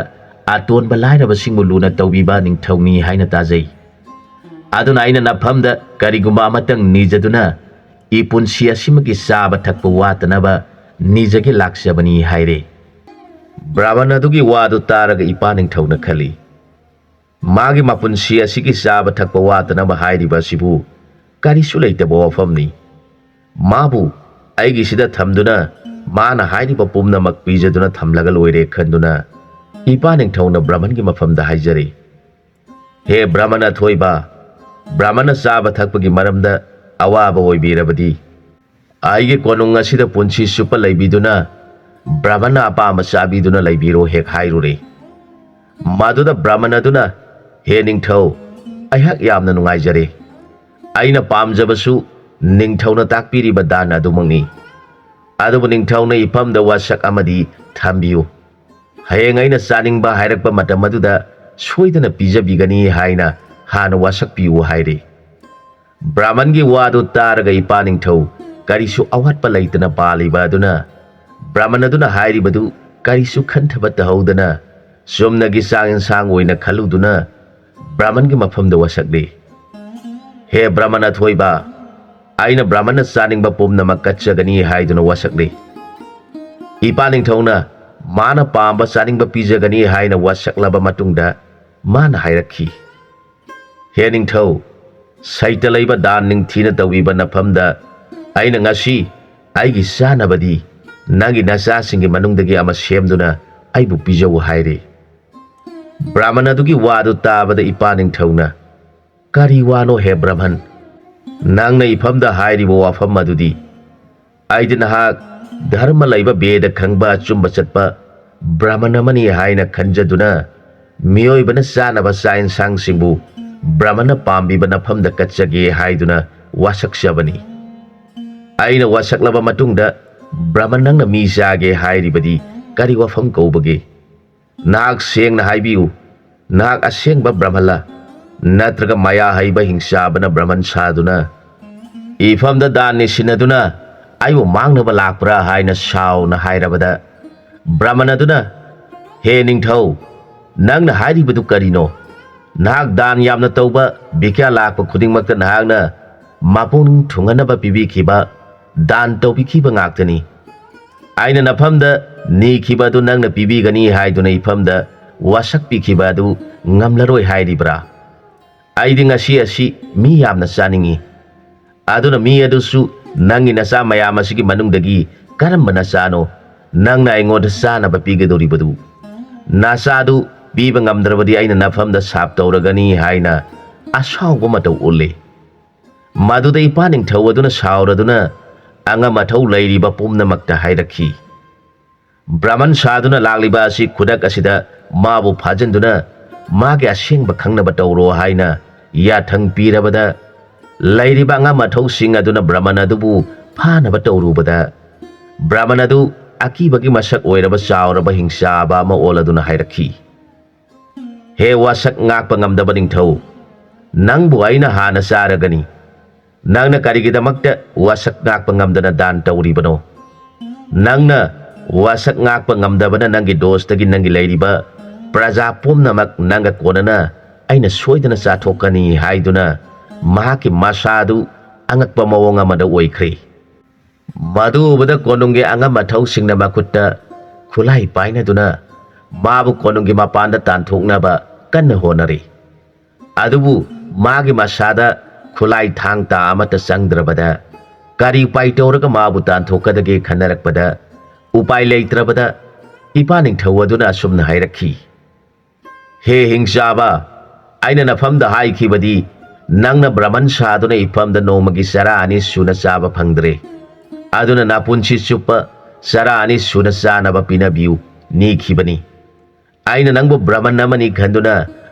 ꯑꯇꯣꯟꯕ ꯂꯥꯏꯔꯕꯁꯤꯡꯕꯨ ꯂꯨꯅ ꯇꯧꯕꯤꯕ ꯅꯤꯡꯊꯧꯅꯤ ꯍꯥꯏꯅ ꯇꯥꯖꯩ꯫ ꯑꯗꯨꯅ ꯑꯩꯅ ꯅꯐꯝꯗ ꯀꯔꯤꯒꯨꯝꯕ ꯑꯃꯇꯪ ꯅꯤꯖꯗꯨꯅ ꯏꯄꯨꯟꯁꯤ ꯑꯁꯤꯃꯛꯀꯤ ꯆꯥꯕ ꯊꯛꯄ ꯋꯥꯠꯇꯅꯕ ꯅꯤꯖꯒꯦ ꯂꯥꯛꯆꯕꯅꯤ" ꯍꯥꯏꯔꯦ꯫ ꯕ꯭ꯔꯥꯍꯃꯟ ꯑꯗꯨꯒꯤ ꯋꯥꯗꯨ ꯇꯥꯔꯒ ꯏꯄꯥ ꯅꯤꯡꯊꯧꯅ ꯈꯜꯂꯤ, "ꯃꯥꯒꯤ ꯃꯄꯨꯟꯁꯤ ꯑꯁꯤꯒꯤ ꯆꯥꯕ ꯊꯛꯄ ꯋꯥꯠꯇꯅꯕ ꯍꯥꯏꯔꯤꯕ ꯑꯁꯤꯕꯨ ꯀꯔꯤꯁꯨ ꯂꯩꯇꯕ ꯋꯥꯐꯝꯅꯤ꯫ ꯃꯥꯕꯨ ꯑꯩꯒꯤꯁꯤꯗ ꯊꯝꯗꯨꯅ ꯃꯥꯅ ꯍꯥꯏꯔꯤꯕ ꯄꯨꯝꯅꯃꯛ ꯄꯤꯖꯗꯨꯅ ꯊꯝꯂꯒ ꯂꯣꯏꯔꯦ" ꯈꯟꯗꯨꯅ ꯏꯄꯥ ꯅꯤꯡꯊꯧꯅ ꯕ꯭ꯔꯥꯍꯃꯟꯒꯤ ꯃꯐꯝꯗ ꯍꯥꯏꯖꯔꯦ, "ꯍꯦ ꯕ꯭ꯔꯥꯍꯃꯟ ꯑꯊꯣꯏꯕ, ꯕ꯭ꯔꯥꯍꯃꯟꯅ ꯆꯥꯕ ꯊꯛꯄꯒꯤ ꯃꯔꯝꯗ ꯑꯋꯥꯕ ꯑꯣꯏꯕꯤꯔꯕꯗꯤ, ꯑꯩꯒꯤ ꯀꯣꯅꯨꯡ ꯑꯁꯤꯗ ꯄꯨꯟꯁꯤ ꯆꯨꯞꯄ ꯂꯩꯕꯤꯗꯨꯅ ꯕ꯭ꯔꯥꯍꯃꯟꯅ ꯑꯄꯥꯝꯕ ꯆꯥꯕꯤꯗꯨꯅ ꯂꯩꯕꯤꯔꯣ" ꯍꯦꯛ ꯍꯥꯏꯔꯨꯔꯦ꯫ ꯃꯗꯨꯗ ꯕ꯭ꯔꯥꯍꯃꯟ ꯑꯗꯨꯅ, "ꯍꯦ ꯅꯤꯡꯊꯧ, ꯑꯩꯍꯥꯛ ꯌꯥꯝꯅ ꯅꯨꯡꯉꯥꯏꯖꯔꯦ꯫ ꯑꯩꯅ ꯄꯥꯝꯖꯕꯁꯨ ꯅꯤꯡꯊꯧꯅ ꯇꯥꯛꯄꯤꯔꯤꯕ ꯗꯥꯟ ꯑꯗꯨꯃꯛꯅꯤ꯫ ꯑꯗꯨꯕꯨ ꯅꯤꯡꯊꯧꯅ ꯏꯐꯝꯗ ꯋꯥꯁꯛ ꯑꯃꯗꯤ ꯊꯝꯕꯤꯌꯨ꯫ ꯍꯌꯦꯡ ꯑꯩꯅ ꯆꯥꯅꯤꯡꯕ ꯍꯥꯏꯔꯛꯄ ꯃꯇꯝ ꯑꯗꯨꯗ ꯁꯣꯏꯗꯅ ꯄꯤꯖꯕꯤꯒꯅꯤ ꯍꯥꯏꯅ ꯍꯥꯟꯅ ꯋꯥꯁꯛꯄꯤꯌꯨ ꯍꯥꯏꯔꯦ꯫ ꯕ꯭ꯔꯥꯍꯃꯟꯒꯤ ꯋꯥꯗꯨ ꯇꯥꯔꯒ ꯏꯄꯥ ꯅꯤꯡꯊꯧ ꯀꯔꯤꯁꯨ ꯑꯋꯥꯠꯄ ꯂꯩꯇꯅ ꯄꯥꯜꯂꯤꯕ ꯑꯗꯨꯅ ꯕ꯭ꯔꯥꯍꯃꯟ ꯑꯗꯨꯅ ꯍꯥꯏꯔꯤꯕꯗꯨ ꯀꯔꯤꯁꯨ ꯈꯟꯊꯕ ꯇꯧꯍꯧꯗꯅ ꯆꯨꯝꯅꯒꯤ ꯆꯥꯛ ꯌꯦꯟꯁꯥꯡ ꯑꯣꯏꯅ ꯈꯜꯂꯨꯗꯨꯅ ꯕ꯭ꯔꯥꯍꯃꯟꯒꯤ ꯃꯐꯝꯗ ꯋꯥꯁꯛꯂꯤ꯫ "ꯍꯦ ꯕ꯭ꯔꯥꯍꯃꯟ ꯑꯊꯣꯏꯕ, ꯑꯩꯅ ꯕ꯭ꯔꯥꯍꯃꯟꯅ ꯆꯥꯅꯤꯡꯕ ꯄꯨꯝꯅꯃꯛ ꯀꯠꯆꯒꯅꯤ" ꯍꯥꯏꯗꯨꯅ ꯋꯥꯁꯛꯂꯤ꯫ ꯏꯄꯥ ꯅꯤꯡꯊꯧꯅ ꯃꯥꯅ ꯄꯥꯝꯕ ꯆꯥꯅꯤꯡꯕ ꯄꯤꯖꯒꯅꯤ ꯍꯥꯏꯅ ꯋꯥꯁꯛꯂꯕ ꯃꯇꯨꯡꯗ ꯃꯥꯅ ꯍꯥꯏꯔꯛꯈꯤ, "ꯍꯦ ꯅꯤꯡꯊꯧ, ꯁꯩꯇ ꯂꯩꯕ ꯗꯥꯟ ꯅꯤꯡꯊꯤꯅ ꯇꯧꯕꯤꯕ ꯅꯐꯝꯗ ꯑꯩꯅ ꯉꯁꯤ ꯑꯩꯒꯤ ꯆꯥꯅꯕꯗꯤ ꯅꯪꯒꯤ ꯅꯆꯥꯁꯤꯡꯒꯤ ꯃꯅꯨꯡꯗꯒꯤ ꯑꯃ ꯁꯦꯝꯗꯨꯅ ꯑꯩꯕꯨ ꯄꯤꯖꯧ" ꯍꯥꯏꯔꯦ꯫ ꯕ꯭ꯔꯥꯍꯃꯟ ꯑꯗꯨꯒꯤ ꯋꯥꯗꯨ ꯇꯥꯕꯗ ꯏꯄꯥ ꯅꯤꯡꯊꯧꯅ, "ꯀꯔꯤ ꯋꯥꯅꯣ ꯍꯦ ꯕ꯭ꯔꯥꯍꯃꯟ? ꯅꯪꯅ ꯏꯐꯝꯗ ꯍꯥꯏꯔꯤꯕ ꯋꯥꯐꯝ ꯑꯗꯨꯗꯤ? ꯑꯩꯗꯤ ꯅꯍꯥꯛ ꯙꯔꯃ ꯂꯩꯕ, ꯕꯦꯗ ꯈꯪꯕ, ꯑꯆꯨꯝꯕ ꯆꯠꯄ ꯕ꯭ꯔꯥꯍꯃꯟ ꯑꯃꯅꯤ ꯍꯥꯏꯅ ꯈꯟꯖꯗꯨꯅ ꯃꯤꯑꯣꯏꯕꯅ ꯆꯥꯅꯕ ꯆꯥꯛ ꯌꯦꯟꯁꯥꯡꯁꯤꯡꯕꯨ ꯕ꯭ꯔꯥꯍꯃꯟꯅ ꯄꯥꯝꯕꯤꯕ ꯅꯐꯝꯗ ꯀꯠꯆꯒꯦ ꯍꯥꯏꯗꯨꯅ ꯋꯥꯁꯛꯆꯕꯅꯤ꯫ ꯑꯩꯅ ꯋꯥꯁꯛꯂꯕ ꯃꯇꯨꯡꯗ ꯕ꯭ꯔꯥꯍꯃꯟ ꯅꯪꯅ ꯃꯤ ꯆꯥꯒꯦ ꯍꯥꯏꯔꯤꯕꯗꯤ ꯀꯔꯤ ꯋꯥꯐꯝ ꯀꯧꯕꯒꯦ? ꯅꯍꯥꯛ ꯁꯦꯡꯅ ꯍꯥꯏꯕꯤꯌꯨ, ꯅꯍꯥꯛ ꯑꯁꯦꯡꯕ ꯕ꯭ꯔꯥꯍꯃꯟꯂ? ꯅꯠꯇ꯭ꯔꯒ ꯃꯌꯥ ꯍꯩꯕ ꯍꯤꯡꯆꯥꯕꯅ ꯕ꯭ꯔꯥꯍꯃꯟ ꯁꯥꯗꯨꯅ ꯏꯐꯝꯗ ꯗꯥꯟ ꯅꯤꯁꯤꯟꯅꯗꯨꯅ ꯑꯩꯕꯨ ꯃꯥꯡꯅꯕ ꯂꯥꯛꯄ꯭ꯔꯥ ꯍꯥꯏꯅ ꯁꯥꯎꯅ ꯍꯥꯏꯔꯕꯗ ꯕ꯭ꯔꯥꯍꯃꯟ ꯑꯗꯨꯅ, "ꯍꯦ ꯅꯤꯡꯊꯧ, ꯅꯪꯅ ꯍꯥꯏꯔꯤꯕꯗꯨ ꯀꯔꯤꯅꯣ? ꯅꯍꯥꯛ ꯗꯥꯟ ꯌꯥꯝꯅ ꯇꯧꯕ, ꯚꯤꯈ꯭ꯌꯥ ꯂꯥꯛꯄ ꯈꯨꯗꯤꯡꯃꯛꯇ ꯅꯍꯥꯛꯅ ꯃꯄꯨꯛꯅꯤꯡ ꯊꯨꯡꯍꯟꯅꯕ ꯄꯤꯕꯤꯈꯤꯕ, ꯗꯥꯟ ꯇꯧꯕꯤꯈꯤꯕ ꯉꯥꯛꯇꯅꯤ꯫ ꯑꯩꯅ ꯅꯐꯝꯗ ꯅꯤꯈꯤꯕ ꯑꯗꯨ ꯅꯪꯅ ꯄꯤꯕꯤꯒꯅꯤ ꯍꯥꯏꯗꯨꯅ ꯏꯐꯝꯗ ꯋꯥꯁꯛꯄꯤꯈꯤꯕ ꯑꯗꯨ ꯉꯝꯂꯔꯣꯏ ꯍꯥꯏꯔꯤꯕ꯭ꯔꯥ? ꯑꯩꯗꯤ ꯉꯁꯤ ꯑꯁꯤ ꯃꯤ ꯌꯥꯝꯅ ꯆꯥꯅꯤꯡꯏ꯫ ꯑꯗꯨꯅ ꯃꯤ ꯑꯗꯨꯁꯨ ꯅꯪꯒꯤ ꯅꯆꯥ ꯃꯌꯥꯝ ꯑꯁꯤꯒꯤ ꯃꯅꯨꯡꯗꯒꯤ ꯀꯔꯝꯕ ꯅꯆꯥꯅꯣ ꯅꯪꯅ ꯑꯩꯉꯣꯟꯗ ꯆꯥꯅꯕ ꯄꯤꯒꯗꯧꯔꯤꯕꯗꯨ? ꯅꯆꯥꯗꯨ ꯄꯤꯕ ꯉꯝꯗ꯭ꯔꯕꯗꯤ ꯑꯩꯅ ꯅꯐꯝꯗ ꯁꯥꯞ ꯇꯧꯔꯒꯅꯤ" ꯍꯥꯏꯅ ꯑꯁꯥꯎꯕ ꯃꯇꯧ ꯎꯠꯂꯤ꯫ ꯃꯗꯨꯗ ꯏꯄꯥ ꯅꯤꯡꯊꯧ ꯑꯗꯨꯅ ꯁꯥꯎꯔꯗꯨꯅ ꯑꯉꯝ ꯑꯊꯧ ꯂꯩꯔꯤꯕ ꯄꯨꯝꯅꯃꯛꯇ ꯍꯥꯏꯔꯛꯈꯤ꯫ ꯕ꯭ꯔꯥꯍꯃꯟ ꯁꯥꯗꯨꯅ ꯂꯥꯛꯂꯤꯕ ꯑꯁꯤ ꯈꯨꯗꯛ ꯑꯁꯤꯗ ꯃꯥꯕꯨ ꯐꯥꯖꯤꯟꯗꯨꯅ ꯃꯥꯒꯤ ꯑꯁꯦꯡꯕ ꯈꯪꯅꯕ ꯇꯧꯔꯣ ꯍꯥꯏꯅ ꯌꯥꯊꯪ ꯄꯤꯔꯕꯗ ꯂꯩꯔꯤꯕ ꯑꯉꯝ ꯑꯊꯧꯁꯤꯡ ꯑꯗꯨꯅ ꯕ꯭ꯔꯃꯟ ꯑꯗꯨꯕꯨ ꯐꯥꯅꯕ ꯇꯧꯔꯨꯕꯗ, ꯕ꯭ꯔꯃꯟ ꯑꯗꯨ ꯑꯀꯤꯕꯒꯤ ꯃꯁꯛ ꯑꯣꯏꯔꯕ ꯆꯥꯎꯔꯕ ꯍꯤꯡꯆꯥꯕ ꯑꯃ ꯑꯣꯜꯂꯗꯨꯅ ꯍꯥꯏꯔꯛꯈꯤ, "ꯍꯦ ꯋꯥꯁꯛ ꯉꯥꯛꯄ ꯉꯝꯗꯕ ꯅꯤꯡꯊꯧ, ꯅꯪꯕꯨ ꯑꯩꯅ ꯍꯥꯟꯅ ꯆꯥꯔꯒꯅꯤ꯫ ꯅꯪꯅ ꯀꯔꯤꯒꯤꯗꯃꯛꯇ ꯋꯥꯁꯛ ꯉꯥꯛꯄ ꯉꯝꯗꯅ ꯗꯥꯟ ꯇꯧꯔꯤꯕꯅꯣ? ꯅꯪꯅ ꯋꯥꯁꯛ ꯉꯥꯛꯄ ꯉꯝꯗꯕꯅ ꯅꯪꯒꯤ ꯗꯣꯁꯇꯒꯤ ꯅꯪꯒꯤ ꯂꯩꯔꯤꯕ ꯄ꯭ꯔꯖꯥ ꯄꯨꯝꯅꯃꯛ ꯅꯪꯒ ꯀꯣꯟꯅꯅ ꯑꯩꯅ ꯁꯣꯏꯗꯅ ꯆꯥꯊꯣꯛꯀꯅꯤ" ꯍꯥꯏꯗꯨꯅ ꯃꯍꯥꯛꯀꯤ ꯃꯁꯥ ꯑꯗꯨ ꯑꯉꯛꯄ ꯃꯑꯣꯡ ꯑꯃꯗ ꯑꯣꯏꯈ꯭ꯔꯦ꯫ ꯃꯗꯨ ꯎꯕꯗ ꯀꯣꯅꯨꯡꯒꯤ ꯑꯉꯝ ꯑꯊꯧꯁꯤꯡꯅ ꯃꯈꯨꯠꯇ ꯈꯨꯠꯂꯥꯏ ꯄꯥꯏꯅꯗꯨꯅ ꯃꯥꯕꯨ ꯀꯣꯅꯨꯡꯒꯤ ꯃꯄꯥꯟꯗ ꯇꯥꯟꯊꯣꯛꯅꯕ ꯀꯟꯅ ꯍꯣꯠꯅꯔꯤ꯫ ꯑꯗꯨꯕꯨ ꯃꯥꯒꯤ ꯃꯁꯥꯗ ꯈꯨꯠꯂꯥꯏ ꯊꯥꯡ ꯇꯥ ꯑꯃꯠꯇ ꯆꯪꯗ꯭ꯔꯕꯗ, ꯀꯔꯤ ꯎꯄꯥꯏ ꯇꯧꯔꯒ ꯃꯥꯕꯨ ꯇꯥꯟꯊꯣꯛꯀꯗꯒꯦ ꯈꯟꯅꯔꯛꯄꯗ, ꯎꯄꯥꯏ ꯂꯩꯇ꯭ꯔꯕꯗ ꯏꯄꯥ ꯅꯤꯡꯊꯧ ꯑꯗꯨꯅ ꯑꯁꯨꯝꯅ ꯍꯥꯏꯔꯛꯈꯤ, "ꯍꯦ ꯍꯤꯡꯆꯥꯕ, ꯑꯩꯅ ꯅꯐꯝꯗ ꯍꯥꯏꯈꯤꯕꯗꯤ ꯅꯪꯅ ꯕ꯭ꯔꯍꯃꯟ ꯁꯥꯗꯨꯅ ꯏꯐꯝꯗ ꯅꯣꯡꯃꯒꯤ ꯆꯔꯥ ꯑꯅꯤ ꯁꯨꯅ ꯆꯥꯕ ꯐꯪꯗ꯭ꯔꯦ꯫ ꯑꯗꯨꯅ ꯅꯄꯨꯟꯁꯤ ꯆꯨꯞꯄ ꯆꯔꯥ ꯑꯅꯤ ꯁꯨꯅ ꯆꯥꯅꯕ ꯄꯤꯅꯕꯤꯌꯨ ꯅꯤꯈꯤꯕꯅꯤ꯫ ꯑꯩꯅ ꯅꯪꯕꯨ ꯕ꯭ꯔꯍꯃꯟ ꯑꯃꯅꯤ ꯈꯟꯗꯨꯅ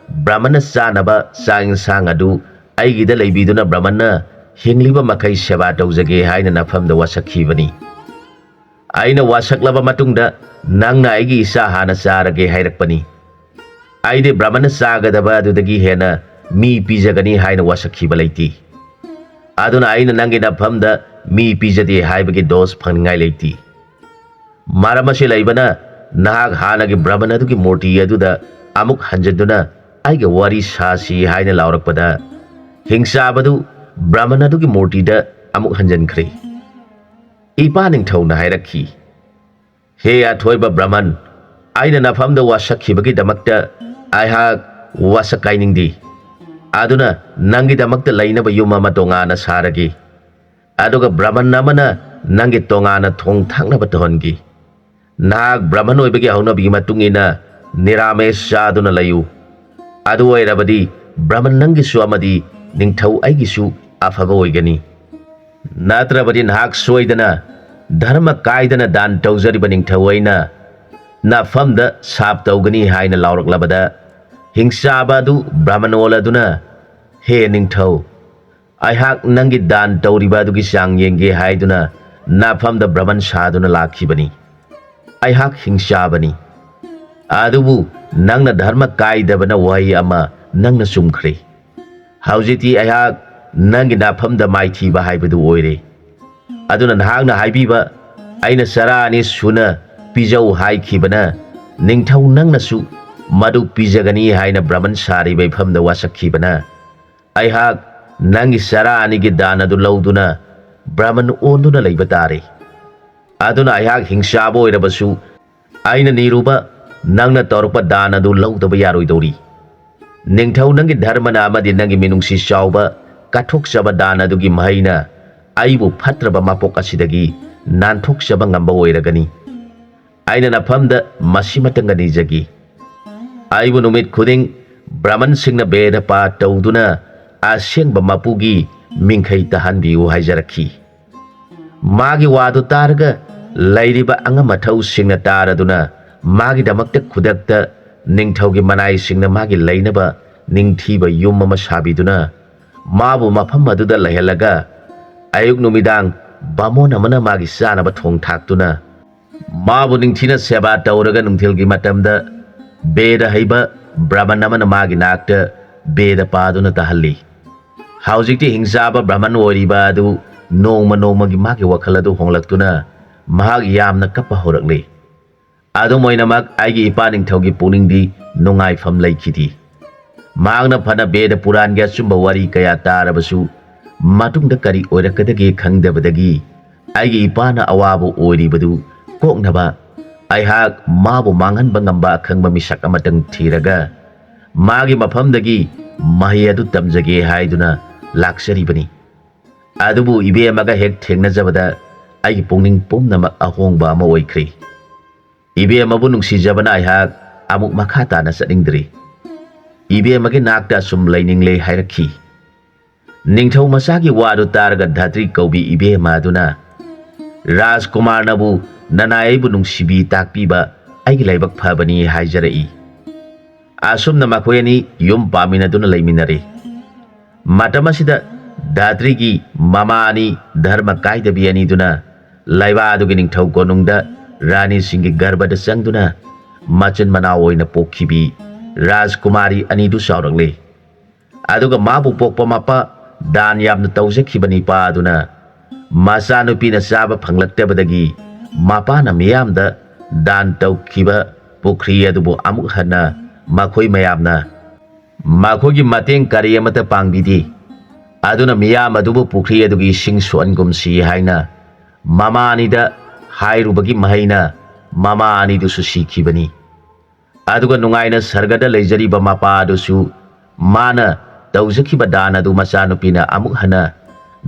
ꯕ꯭ꯔꯍꯃꯟꯅ ꯆꯥꯅꯕ ꯆꯥꯛ ꯏꯟꯁꯥꯡ ꯑꯗꯨ ꯑꯩꯒꯤꯗ ꯂꯩꯕꯤꯗꯨꯅ ꯕ꯭ꯔꯍꯃꯟꯅ ꯍꯤꯡꯂꯤꯕ ꯃꯈꯩ ꯁꯦꯕꯥ ꯇꯧꯖꯒꯦ" ꯍꯥꯏꯅ ꯅꯐꯝꯗ ꯋꯥꯁꯛꯈꯤꯕꯅꯤ꯫ ꯑꯩꯅ ꯋꯥꯁꯛꯂꯕ ꯃꯇꯨꯡꯗ ꯅꯪꯅ ꯑꯩꯒꯤ ꯏꯆꯥ ꯍꯥꯟꯅ ꯆꯥꯔꯒꯦ ꯍꯥꯏꯔꯛꯄꯅꯤ꯫ ꯑꯩꯗꯤ ꯕ꯭ꯔꯍꯃꯟꯅ ꯆꯥꯒꯗꯕ ꯑꯗꯨꯗꯒꯤ ꯍꯦꯟꯅ ꯃꯤ ꯄꯤꯖꯒꯅꯤ ꯍꯥꯏꯅ ꯋꯥꯁꯛꯈꯤꯕ ꯂꯩꯇꯦ꯫ ꯑꯗꯨꯅ ꯑꯩꯅ ꯅꯪꯒꯤ ꯅꯐꯝꯗ ꯃꯤ ꯄꯤꯖꯗꯦ ꯍꯥꯏꯕꯒꯤ ꯗꯣꯁ ꯐꯪꯅꯤꯡꯉꯥꯏ ꯂꯩꯇꯦ꯫ ꯃꯔꯝ ꯑꯁꯤ ꯂꯩꯕꯅ ꯅꯍꯥꯛ ꯍꯥꯟꯅꯒꯤ ꯕ꯭ꯔꯍꯃꯟ ꯑꯗꯨꯒꯤ ꯃꯨꯔꯇꯤ ꯑꯗꯨꯗ ꯑꯃꯨꯛ ꯍꯟꯖꯤꯟꯗꯨꯅ ꯑꯩꯒ ꯋꯥꯔꯤ ꯁꯥꯁꯤ ꯍꯥꯏꯅ ꯂꯥꯎꯔꯛꯄꯗ, ꯍꯤꯡꯆꯥꯕꯗꯨ ꯕ꯭ꯔꯍꯃꯟ ꯑꯗꯨꯒꯤ ꯃꯨꯔꯇꯤꯗ ꯑꯃꯨꯛ ꯍꯟꯖꯤꯟꯈ꯭ꯔꯦ꯫ ꯏꯄꯥ ꯅꯤꯡꯊꯧꯅ ꯍꯥꯏꯔꯛꯈꯤ, "ꯍꯦ ꯑꯊꯣꯏꯕ ꯕ꯭ꯔꯍꯃꯟ, ꯑꯩꯅ ꯅꯐꯝꯗ ꯋꯥꯁꯛꯈꯤꯕꯒꯤꯗꯃꯛꯇ ꯑꯩꯍꯥꯛ ꯋꯥꯁꯛ ꯀꯥꯏꯅꯤꯡꯗꯦ꯫ ꯑꯗꯨꯅ ꯅꯪꯒꯤꯗꯃꯛꯇ ꯂꯩꯅꯕ ꯌꯨꯝ ꯑꯃ ꯇꯣꯉꯥꯟꯅ ꯁꯥꯔꯒꯦ꯫ ꯑꯗꯨꯒ ꯕ꯭ꯔꯍꯃꯟ ꯑꯃꯅ ꯅꯪꯒꯤ ꯇꯣꯉꯥꯟꯅ ꯊꯣꯡ ꯊꯥꯛꯅꯕ ꯇꯧꯍꯟꯒꯦ꯫ ꯅꯍꯥꯛ ꯕ꯭ꯔꯍꯃꯟ ꯑꯣꯏꯕꯒꯤ ꯍꯧꯅꯕꯤꯒꯤ ꯃꯇꯨꯡ ꯏꯟꯅ ꯅꯤꯔꯥꯃꯦꯁ ꯆꯥꯗꯨꯅ ꯂꯩꯌꯨ꯫ ꯑꯗꯨ ꯑꯣꯏꯔꯕꯗꯤ ꯕ꯭ꯔꯍꯃꯟ ꯅꯪꯒꯤꯁꯨ ꯑꯃꯗꯤ ꯅꯤꯡꯊꯧ ꯑꯩꯒꯤꯁꯨ ꯑꯐꯕ ꯑꯣꯏꯒꯅꯤ꯫ ꯅꯠꯇ꯭ꯔꯕꯗꯤ ꯅꯍꯥꯛ ꯁꯣꯏꯗꯅ ꯙꯔꯃ ꯀꯥꯏꯗꯅ ꯗꯥꯟ ꯇꯧꯖꯔꯤꯕ ꯅꯤꯡꯊꯧ ꯑꯩꯅ ꯅꯐꯝꯗ ꯁꯥꯞ ꯇꯧꯒꯅꯤ" ꯍꯥꯏꯅ ꯂꯥꯎꯔꯛꯂꯕꯗ, ꯍꯤꯡꯆꯥꯕ ꯑꯗꯨ ꯕ꯭ꯔꯍꯃꯟ ꯑꯣꯜꯂꯗꯨꯅ, "ꯍꯦ ꯅꯤꯡꯊꯧ, ꯑꯩꯍꯥꯛ ꯅꯪꯒꯤ ꯗꯥꯟ ꯇꯧꯔꯤꯕ ꯑꯗꯨꯒꯤ ꯆꯥꯡ ꯌꯦꯡꯒꯦ ꯍꯥꯏꯗꯨꯅ ꯅꯥꯐꯝꯗ ꯕ꯭ꯔꯃꯟ ꯁꯥꯗꯨꯅ ꯂꯥꯛꯈꯤꯕꯅꯤ꯫ ꯑꯩꯍꯥꯛ ꯍꯤꯡꯆꯥꯕꯅꯤ꯫ ꯑꯗꯨꯕꯨ ꯅꯪꯅ ꯙꯔꯃ ꯀꯥꯏꯗꯕꯅ ꯋꯥꯍꯩ ꯑꯃ ꯅꯪꯅ ꯆꯨꯝꯈ꯭ꯔꯦ꯫ ꯍꯧꯖꯤꯛꯇꯤ ꯑꯩꯍꯥꯛ ꯅꯪꯒꯤ ꯅꯥꯐꯝꯗ ꯃꯥꯏꯊꯤꯕ ꯍꯥꯏꯕꯗꯨ ꯑꯣꯏꯔꯦ꯫ ꯑꯗꯨꯅ ꯅꯍꯥꯛꯅ ꯍꯥꯏꯕꯤꯕ ꯑꯩꯅ ꯆꯔꯥ ꯑꯅꯤ ꯁꯨꯅ ꯄꯤꯖꯧ ꯍꯥꯏꯈꯤꯕꯅ, ꯅꯤꯡꯊꯧ ꯅꯪꯅꯁꯨ ꯃꯗꯨ ꯄꯤꯖꯒꯅꯤ ꯍꯥꯏꯅ ꯕ꯭ꯔꯃꯟ ꯁꯥꯔꯤꯕ ꯏꯐꯝꯗ ꯋꯥꯁꯛꯈꯤꯕꯅ, ꯑꯩꯍꯥꯛ ꯅꯪꯒꯤ ꯆꯔꯥ ꯑꯅꯤꯒꯤ ꯗꯥꯟ ꯑꯗꯨ ꯂꯧꯗꯨꯅ ꯕ꯭ꯔꯃꯟ ꯑꯣꯟꯗꯨꯅ ꯂꯩꯕ ꯇꯥꯔꯦ꯫ ꯑꯗꯨꯅ ꯑꯩꯍꯥꯛ ꯍꯤꯡꯆꯥꯕ ꯑꯣꯏꯔꯕꯁꯨ ꯑꯩꯅ ꯅꯤꯔꯨꯕ ꯅꯪꯅ ꯇꯧꯔꯛꯄ ꯗꯥꯟ ꯑꯗꯨ ꯂꯧꯗꯕ ꯌꯥꯔꯣꯏꯗꯧꯔꯤ꯫ ꯅꯤꯡꯊꯧ ꯅꯪꯒꯤ ꯙꯔꯃꯅ ꯑꯃꯗꯤ ꯅꯪꯒꯤ ꯃꯤꯅꯨꯡꯁꯤ ꯆꯥꯎꯕ ꯀꯠꯊꯣꯛꯆꯕ ꯗꯥꯟ ꯑꯗꯨꯒꯤ ꯃꯍꯩꯅ ꯑꯩꯕꯨ ꯐꯠꯇ꯭ꯔꯕ ꯃꯄꯣꯛ ꯑꯁꯤꯗꯒꯤ ꯅꯥꯟꯊꯣꯛꯆꯕ ꯉꯝꯕ ꯑꯣꯏꯔꯒꯅꯤ꯫ ꯑꯩꯅ ꯅꯐꯝꯗ ꯃꯁꯤꯃꯇꯪꯒ ꯅꯤꯖꯒꯦ꯫ ꯑꯩꯕꯨ ꯅꯨꯃꯤꯠ ꯈꯨꯗꯤꯡ ꯕ꯭ꯔꯃꯟꯁꯤꯡꯅ ꯕꯦꯗ ꯄꯥ ꯇꯧꯗꯨꯅ ꯑꯁꯦꯡꯕ ꯃꯄꯨꯒꯤ ꯃꯤꯡꯈꯩ ꯇꯥꯍꯟꯕꯤꯌꯨ ꯍꯥꯏꯖꯔꯛꯈꯤ꯫ ꯃꯥꯒꯤ ꯋꯥꯗꯨ ꯇꯥꯔꯒ ꯂꯩꯔꯤꯕ ꯑꯉꯝ ꯑꯊꯧꯁꯤꯡꯅ ꯇꯥꯔꯗꯨꯅ ꯃꯥꯒꯤꯗꯃꯛꯇ ꯈꯨꯗꯛꯇ ꯅꯤꯡꯊꯧꯒꯤ ꯃꯅꯥꯏꯁꯤꯡꯅ ꯃꯥꯒꯤ ꯂꯩꯅꯕ ꯅꯤꯡꯊꯤꯕ ꯌꯨꯝ ꯑꯃ ꯁꯥꯕꯤꯗꯨꯅ ꯃꯥꯕꯨ ꯃꯐꯝ ꯑꯗꯨꯗ ꯂꯩꯍꯜꯂꯒ ꯑꯌꯨꯛ ꯅꯨꯃꯤꯗꯥꯡ ꯕꯥꯃꯣꯟ ꯑꯃꯅ ꯃꯥꯒꯤ ꯆꯥꯅꯕ ꯊꯣꯡ ꯊꯥꯛꯇꯨꯅ ꯃꯥꯕꯨ ꯅꯤꯡꯊꯤꯅ ꯁꯦꯕꯥ ꯇꯧꯔꯒ ꯅꯨꯡꯊꯤꯜꯒꯤ ꯃꯇꯝꯗ ꯕꯦꯗ ꯍꯩꯕ ꯕ꯭ꯔꯃꯟ ꯑꯃꯅ ꯃꯥꯒꯤ ꯅꯥꯛꯇ ꯕꯦꯗ ꯄꯥꯗꯨꯅ ꯇꯥꯍꯜꯂꯤ꯫ ꯍꯧꯖꯤꯛꯇꯤ ꯍꯤꯡꯆꯥꯕ ꯕ꯭ꯔꯃꯟ ꯑꯣꯏꯔꯤꯕ ꯑꯗꯨ ꯅꯣꯡꯃ ꯅꯣꯡꯃꯒꯤ ꯃꯥꯒꯤ ꯋꯥꯈꯜ ꯑꯗꯨ ꯍꯣꯡꯂꯛꯇꯨꯅ ꯃꯍꯥꯛ ꯌꯥꯝꯅ ꯀꯞꯄ ꯍꯧꯔꯛꯂꯤ꯫ ꯑꯗꯨꯝ ꯑꯣꯏꯅꯃꯛ ꯑꯩꯒꯤ ꯏꯄꯥ ꯅꯤꯡꯊꯧꯒꯤ ꯄꯨꯛꯅꯤꯡꯗꯤ ꯅꯨꯡꯉꯥꯏꯐꯝ ꯂꯩꯈꯤꯗꯦ꯫ ꯃꯍꯥꯛꯅ ꯐꯅ ꯕꯦꯗ ꯄꯨꯔꯥꯟꯒꯤ ꯑꯆꯨꯝꯕ ꯋꯥꯔꯤ ꯀꯌꯥ ꯇꯥꯔꯕꯁꯨ ꯃꯇꯨꯡꯗ ꯀꯔꯤ ꯑꯣꯏꯔꯛꯀꯗꯒꯦ ꯈꯪꯗꯕꯗꯒꯤ ꯑꯩꯒꯤ ꯏꯄꯥꯅ ꯑꯋꯥꯕ ꯑꯣꯏꯔꯤꯕꯗꯨ ꯀꯣꯛꯅꯕ ꯑꯩꯍꯥꯛ ꯃꯥꯕꯨ ꯃꯥꯡꯍꯟꯕ ꯉꯝꯕ ꯑꯈꯪꯕ ꯃꯤꯁꯛ ꯑꯃꯇꯪ ꯊꯤꯔꯒ ꯃꯥꯒꯤ ꯃꯐꯝꯗꯒꯤ ꯃꯍꯩ ꯑꯗꯨ ꯇꯝꯖꯒꯦ ꯍꯥꯏꯗꯨꯅ ꯂꯥꯛꯆꯔꯤꯕꯅꯤ꯫ ꯑꯗꯨꯕꯨ ꯏꯕꯦꯝꯃꯒ ꯍꯦꯛ ꯊꯦꯡꯅꯖꯕꯗ ꯑꯩꯒꯤ ꯄꯨꯛꯅꯤꯡ ꯄꯨꯝꯅꯃꯛ ꯑꯍꯣꯡꯕ ꯑꯃ ꯑꯣꯏꯈ꯭ꯔꯦ꯫ ꯏꯕꯦꯝꯃꯕꯨ ꯅꯨꯡꯁꯤꯖꯕꯅ ꯑꯩꯍꯥꯛ ꯑꯃꯨꯛ ꯃꯈꯥ ꯇꯥꯅ ꯆꯠꯅꯤꯡꯗ꯭ꯔꯦ꯫ ꯏꯕꯦꯝꯃꯒꯤ ꯅꯥꯛꯇ ꯑꯁꯨꯝ ꯂꯩꯅꯤꯡꯂꯦ ꯍꯥꯏꯔꯛꯈꯤ꯫ ꯅꯤꯡꯊꯧ ꯃꯆꯥꯒꯤ ꯋꯥꯗꯨ ꯇꯥꯔꯒ ꯙꯥꯇ꯭ꯔꯤ ꯀꯧꯕꯤ ꯏꯕꯦꯝꯃ ꯑꯗꯨꯅ, "ꯔꯥꯖꯀꯨꯃꯥꯔꯅꯕꯨ ꯅꯅꯥꯏ ꯑꯩꯕꯨ ꯅꯨꯡꯁꯤꯕꯤ ꯇꯥꯛꯄꯤꯕ ꯑꯩꯒꯤ ꯂꯥꯏꯕꯛ ꯐꯕꯅꯤ" ꯍꯥꯏꯖꯔꯛꯏ꯫ ꯑꯁꯨꯝꯅ ꯃꯈꯣꯏ ꯑꯅꯤ ꯌꯨꯝ ꯄꯥꯟꯃꯤꯟꯅꯗꯨꯅ ꯂꯩꯃꯤꯟꯅꯔꯦ꯫ ꯃꯇꯝ ꯑꯁꯤꯗ ꯙꯥꯇ꯭ꯔꯤꯒꯤ ꯃꯃꯥ ꯑꯅꯤ ꯙꯔꯃ ꯀꯥꯏꯗꯕꯤ ꯑꯅꯤꯗꯨꯅ ꯂꯩꯕꯥꯛ ꯑꯗꯨꯒꯤ ꯅꯤꯡꯊꯧ ꯀꯣꯅꯨꯡꯗ ꯔꯥꯅꯤꯁꯤꯡꯒꯤ ꯒꯔꯚꯗ ꯆꯪꯗꯨꯅ ꯃꯆꯤꯟ ꯃꯅꯥꯎ ꯑꯣꯏꯅ ꯄꯣꯛꯈꯤꯕꯤ ꯔꯥꯖꯀꯨꯃꯥꯔꯤ ꯑꯅꯤꯗꯨ ꯆꯥꯎꯔꯛꯂꯦ꯫ ꯑꯗꯨꯒ ꯃꯥꯕꯨ ꯄꯣꯛꯄ ꯃꯄꯥ ꯗꯥꯟ ꯌꯥꯝꯅ ꯇꯧꯖꯈꯤꯕ ꯅꯤꯄꯥ ꯑꯗꯨꯅ ꯃꯆꯥꯅꯨꯄꯤꯅ ꯆꯥꯕ ꯐꯪꯂꯛꯇꯕꯗꯒꯤ ꯃꯄꯥꯅ ꯃꯤꯌꯥꯝꯗ ꯗꯥꯟ ꯇꯧꯈꯤꯕ ꯄꯨꯈ꯭ꯔꯤ ꯑꯗꯨꯕꯨ ꯑꯃꯨꯛ ꯍꯟꯅ ꯃꯈꯣꯏ ꯃꯌꯥꯝꯅ ꯃꯈꯣꯏꯒꯤ ꯃꯇꯦꯡ ꯀꯔꯤ ꯑꯃꯠꯇ ꯄꯥꯡꯕꯤꯗꯦ꯫ ꯑꯗꯨꯅ ꯃꯤꯌꯥꯝ ꯑꯗꯨꯕꯨ ꯄꯨꯈ꯭ꯔꯤ ꯑꯗꯨꯒꯤ ꯏꯁꯤꯡ ꯁꯣꯛꯍꯟꯒꯨꯝꯁꯤ ꯍꯥꯏꯅ ꯃꯃꯥ ꯑꯅꯤꯗ ꯍꯥꯏꯔꯨꯕꯒꯤ ꯃꯍꯩꯅ ꯃꯃꯥ ꯑꯅꯤꯗꯨꯁꯨ ꯁꯤꯈꯤꯕꯅꯤ꯫ ꯑꯗꯨꯒ ꯅꯨꯡꯉꯥꯏꯅ ꯁꯔꯒꯗ ꯂꯩꯖꯔꯤꯕ ꯃꯄꯥ ꯑꯗꯨꯁꯨ ꯃꯥꯅ ꯇꯧꯖꯈꯤꯕ ꯗꯥꯟ ꯑꯗꯨ ꯃꯆꯥꯅꯨꯄꯤꯅ ꯑꯃꯨꯛ ꯍꯟꯅ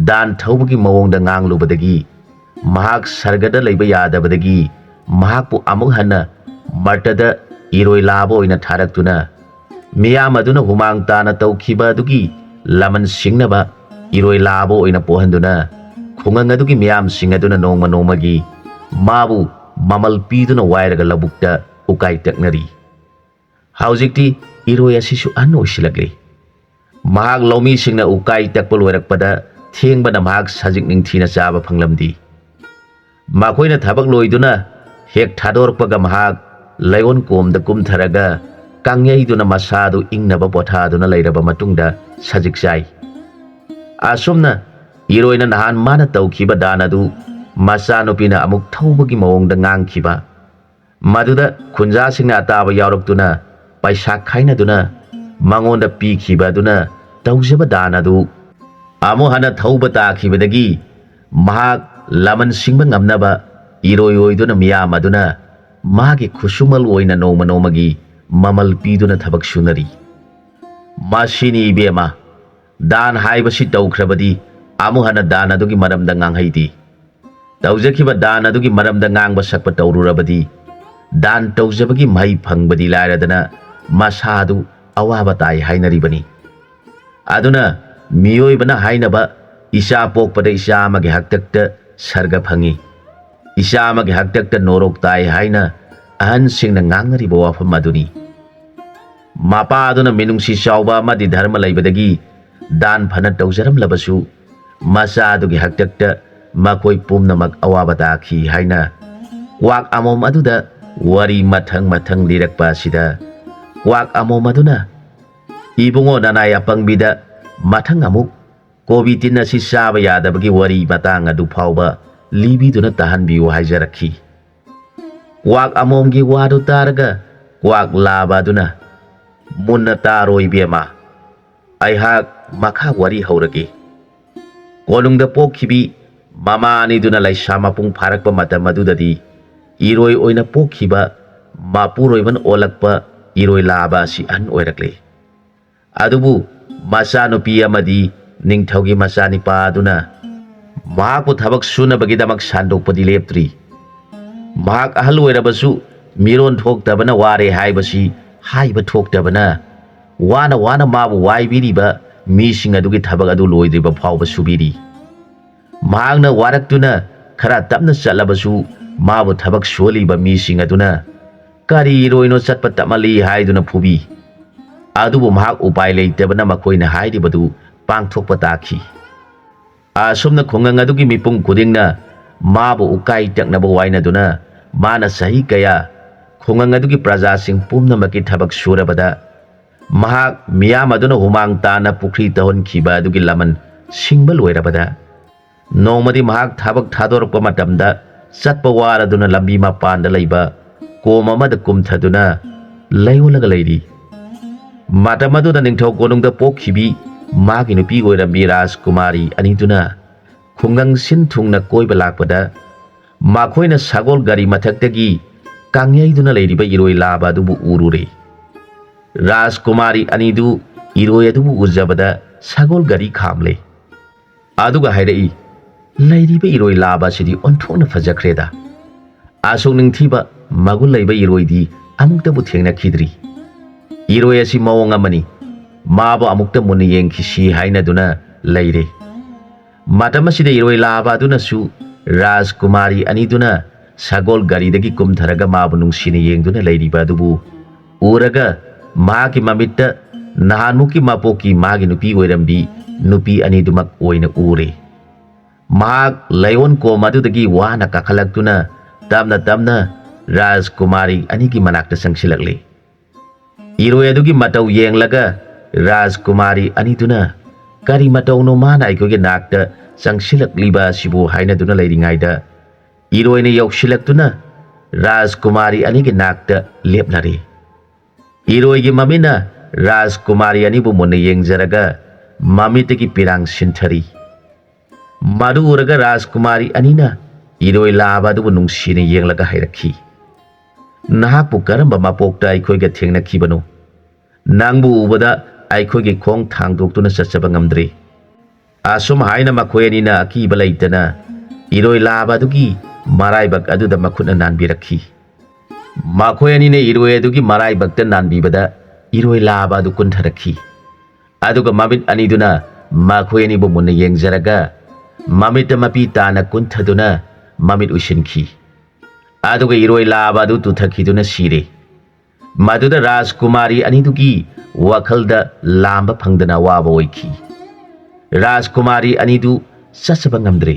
ꯗꯥꯟ ꯊꯧꯕꯒꯤ ꯃꯑꯣꯡꯗ ꯉꯥꯡꯂꯨꯕꯗꯒꯤ ꯃꯍꯥꯛ ꯁꯔꯒꯗ ꯂꯩꯕ ꯌꯥꯗꯕꯗꯒꯤ ꯃꯍꯥꯛꯄꯨ ꯑꯃꯨꯛ ꯍꯟꯅ ꯃꯔꯇꯗ ꯏꯔꯣꯏ ꯂꯥꯕ ꯑꯣꯏꯅ ꯊꯥꯔꯛꯇꯨꯅ ꯃꯤꯌꯥꯝ ꯑꯗꯨꯅ ꯍꯨꯃꯥꯡ ꯇꯥꯅ ꯇꯧꯈꯤꯕ ꯑꯗꯨꯒꯤ ꯂꯃꯟ ꯁꯤꯡꯅꯕ ꯏꯔꯣꯏ ꯂꯥꯕ ꯑꯣꯏꯅ ꯄꯣꯛꯍꯟꯗꯨꯅ ꯈꯨꯡꯒꯪ ꯑꯗꯨꯒꯤ ꯃꯤꯌꯥꯝꯁꯤꯡ ꯑꯗꯨꯅ ꯅꯣꯡꯃ ꯅꯣꯡꯃꯒꯤ ꯃꯥꯕꯨ ꯃꯃꯜ ꯄꯤꯗꯨꯅ ꯋꯥꯏꯔꯒ ꯂꯧꯕꯨꯛꯇ ꯎꯀꯥꯏ ꯇꯛꯅꯔꯤ꯫ ꯍꯧꯖꯤꯛꯇꯤ ꯏꯔꯣꯏ ꯑꯁꯤꯁꯨ ꯑꯍꯟ ꯑꯣꯏꯁꯤꯜꯂꯛꯂꯤ꯫ ꯃꯍꯥꯛ ꯂꯧꯃꯤꯁꯤꯡꯅ ꯎꯀꯥꯏ ꯇꯛꯄ ꯂꯣꯏꯔꯛꯄꯗ ꯊꯦꯡꯕꯅ ꯃꯍꯥꯛ ꯁꯖꯤꯛ ꯅꯤꯡꯊꯤꯅ ꯆꯥꯕ ꯐꯪꯂꯝꯗꯦ꯫ ꯃꯈꯣꯏꯅ ꯊꯕꯛ ꯂꯣꯏꯗꯨꯅ ꯍꯦꯛ ꯊꯥꯗꯣꯔꯛꯄꯒ ꯃꯍꯥꯛ ꯂꯩꯑꯣꯟ ꯀꯣꯝꯗ ꯀꯨꯝꯊꯔꯒ ꯀꯪꯌꯩꯗꯨꯅ ꯃꯁꯥꯗꯨ ꯏꯪꯅꯕ ꯄꯣꯊꯥꯗꯨꯅ ꯂꯩꯔꯕ ꯃꯇꯨꯡꯗ ꯁꯖꯤꯛ ꯆꯥꯏ꯫ ꯑꯁꯨꯝꯅ ꯏꯔꯣꯏꯅ ꯅꯍꯥꯟ ꯃꯥꯅ ꯇꯧꯈꯤꯕ ꯗꯥꯟ ꯑꯗꯨ ꯃꯆꯥꯅꯨꯄꯤꯅ ꯑꯃꯨꯛ ꯊꯧꯕꯒꯤ ꯃꯑꯣꯡꯗ ꯉꯥꯡꯈꯤꯕ꯫ ꯃꯗꯨꯗ ꯈꯨꯟꯖꯥꯁꯤꯡꯅ ꯑꯇꯥꯕ ꯌꯥꯎꯔꯛꯇꯨꯅ ꯄꯩꯁꯥ ꯈꯥꯏꯅꯗꯨꯅ ꯃꯉꯣꯟꯗ ꯄꯤꯈꯤꯕ ꯑꯗꯨꯅ ꯇꯧꯖꯕ ꯗꯥꯟ ꯑꯗꯨ ꯑꯃꯨꯛ ꯍꯟꯅ ꯊꯧꯕ ꯇꯥꯈꯤꯕꯗꯒꯤ ꯃꯍꯥꯛ ꯂꯃꯟ ꯁꯤꯡꯕ ꯉꯝꯅꯕ ꯏꯔꯣꯏ ꯑꯣꯏꯗꯨꯅ ꯃꯤꯌꯥꯝ ꯑꯗꯨꯅ ꯃꯥꯒꯤ ꯈꯨꯠꯁꯨꯃꯜ ꯑꯣꯏꯅ ꯅꯣꯡꯃ ꯅꯣꯡꯃꯒꯤ ꯃꯃꯜ ꯄꯤꯗꯨꯅ ꯊꯕꯛ ꯁꯨꯅꯔꯤ꯫ ꯃꯁꯤꯅꯤ ꯏꯕꯦꯝꯃ, ꯗꯥꯟ ꯍꯥꯏꯕꯁꯤ ꯇꯧꯈ꯭ꯔꯕꯗꯤ ꯑꯃꯨꯛ ꯍꯟꯅ ꯗꯥꯟ ꯑꯗꯨꯒꯤ ꯃꯔꯝꯗ ꯉꯥꯡꯍꯩꯗꯦ꯫ ꯇꯧꯖꯈꯤꯕ ꯗꯥꯟ ꯑꯗꯨꯒꯤ ꯃꯔꯝꯗ ꯉꯥꯡꯕ ꯁꯛꯄ ꯇꯧꯔꯨꯔꯕꯗꯤ ꯗꯥꯟ ꯇꯧꯖꯕꯒꯤ ꯃꯍꯩ ꯐꯪꯕꯗꯤ ꯂꯥꯏꯔꯗꯅ ꯃꯁꯥ ꯑꯗꯨ ꯑꯋꯥꯕ ꯇꯥꯏ ꯍꯥꯏꯅꯔꯤꯕꯅꯤ꯫ ꯑꯗꯨꯅ ꯃꯤꯑꯣꯏꯕꯅ ꯍꯥꯏꯅꯕ ꯏꯆꯥ ꯄꯣꯛꯄꯗ ꯏꯆꯥ ꯑꯃꯒꯤ ꯍꯥꯛꯇꯛꯇ ꯁꯔꯒ ꯐꯪꯏ, ꯏꯆꯥ ꯑꯃꯒꯤ ꯍꯥꯛꯇꯛꯇ ꯅꯣꯔꯣꯛ ꯇꯥꯏ ꯍꯥꯏꯅ ꯑꯍꯟꯁꯤꯡꯅ ꯉꯥꯡꯅꯔꯤꯕ ꯋꯥꯐꯝ ꯑꯗꯨꯅꯤ꯫ ꯃꯄꯥ ꯑꯗꯨꯅ ꯃꯤꯅꯨꯡꯁꯤ ꯆꯥꯎꯕ ꯑꯃꯗꯤ ꯙꯔꯃ ꯂꯩꯕꯗꯒꯤ ꯗꯥꯟ ꯐꯅ ꯇꯧꯖꯔꯝꯂꯕꯁꯨ, ꯃꯆꯥꯗꯨꯒꯤ ꯍꯥꯛꯇꯛꯇ ꯃꯈꯣꯏ ꯄꯨꯝꯅꯃꯛ ꯑꯋꯥꯕ ꯇꯥꯈꯤ ꯍꯥꯏꯅ ꯀ꯭ꯋꯥꯛ ꯑꯃꯣꯝ ꯑꯗꯨꯗ ꯋꯥꯔꯤ ꯃꯊꯪ ꯃꯊꯪ ꯂꯤꯔꯛꯄ ꯑꯁꯤꯗ, ꯀ꯭ꯋꯥꯛ ꯑꯃꯣꯝ ꯑꯗꯨꯅ, "ꯏꯕꯨꯡꯉꯣ ꯅꯅꯥꯏ ꯑꯄꯪꯕꯤꯗ ꯃꯊꯪ ꯑꯃꯨꯛ ꯀꯣꯕꯤ ꯇꯤꯟ ꯑꯁꯤ ꯆꯥꯕ ꯌꯥꯗꯕꯒꯤ ꯋꯥꯔꯤ ꯃꯇꯥꯡ ꯑꯗꯨ ꯐꯥꯎꯕ ꯂꯤꯕꯤꯗꯨꯅ ꯇꯥꯍꯟꯕꯤꯌꯨ" ꯍꯥꯏꯖꯔꯛꯈꯤ꯫ ꯀ꯭ꯋꯥꯛ ꯑꯃꯣꯝꯒꯤ ꯋꯥꯗꯨ ꯇꯥꯔꯒ ꯀ꯭ꯋꯥꯛ ꯂꯥꯕ ꯑꯗꯨꯅ, "ꯃꯨꯟꯅ ꯇꯥꯔꯣ ꯏꯕꯦꯝꯃ, ꯑꯩꯍꯥꯛ ꯃꯈꯥ ꯋꯥꯔꯤ ꯍꯧꯔꯒꯦ꯫ ꯀꯣꯅꯨꯡꯗ ꯄꯣꯛꯈꯤꯕꯤ ꯃꯃꯥ ꯑꯅꯤꯗꯨꯅ ꯂꯩꯁꯥ ꯃꯄꯨꯡ ꯐꯥꯔꯛꯄ ꯃꯇꯝ ꯑꯗꯨꯗꯗꯤ ꯏꯔꯣꯏ ꯑꯣꯏꯅ ꯄꯣꯛꯈꯤꯕ ꯃꯄꯨꯔꯣꯏꯕꯅ ꯑꯣꯜꯂꯛꯄ ꯏꯔꯣꯏ ꯂꯥꯕ ꯑꯁꯤ ꯑꯍꯟ ꯑꯣꯏꯔꯛꯂꯦ꯫ ꯑꯗꯨꯕꯨ ꯃꯆꯥꯅꯨꯄꯤ ꯑꯃꯗꯤ ꯅꯤꯡꯊꯧꯒꯤ ꯃꯆꯥꯅꯤꯄꯥ ꯑꯗꯨꯅ ꯃꯍꯥꯛꯄꯨ ꯊꯕꯛ ꯁꯨꯅꯕꯒꯤꯗꯃꯛ ꯁꯟꯗꯣꯛꯄꯗꯤ ꯂꯦꯞꯇ꯭ꯔꯤ꯫ ꯃꯍꯥꯛ ꯑꯍꯜ ꯑꯣꯏꯔꯕꯁꯨ ꯃꯤꯔꯣꯟ ꯊꯣꯛꯇꯕꯅ ꯋꯥꯔꯦ ꯍꯥꯏꯕꯁꯤ ꯍꯥꯏꯕ ꯊꯣꯛꯇꯕꯅ, ꯋꯥꯅ ꯋꯥꯅ ꯃꯥꯕꯨ ꯋꯥꯏꯕꯤꯔꯤꯕ ꯃꯤꯁꯤꯡ ꯑꯗꯨꯒꯤ ꯊꯕꯛ ꯑꯗꯨ ꯂꯣꯏꯗ꯭ꯔꯤꯕ ꯐꯥꯎꯕ ꯁꯨꯕꯤꯔꯤ꯫ ꯃꯍꯥꯛꯅ ꯋꯥꯔꯛꯇꯨꯅ ꯈꯔ ꯇꯞꯅ ꯆꯠꯂꯕꯁꯨ, ꯃꯥꯕꯨ ꯊꯕꯛ ꯁꯨꯍꯜꯂꯤꯕ ꯃꯤꯁꯤꯡ ꯑꯗꯨꯅ ꯀꯔꯤ ꯏꯔꯣꯏꯅꯣ ꯆꯠꯄ ꯇꯞꯃꯜꯂꯤ ꯍꯥꯏꯗꯨꯅ ꯐꯨꯕꯤ꯫ ꯑꯗꯨꯕꯨ ꯃꯍꯥꯛ ꯎꯄꯥꯏ ꯂꯩꯇꯕꯅ ꯃꯈꯣꯏꯅ ꯍꯥꯏꯔꯤꯕꯗꯨ ꯄꯥꯡꯊꯣꯛꯄ ꯇꯥꯈꯤ꯫ ꯑꯁꯨꯝꯅ ꯈꯨꯡꯒꯪ ꯑꯗꯨꯒꯤ ꯃꯤꯄꯨꯝ ꯈꯨꯗꯤꯡꯅ ꯃꯥꯕꯨ ꯎꯀꯥꯏ ꯇꯛꯅꯕ ꯋꯥꯏꯅꯗꯨꯅ, ꯃꯥꯅ ꯆꯍꯤ ꯀꯌꯥ ꯈꯨꯡꯒꯪ ꯑꯗꯨꯒꯤ ꯄ꯭ꯔꯖꯥꯁꯤꯡ ꯄꯨꯝꯅꯃꯛꯀꯤ ꯊꯕꯛ ꯁꯨꯔꯕꯗ, ꯃꯍꯥꯛ ꯃꯤꯌꯥꯝ ꯑꯗꯨꯅ ꯍꯨꯃꯥꯡ ꯇꯥꯅ ꯄꯨꯈ꯭ꯔꯤ ꯇꯧꯍꯟꯈꯤꯕ ꯑꯗꯨꯒꯤ ꯂꯃꯟ ꯁꯤꯡꯕ ꯂꯣꯏꯔꯕꯗ, ꯅꯣꯡꯃꯗꯤ ꯃꯍꯥꯛ ꯊꯕꯛ ꯊꯥꯗꯣꯔꯛꯄ ꯃꯇꯝꯗ ꯆꯠꯄ ꯋꯥꯔꯗꯨꯅ ꯂꯝꯕꯤ ꯃꯄꯥꯟꯗ ꯂꯩꯕ ꯀꯣꯝ ꯑꯃꯗ ꯀꯨꯝꯊꯗꯨꯅ ꯂꯩꯌꯣꯜꯂꯒ ꯂꯩꯔꯤ꯫ ꯃꯇꯝ ꯑꯗꯨꯗ ꯅꯤꯡꯊꯧ ꯀꯣꯅꯨꯡꯗ ꯄꯣꯛꯈꯤꯕꯤ ꯃꯥꯒꯤ ꯅꯨꯄꯤ ꯑꯣꯏꯔꯝꯕꯤ ꯔꯥꯖꯀꯨꯃꯥꯔꯤ ꯑꯅꯤꯗꯨꯅ ꯈꯨꯡꯒꯪ ꯁꯤꯟ ꯊꯨꯡꯅ ꯀꯣꯏꯕ ꯂꯥꯛꯄꯗ, ꯃꯈꯣꯏꯅ ꯁꯒꯣꯜ ꯒꯥꯔꯤ ꯃꯊꯛꯇꯒꯤ ꯀꯪꯌꯩꯗꯨꯅ ꯂꯩꯔꯤꯕ ꯏꯔꯣꯏ ꯂꯥꯕ ꯑꯗꯨꯕꯨ ꯎꯔꯨꯔꯦ꯫ ꯔꯥꯖꯀꯨꯃꯥꯔꯤ ꯑꯅꯤꯗꯨ ꯏꯔꯣꯏ ꯑꯗꯨꯕꯨ ꯎꯖꯕꯗ ꯁꯒꯣꯜ ꯒꯥꯔꯤ ꯈꯥꯝꯂꯦ꯫ ꯑꯗꯨꯒ ꯍꯥꯏꯔꯛꯏ, "ꯂꯩꯔꯤꯕ ꯏꯔꯣꯏ ꯂꯥꯕ ꯑꯁꯤꯗꯤ ꯑꯣꯟꯊꯣꯛꯅ ꯐꯖꯈ꯭ꯔꯦꯗ꯫ ꯑꯁꯨꯛ ꯅꯤꯡꯊꯤꯕ ꯃꯒꯨꯟ ꯂꯩꯕ ꯏꯔꯣꯏꯗꯤ ꯑꯃꯨꯛꯇꯕꯨ ꯊꯦꯡꯅꯈꯤꯗ꯭ꯔꯤ꯫ ꯏꯔꯣꯏ ꯑꯁꯤ ꯃꯑꯣꯡ ꯑꯃꯅꯤ, ꯃꯥꯕꯨ ꯑꯃꯨꯛꯇ ꯃꯨꯟꯅ ꯌꯦꯡꯈꯤꯁꯤ" ꯍꯥꯏꯅꯗꯨꯅ ꯂꯩꯔꯦ꯫ ꯃꯇꯝ ꯑꯁꯤꯗ ꯏꯔꯣꯏ ꯂꯥꯕ ꯑꯗꯨꯅꯁꯨ ꯔꯥꯖꯀꯨꯃꯥꯔꯤ ꯑꯅꯤꯗꯨꯅ ꯁꯒꯣꯜ ꯒꯥꯔꯤꯗꯒꯤ ꯀꯨꯝꯊꯔꯒ ꯃꯥꯕꯨ ꯅꯨꯡꯁꯤꯅ ꯌꯦꯡꯗꯨꯅ ꯂꯩꯔꯤꯕ ꯑꯗꯨꯕꯨ ꯎꯔꯒ, ꯃꯍꯥꯛꯀꯤ ꯃꯃꯤꯠꯇ ꯅꯍꯥꯟꯃꯨꯛꯀꯤ ꯃꯄꯣꯛꯀꯤ ꯃꯥꯒꯤ ꯅꯨꯄꯤ ꯑꯣꯏꯔꯝꯕꯤ ꯅꯨꯄꯤ ꯑꯅꯤꯗꯨꯃꯛ ꯑꯣꯏꯅ ꯎꯔꯦ꯫ ꯃꯍꯥꯛ ꯂꯥꯏꯑꯣꯟ ꯀꯣꯝ ꯑꯗꯨꯗꯒꯤ ꯋꯥꯅ ꯀꯥꯈꯠꯂꯛꯇꯨꯅ ꯇꯞꯅ ꯇꯞꯅ ꯔꯥꯖꯀꯨꯃꯥꯔꯤ ꯑꯅꯤꯒꯤ ꯃꯅꯥꯛꯇ ꯆꯪꯁꯤꯜꯂꯛꯂꯦ꯫ ꯏꯔꯣꯏ ꯑꯗꯨꯒꯤ ꯃꯇꯧ ꯌꯦꯡꯂꯒ ꯔꯥꯖꯀꯨꯃꯥꯔꯤ ꯑꯅꯤꯗꯨꯅ, "ꯀꯔꯤ ꯃꯇꯧꯅꯣ ꯃꯥꯅ ꯑꯩꯈꯣꯏꯒꯤ ꯅꯥꯛꯇ ꯆꯪꯁꯤꯜꯂꯛꯂꯤꯕ ꯑꯁꯤꯕꯨ?" ꯍꯥꯏꯅꯗꯨꯅ ꯂꯩꯔꯤꯉꯩꯗ ꯏꯔꯣꯏꯅ ꯌꯧꯁꯤꯜꯂꯛꯇꯨꯅ ꯔꯥꯖꯀꯨꯃꯥꯔꯤ ꯑꯅꯤꯒꯤ ꯅꯥꯛꯇ ꯂꯦꯞꯂꯔꯦ꯫ ꯏꯔꯣꯏꯒꯤ ꯃꯃꯤꯠꯅ ꯔꯥꯖꯀꯨꯃꯥꯔꯤ ꯑꯅꯤꯕꯨ ꯃꯨꯟꯅ ꯌꯦꯡꯖꯔꯒ ꯃꯃꯤꯠꯇꯒꯤ ꯄꯤꯔꯥꯡ ꯁꯤꯟꯊꯔꯤ꯫ ꯃꯗꯨ ꯎꯔꯒ ꯔꯥꯖꯀꯨꯃꯥꯔꯤ ꯑꯅꯤꯅ ꯏꯔꯣꯏ ꯂꯥꯕ ꯑꯗꯨꯕꯨ ꯅꯨꯡꯁꯤꯅ ꯌꯦꯡꯂꯒ ꯍꯥꯏꯔꯛꯈꯤ, "ꯅꯍꯥꯛꯄꯨ ꯀꯔꯝꯕ ꯃꯄꯣꯛꯇ ꯑꯩꯈꯣꯏꯒ ꯊꯦꯡꯅꯈꯤꯕꯅꯣ? ꯅꯪꯕꯨ ꯎꯕꯗ ꯑꯩꯈꯣꯏꯒꯤ ꯈꯣꯡ ꯊꯥꯡꯗꯣꯛꯇꯨꯅ ꯆꯠꯆꯕ ꯉꯝꯗ꯭ꯔꯦ꯫" ꯑꯁꯨꯝ ꯍꯥꯏꯅ ꯃꯈꯣꯏ ꯑꯅꯤꯅ ꯑꯀꯤꯕ ꯂꯩꯇꯅ ꯏꯔꯣꯏ ꯂꯥꯕ ꯑꯗꯨꯒꯤ ꯃꯔꯥꯏꯕꯛ ꯑꯗꯨꯗ ꯃꯈꯨꯠꯅ ꯅꯥꯟꯕꯤꯔꯛꯈꯤ꯫ ꯃꯈꯣꯏ ꯑꯅꯤꯅ ꯏꯔꯣꯏ ꯑꯗꯨꯒꯤ ꯃꯔꯥꯏꯕꯛꯇ ꯅꯥꯟꯕꯤꯕꯗ ꯏꯔꯣꯏ ꯂꯥꯕ ꯑꯗꯨ ꯀꯨꯟꯊꯔꯛꯈꯤ꯫ ꯑꯗꯨꯒ ꯃꯃꯤꯠ ꯑꯅꯤꯗꯨꯅ ꯃꯈꯣꯏ ꯑꯅꯤꯕꯨ ꯃꯨꯟꯅ ꯌꯦꯡꯖꯔꯒ ꯃꯃꯤꯠꯇ ꯃꯄꯤ ꯇꯥꯅ ꯀꯨꯟꯊꯗꯨꯅ ꯃꯃꯤꯠ ꯎꯏꯁꯤꯟꯈꯤ꯫ ꯑꯗꯨꯒ ꯏꯔꯣꯏ ꯂꯥꯕ ꯑꯗꯨ ꯇꯨꯊꯈꯤꯗꯨꯅ ꯁꯤꯔꯦ꯫ ꯃꯗꯨꯗ ꯔꯥꯖꯀꯨꯃꯥꯔꯤ ꯑꯅꯤꯗꯨꯒꯤ ꯋꯥꯈꯜꯗ ꯂꯥꯝꯕ ꯐꯪꯗꯅ ꯑꯋꯥꯕ ꯑꯣꯏꯈꯤ꯫ ꯔꯥꯖꯀꯨꯃꯥꯔꯤ ꯑꯅꯤꯗꯨ ꯆꯠꯆꯕ ꯉꯝꯗ꯭ꯔꯦ꯫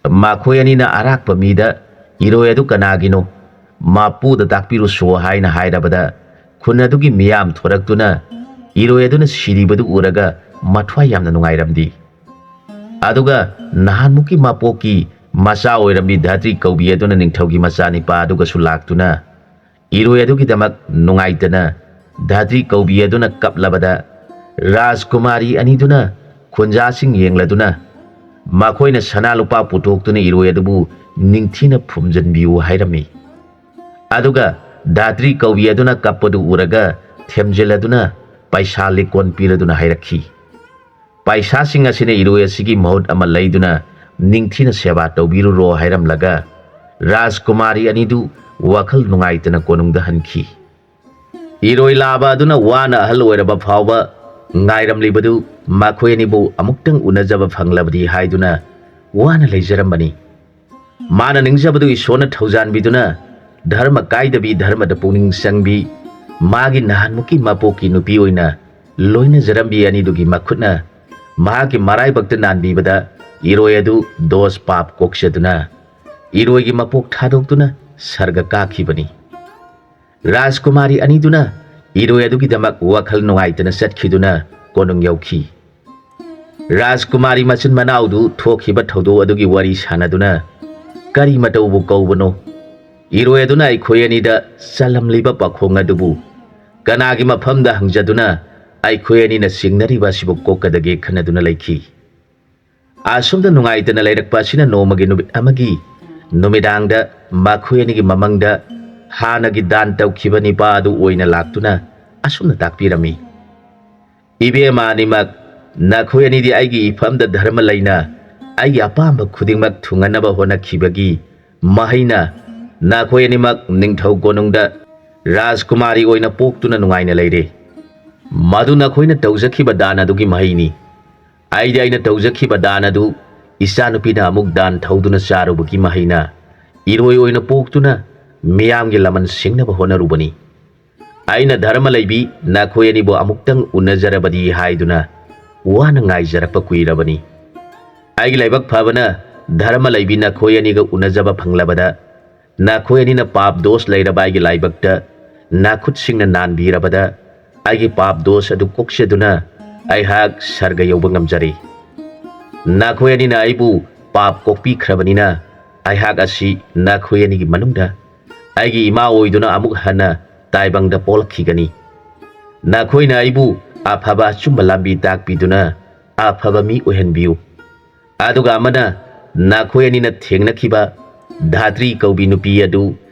ꯃꯈꯣꯏ ꯑꯅꯤꯅ ꯑꯔꯥꯛꯄ ꯃꯤꯗ "ꯏꯔꯣꯏ ꯑꯗꯨ ꯀꯅꯥꯒꯤꯅꯣ? ꯃꯄꯨꯗ ꯇꯥꯛꯄꯤꯔꯨꯁꯣ" ꯍꯥꯏꯅ ꯍꯥꯏꯔꯕꯗ, ꯈꯨꯟ ꯑꯗꯨꯒꯤ ꯃꯤꯌꯥꯝ ꯊꯣꯔꯛꯇꯨꯅ ꯏꯔꯣꯏ ꯑꯗꯨꯅ ꯁꯤꯔꯤꯕꯗꯨ ꯎꯔꯒ ꯃꯊ꯭ꯋꯥꯏ ꯌꯥꯝꯅ ꯅꯨꯡꯉꯥꯏꯔꯝꯗꯦ꯫ ꯑꯗꯨꯒ ꯅꯍꯥꯟꯃꯨꯛꯀꯤ ꯃꯄꯣꯛꯀꯤ ꯃꯆꯥ ꯑꯣꯏꯔꯝꯕꯤ ꯙꯥꯇ꯭ꯔꯤ ꯀꯧꯕꯤ ꯑꯗꯨꯅ ꯅꯤꯡꯊꯧꯒꯤ ꯃꯆꯥꯅꯤꯄꯥ ꯑꯗꯨꯒꯁꯨ ꯂꯥꯛꯇꯨꯅ ꯏꯔꯣꯏ ꯑꯗꯨꯒꯤꯗꯃꯛ ꯅꯨꯡꯉꯥꯏꯇꯅ ꯙꯥꯇ꯭ꯔꯤ ꯀꯧꯕꯤ ꯑꯗꯨꯅ ꯀꯞꯂꯕꯗ, ꯔꯥꯖꯀꯨꯃꯥꯔꯤ ꯑꯅꯤꯗꯨꯅ ꯈꯨꯟꯖꯥꯁꯤꯡ ꯌꯦꯡꯂꯗꯨꯅ ꯃꯈꯣꯏꯅ ꯁꯅꯥ ꯂꯨꯄꯥ ꯄꯨꯊꯣꯛꯇꯨꯅ ꯏꯔꯣꯏ ꯑꯗꯨꯕꯨ ꯅꯤꯡꯊꯤꯅ ꯐꯨꯝꯖꯤꯟꯕꯤꯌꯨ ꯍꯥꯏꯔꯝꯃꯤ꯫ ꯑꯗꯨꯒ ꯙꯥꯇ꯭ꯔꯤ ꯀꯧꯕꯤ ꯑꯗꯨꯅ ꯀꯞꯄꯗꯨ ꯎꯔꯒ ꯊꯦꯝꯖꯤꯜꯂꯗꯨꯅ ꯄꯩꯁꯥ ꯂꯤꯛꯀꯣꯟ ꯄꯤꯔꯗꯨꯅ ꯍꯥꯏꯔꯛꯈꯤ, "ꯄꯩꯁꯥꯁꯤꯡ ꯑꯁꯤꯅ ꯏꯔꯣꯏ ꯑꯁꯤꯒꯤ ꯃꯍꯨꯠ ꯑꯃ ꯂꯩꯗꯨꯅ ꯅꯤꯡꯊꯤꯅ ꯁꯦꯕꯥ ꯇꯧꯕꯤꯔꯨꯔꯣ" ꯍꯥꯏꯔꯝꯂꯒ ꯔꯥꯖꯀꯨꯃꯥꯔꯤ ꯑꯅꯤꯗꯨ ꯋꯥꯈꯜ ꯅꯨꯡꯉꯥꯏꯇꯅ ꯀꯣꯅꯨꯡꯗ ꯍꯟꯈꯤ꯫ ꯏꯔꯣꯏ ꯂꯥꯕ ꯑꯗꯨꯅ ꯋꯥꯅ ꯑꯍꯜ ꯑꯣꯏꯔꯕ ꯐꯥꯎꯕ ꯉꯥꯏꯔꯝꯂꯤꯕꯗꯨ ꯃꯈꯣꯏ ꯑꯅꯤꯕꯨ ꯑꯃꯨꯛꯇꯪ ꯎꯅꯖꯕ ꯐꯪꯂꯕꯗꯤ ꯍꯥꯏꯗꯨꯅ ꯋꯥꯅ ꯂꯩꯖꯔꯝꯕꯅꯤ꯫ ꯃꯥꯅ ꯅꯤꯡꯖꯕꯗꯨ ꯏꯁꯣꯔꯅ ꯊꯧꯖꯥꯟꯕꯤꯗꯨꯅ ꯙꯔꯃ ꯀꯥꯏꯗꯕꯤ, ꯙꯔꯃꯗ ꯄꯨꯛꯅꯤꯡ ꯆꯪꯕꯤ, ꯃꯥꯒꯤ ꯅꯍꯥꯟꯃꯨꯛꯀꯤ ꯃꯄꯣꯛꯀꯤ ꯅꯨꯄꯤ ꯑꯣꯏꯅ ꯂꯣꯏꯅꯖꯔꯝꯕꯤ ꯑꯅꯤꯗꯨꯒꯤ ꯃꯈꯨꯠꯅ ꯃꯍꯥꯛꯀꯤ ꯃꯔꯥꯏꯕꯛꯇ ꯅꯥꯟꯕꯤꯕꯗ ꯏꯔꯣꯏ ꯑꯗꯨ ꯗꯣꯁ ꯄꯥꯞ ꯀꯣꯛꯆꯗꯨꯅ ꯏꯔꯣꯏꯒꯤ ꯃꯄꯣꯛ ꯊꯥꯗꯣꯛꯇꯨꯅ ꯁꯔꯒ ꯀꯥꯈꯤꯕꯅꯤ꯫ ꯔꯥꯖꯀꯨꯃꯥꯔꯤ ꯑꯅꯤꯗꯨꯅ ꯏꯔꯣꯏ ꯑꯗꯨꯒꯤꯗꯃꯛ ꯋꯥꯈꯜ ꯅꯨꯡꯉꯥꯏꯇꯅ ꯆꯠꯈꯤꯗꯨꯅ ꯀꯣꯅꯨꯡ ꯌꯧꯈꯤ꯫ ꯔꯥꯖꯀꯨꯃꯥꯔꯤ ꯃꯆꯤꯟ ꯃꯅꯥꯎꯗꯨ ꯊꯣꯛꯈꯤꯕ ꯊꯧꯗꯣꯛ ꯑꯗꯨꯒꯤ ꯋꯥꯔꯤ ꯁꯥꯟꯅꯗꯨꯅ, "ꯀꯔꯤ ꯃꯇꯧꯕꯨ ꯀꯧꯕꯅꯣ? ꯏꯔꯣꯏ ꯑꯗꯨꯅ ꯑꯩꯈꯣꯏ ꯑꯅꯤꯗ ꯆꯜꯂꯝꯂꯤꯕ ꯄꯥꯈꯣꯡ ꯑꯗꯨꯕꯨ ꯀꯅꯥꯒꯤ ꯃꯐꯝꯗ ꯍꯪꯖꯗꯨꯅ ꯑꯩꯈꯣꯏ ꯑꯅꯤꯅ ꯆꯤꯡꯅꯔꯤꯕ ꯑꯁꯤꯕꯨ ꯀꯣꯛꯀꯗꯒꯦ?" ꯈꯟꯅꯗꯨꯅ ꯂꯩꯈꯤ꯫ ꯑꯁꯨꯝꯅ ꯅꯨꯡꯉꯥꯏꯇꯅ ꯂꯩꯔꯛꯄ ꯑꯁꯤꯅ ꯅꯣꯡꯃꯒꯤ ꯅꯨꯃꯤꯠ ꯑꯃꯒꯤ ꯅꯨꯃꯤꯗꯥꯡꯗ ꯃꯈꯣꯏ ꯑꯅꯤꯒꯤ ꯃꯃꯪꯗ ꯍꯥꯟꯅꯒꯤ ꯗꯥꯟ ꯇꯧꯈꯤꯕ ꯅꯤꯄꯥ ꯑꯗꯨ ꯑꯣꯏꯅ ꯂꯥꯛꯇꯨꯅ ꯑꯁꯨꯝꯅ ꯇꯥꯛꯄꯤꯔꯝꯃꯤ, "ꯏꯕꯦꯝꯃ ꯑꯅꯤꯃꯛ, ꯅꯈꯣꯏ ꯑꯅꯤꯗꯤ ꯑꯩꯒꯤ ꯏꯐꯝꯗ ꯙꯔꯃ ꯂꯩꯅ ꯑꯩꯒꯤ ꯑꯄꯥꯝꯕ ꯈꯨꯗꯤꯡꯃꯛ ꯊꯨꯡꯍꯟꯅꯕ ꯍꯣꯠꯅꯈꯤꯕꯒꯤ ꯃꯍꯩꯅ ꯅꯈꯣꯏ ꯑꯅꯤꯃꯛ ꯅꯤꯡꯊꯧ ꯀꯣꯅꯨꯡꯗ ꯔꯥꯖꯀꯨꯃꯥꯔꯤ ꯑꯣꯏꯅ ꯄꯣꯛꯇꯨꯅ ꯅꯨꯡꯉꯥꯏꯅ ꯂꯩꯔꯦ꯫ ꯃꯗꯨ ꯅꯈꯣꯏꯅ ꯇꯧꯖꯈꯤꯕ ꯗꯥꯟ ꯑꯗꯨꯒꯤ ꯃꯍꯩꯅꯤ꯫ ꯑꯩꯗꯤ ꯑꯩꯅ ꯇꯧꯖꯈꯤꯕ ꯗꯥꯟ ꯑꯗꯨ ꯏꯆꯥꯅꯨꯄꯤꯅ ꯑꯃꯨꯛ ꯗꯥꯟ ꯊꯧꯗꯨꯅ ꯆꯥꯔꯨꯕꯒꯤ ꯃꯍꯩꯅ ꯏꯔꯣꯏ ꯑꯣꯏꯅ ꯄꯣꯛꯇꯨꯅ ꯃꯤꯌꯥꯝꯒꯤ ꯂꯃꯟ ꯁꯤꯡꯅꯕ ꯍꯣꯠꯅꯔꯨꯕꯅꯤ꯫ ꯑꯩꯅ ꯙꯔꯃ ꯂꯩꯕꯤ ꯅꯈꯣꯏ ꯑꯅꯤꯕꯨ ꯑꯃꯨꯛꯇꯪ ꯎꯅꯖꯔꯕꯗꯤ ꯍꯥꯏꯗꯨꯅ ꯋꯥꯅ ꯉꯥꯏꯖꯔꯛꯄ ꯀꯨꯏꯔꯕꯅꯤ꯫ ꯑꯩꯒꯤ ꯂꯥꯏꯕꯛ ꯐꯕꯅ ꯙꯔꯃ ꯂꯩꯕꯤ ꯅꯈꯣꯏ ꯑꯅꯤꯒ ꯎꯅꯖꯕ ꯐꯪꯂꯕꯗ ꯅꯈꯣꯏ ꯑꯅꯤꯅ ꯄꯥꯞ ꯗꯣꯁ ꯂꯩꯔꯕ ꯑꯩꯒꯤ ꯂꯥꯏꯕꯛꯇ ꯅꯥꯈꯨꯠꯁꯤꯡꯅ ꯅꯥꯟꯕꯤꯔꯕꯗ ꯑꯩꯒꯤ ꯄꯥꯞ ꯗꯣꯁ ꯑꯗꯨ ꯀꯣꯛꯆꯗꯨꯅ ꯑꯩꯍꯥꯛ ꯁꯔꯒ ꯌꯧꯕ ꯉꯝꯖꯔꯦ꯫ ꯅꯈꯣꯏ ꯑꯅꯤꯅ ꯑꯩꯕꯨ ꯄꯥꯞ ꯀꯣꯛꯄꯤꯈ꯭ꯔꯕꯅꯤꯅ ꯑꯩꯍꯥꯛ ꯑꯁꯤ ꯅꯈꯣꯏ ꯑꯅꯤꯒꯤ ꯃꯅꯨꯡꯗ ꯑꯩꯒꯤ ꯏꯃꯥ ꯑꯣꯏꯗꯨꯅ ꯑꯃꯨꯛ ꯍꯟꯅ ꯇꯥꯏꯕꯪꯗ ꯄꯣꯛꯂꯛꯈꯤꯒꯅꯤ꯫ ꯅꯈꯣꯏꯅ ꯑꯩꯕꯨ ꯑꯐꯕ ꯑꯆꯨꯝꯕ ꯂꯝꯕꯤ ꯇꯥꯛꯄꯤꯗꯨꯅ ꯑꯐꯕ ꯃꯤ ꯑꯣꯏꯍꯟꯕꯤꯌꯨ꯫ ꯑꯗꯨꯒ ꯑꯃꯅ ꯅꯈꯣꯏ ꯑꯅꯤꯅ ꯊꯦꯡꯅꯈꯤꯕ ꯙꯥꯇ꯭ꯔꯤ ꯀꯧꯕꯤ ꯅꯨꯄꯤ ꯑꯗꯨ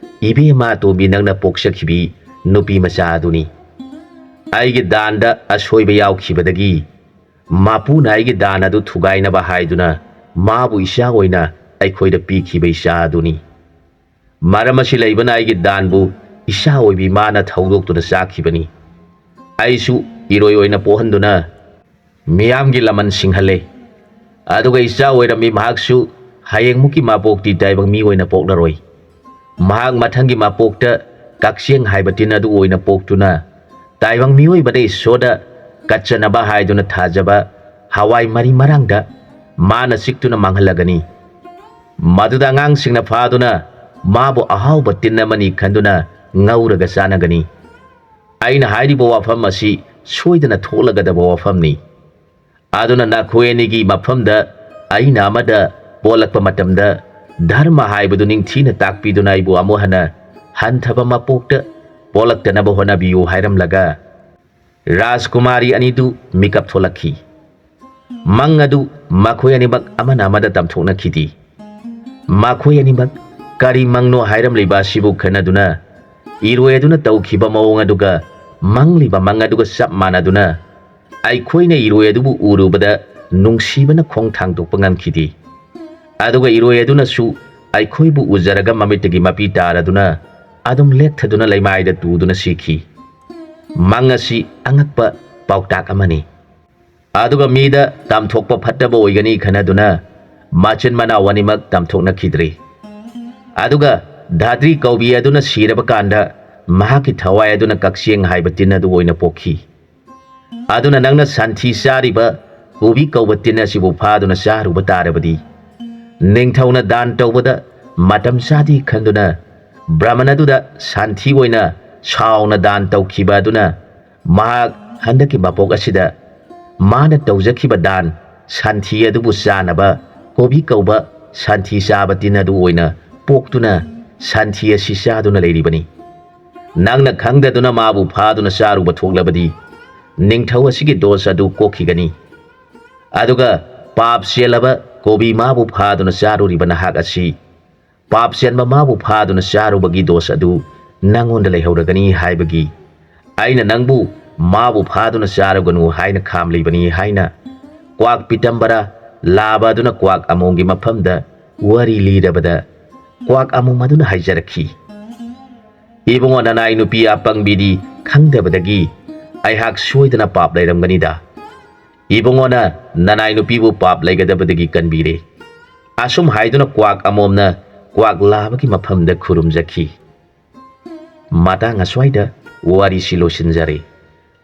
ꯏꯕꯦꯝꯃ ꯑꯇꯣꯝꯕꯤ ꯅꯪꯅ ꯄꯣꯛꯆꯈꯤꯕꯤ ꯅꯨꯄꯤ ꯃꯆꯥ ꯑꯗꯨꯅꯤ꯫ ꯑꯩꯒꯤ ꯗꯥꯟꯗ ꯑꯁꯣꯏꯕ ꯌꯥꯎꯈꯤꯕꯗꯒꯤ ꯃꯄꯨꯅ ꯑꯩꯒꯤ ꯗꯥꯟ ꯑꯗꯨ ꯊꯨꯒꯥꯏꯅꯕ ꯍꯥꯏꯗꯨꯅ ꯃꯥꯕꯨ ꯏꯆꯥ ꯑꯣꯏꯅ ꯑꯩꯈꯣꯏꯗ ꯄꯤꯈꯤꯕ ꯏꯆꯥ ꯑꯗꯨꯅꯤ꯫ ꯃꯔꯝ ꯑꯁꯤ ꯂꯩꯕꯅ ꯑꯩꯒꯤ ꯗꯥꯟꯕꯨ ꯏꯆꯥ ꯑꯣꯏꯕꯤ ꯃꯥꯅ ꯊꯧꯗꯣꯛꯇꯨꯅ ꯆꯥꯈꯤꯕꯅꯤ꯫ ꯑꯩꯁꯨ ꯏꯔꯣꯏ ꯑꯣꯏꯅ ꯄꯣꯛꯍꯟꯗꯨꯅ ꯃꯤꯌꯥꯝꯒꯤ ꯂꯃꯟ ꯁꯤꯡꯍꯜꯂꯦ꯫ ꯑꯗꯨꯒ ꯏꯆꯥ ꯑꯣꯏꯔꯝꯃꯤ ꯃꯍꯥꯛꯁꯨ ꯍꯌꯦꯡꯃꯨꯛꯀꯤ ꯃꯄꯣꯛꯇꯤ ꯇꯥꯏꯕꯪ ꯃꯤ ꯑꯣꯏꯅ ꯄꯣꯛꯂꯔꯣꯏ꯫ ꯃꯍꯥꯛ ꯃꯊꯪꯒꯤ ꯃꯄꯣꯛꯇ ꯀꯛꯆꯦꯡ ꯍꯥꯏꯕ ꯇꯤꯟ ꯑꯗꯨ ꯑꯣꯏꯅ ꯄꯣꯛꯇꯨꯅ, ꯇꯥꯏꯕꯪ ꯃꯤꯑꯣꯏꯕꯗ ꯏꯁꯣꯔꯗ ꯀꯠꯆꯅꯕ ꯍꯥꯏꯗꯨꯅ ꯊꯥꯖꯕ ꯍꯋꯥꯏ ꯃꯔꯤ ꯃꯔꯥꯡꯗ ꯃꯥꯅ ꯆꯤꯛꯇꯨꯅ ꯃꯥꯡꯍꯜꯂꯒꯅꯤ꯫ ꯃꯗꯨꯗ ꯑꯉꯥꯡꯁꯤꯡꯅ ꯐꯥꯗꯨꯅ ꯃꯥꯕꯨ ꯑꯍꯥꯎꯕ ꯇꯤꯟ ꯑꯃꯅꯤ ꯈꯟꯗꯨꯅ ꯉꯧꯔꯒ ꯆꯥꯅꯒꯅꯤ꯫ ꯑꯩꯅ ꯍꯥꯏꯔꯤꯕ ꯋꯥꯐꯝ ꯑꯁꯤ ꯁꯣꯏꯗꯅ ꯊꯣꯛꯂꯒꯗꯕ ꯋꯥꯐꯝꯅꯤ꯫ ꯑꯗꯨꯅ ꯅꯈꯣꯏ ꯑꯅꯤꯒꯤ ꯃꯐꯝꯗ ꯑꯩꯅ ꯑꯃꯗ ꯄꯣꯛꯂꯛꯄ ꯃꯇꯝꯗ ꯙꯔꯃ ꯍꯥꯏꯕꯗꯨ ꯅꯤꯡꯊꯤꯅ ꯇꯥꯛꯄꯤꯗꯨꯅ ꯑꯩꯕꯨ ꯑꯃꯨꯛ ꯍꯟꯅ ꯍꯟꯊꯕ ꯃꯄꯣꯛꯇ ꯄꯣꯛꯂꯛꯇꯅꯕ ꯍꯣꯠꯅꯕꯤꯌꯨ ꯍꯥꯏꯔꯝꯂꯒ ꯔꯥꯖꯀꯨꯃꯥꯔꯤ ꯑꯅꯤꯗꯨ ꯃꯤꯀꯞ ꯊꯣꯛꯂꯛꯈꯤ꯫ ꯃꯪ ꯑꯗꯨ ꯃꯈꯣꯏ ꯑꯅꯤꯃꯛ ꯑꯃꯅ ꯑꯃꯗ ꯇꯝꯊꯣꯛꯅꯈꯤꯗꯦ꯫ ꯃꯈꯣꯏ ꯑꯅꯤꯃꯛ ꯀꯔꯤ ꯃꯪꯅꯣ ꯍꯥꯏꯔꯝꯂꯤꯕ ꯑꯁꯤꯕꯨ ꯈꯟꯅꯗꯨꯅ ꯏꯔꯣꯏ ꯑꯗꯨꯅ ꯇꯧꯈꯤꯕ ꯃꯑꯣꯡ ꯑꯗꯨꯒ ꯃꯪꯂꯤꯕ ꯃꯪ ꯑꯗꯨꯒ ꯆꯞ ꯃꯥꯟꯅꯗꯨꯅ ꯑꯩꯈꯣꯏꯅ ꯏꯔꯣꯏ ꯑꯗꯨꯕꯨ ꯎꯔꯨꯕꯗ ꯅꯨꯡꯁꯤꯕꯅ ꯈꯣꯡ ꯊꯥꯡꯗꯣꯛꯄ ꯉꯝꯈꯤꯗꯦ꯫ ꯑꯗꯨꯒ ꯏꯔꯣꯏ ꯑꯗꯨꯅꯁꯨ ꯑꯩꯈꯣꯏꯕꯨ ꯎꯖꯔꯒ ꯃꯃꯤꯠꯇꯒꯤ ꯃꯄꯤ ꯇꯥꯔꯗꯨꯅ ꯑꯗꯨꯝ ꯂꯦꯛꯊꯗꯨꯅ ꯂꯩꯃꯥꯏꯗ ꯇꯨꯗꯨꯅ ꯁꯤꯈꯤ꯫ ꯃꯪ ꯑꯁꯤ ꯑꯉꯛꯄ ꯄꯥꯎꯇꯥꯛ ꯑꯃꯅꯤ꯫ ꯑꯗꯨꯒ ꯃꯤꯗ ꯇꯝꯊꯣꯛꯄ ꯐꯠꯇꯕ ꯑꯣꯏꯒꯅꯤ ꯈꯟꯅꯗꯨꯅ ꯃꯆꯤꯟ ꯃꯅꯥꯎ ꯑꯅꯤꯃꯛ ꯇꯝꯊꯣꯛꯅꯈꯤꯗ꯭ꯔꯤ꯫ ꯑꯗꯨꯒ ꯙꯥꯗ꯭ꯔꯤ ꯀꯧꯕꯤ ꯑꯗꯨꯅ ꯁꯤꯔꯕ ꯀꯥꯟꯗ ꯃꯍꯥꯛꯀꯤ ꯊꯋꯥꯏ ꯑꯗꯨꯅ ꯀꯛꯆꯦꯡ ꯍꯥꯏꯕ ꯇꯤꯟ ꯑꯗꯨ ꯑꯣꯏꯅ ꯄꯣꯛꯈꯤ꯫ ꯑꯗꯨꯅ ꯅꯪꯅ ꯁꯟꯊꯤ ꯆꯥꯔꯤꯕ ꯀꯣꯕꯤ ꯀꯧꯕ ꯇꯤꯟ ꯑꯁꯤꯕꯨ ꯐꯥꯗꯨꯅ ꯆꯥꯔꯨꯕ ꯇꯥꯔꯕꯗꯤ, ꯅꯤꯡꯊꯧꯅ ꯗꯥꯟ ꯇꯧꯕꯗ ꯃꯇꯝ ꯆꯥꯗꯦ ꯈꯟꯗꯨꯅ ꯕ꯭ꯔꯥꯍꯃꯟ ꯑꯗꯨꯗ ꯁꯟꯊꯤ ꯑꯣꯏꯅ ꯁꯥꯎꯅ ꯗꯥꯟ ꯇꯧꯈꯤꯕ ꯑꯗꯨꯅ ꯃꯍꯥꯛ ꯍꯟꯗꯛꯀꯤ ꯃꯄꯣꯛ ꯑꯁꯤꯗ ꯃꯥꯅ ꯇꯧꯖꯈꯤꯕ ꯗꯥꯟ ꯁꯟꯊꯤ ꯑꯗꯨꯕꯨ ꯆꯥꯅꯕ ꯀꯣꯕꯤ ꯀꯧꯕ ꯁꯟꯊꯤ ꯆꯥꯕ ꯇꯤꯟ ꯑꯗꯨ ꯑꯣꯏꯅ ꯄꯣꯛꯇꯨꯅ ꯁꯟꯊꯤ ꯑꯁꯤ ꯆꯥꯗꯨꯅ ꯂꯩꯔꯤꯕꯅꯤ꯫ ꯅꯪꯅ ꯈꯪꯗꯗꯨꯅ ꯃꯥꯕꯨ ꯐꯥꯗꯨꯅ ꯆꯥꯔꯨꯕ ꯊꯣꯛꯂꯕꯗꯤ ꯅꯤꯡꯊꯧ ꯑꯁꯤꯒꯤ ꯗꯣꯁ ꯑꯗꯨ ꯀꯣꯛꯈꯤꯒꯅꯤ꯫ ꯑꯗꯨꯒ ꯄꯥꯞ ꯆꯦꯜꯂꯕ ꯀꯣꯕꯤ ꯃꯥꯕꯨ ꯐꯥꯗꯨꯅ ꯆꯥꯔꯨꯔꯤꯕ ꯅꯍꯥꯛ ꯑꯁꯤ ꯄꯥꯞ ꯆꯦꯟꯕ ꯃꯥꯕꯨ ꯐꯥꯗꯨꯅ ꯆꯥꯔꯨꯕꯒꯤ ꯗꯣꯁ ꯑꯗꯨ ꯅꯪꯉꯣꯟꯗ ꯂꯩꯍꯧꯔꯒꯅꯤ ꯍꯥꯏꯕꯒꯤ ꯑꯩꯅ ꯅꯪꯕꯨ ꯃꯥꯕꯨ ꯐꯥꯗꯨꯅ ꯆꯥꯔꯨꯒꯅꯨ ꯍꯥꯏꯅ ꯈꯥꯝꯂꯤꯕꯅꯤ ꯍꯥꯏꯅ ꯀ꯭ꯋꯥꯛ ꯄꯤꯇꯝꯕꯔ ꯂꯥꯕ ꯑꯗꯨꯅ ꯀ꯭ꯋꯥꯛ ꯑꯃꯣꯝꯒꯤ ꯃꯐꯝꯗ ꯋꯥꯔꯤ ꯂꯤꯔꯕꯗ ꯀ꯭ꯋꯥꯛ ꯑꯃꯣꯝ ꯑꯗꯨꯅ ꯍꯥꯏꯖꯔꯛꯈꯤ, "ꯏꯕꯨꯡꯉꯣ, ꯅꯅꯥꯏ ꯅꯨꯄꯤ ꯑꯄꯪꯕꯤꯗꯤ ꯈꯪꯗꯕꯗꯒꯤ ꯑꯩꯍꯥꯛ ꯁꯣꯏꯗꯅ ꯄꯥꯞ ꯂꯩꯔꯝꯒꯅꯤꯗ꯫ ꯏꯕꯨꯡꯉꯣꯅ ꯅꯅꯥꯏ ꯅꯨꯄꯤꯕꯨ ꯄꯥꯞ ꯂꯩꯒꯗꯕꯗꯒꯤ ꯀꯟꯕꯤꯔꯦ"꯫ ꯑꯁꯨꯝ ꯍꯥꯏꯗꯨꯅ ꯀ꯭ꯋꯥꯛ ꯑꯃꯣꯝꯅ ꯀ꯭ꯋꯥꯛ ꯂꯥꯕꯒꯤ ꯃꯐꯝꯗ ꯈꯨꯔꯨꯝꯖꯈꯤ꯫ ꯃꯇꯥꯡ ꯑꯁ꯭ꯋꯥꯏꯗ ꯋꯥꯔꯤꯁꯤ ꯂꯣꯏꯁꯤꯟꯖꯔꯦ꯫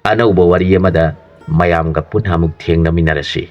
ꯑꯅꯧꯕ ꯋꯥꯔꯤ ꯑꯃꯗ ꯃꯌꯥꯝꯒ ꯄꯨꯟꯅ ꯑꯃꯨꯛ ꯊꯦꯡꯅꯃꯤꯟꯅꯔꯁꯤ꯫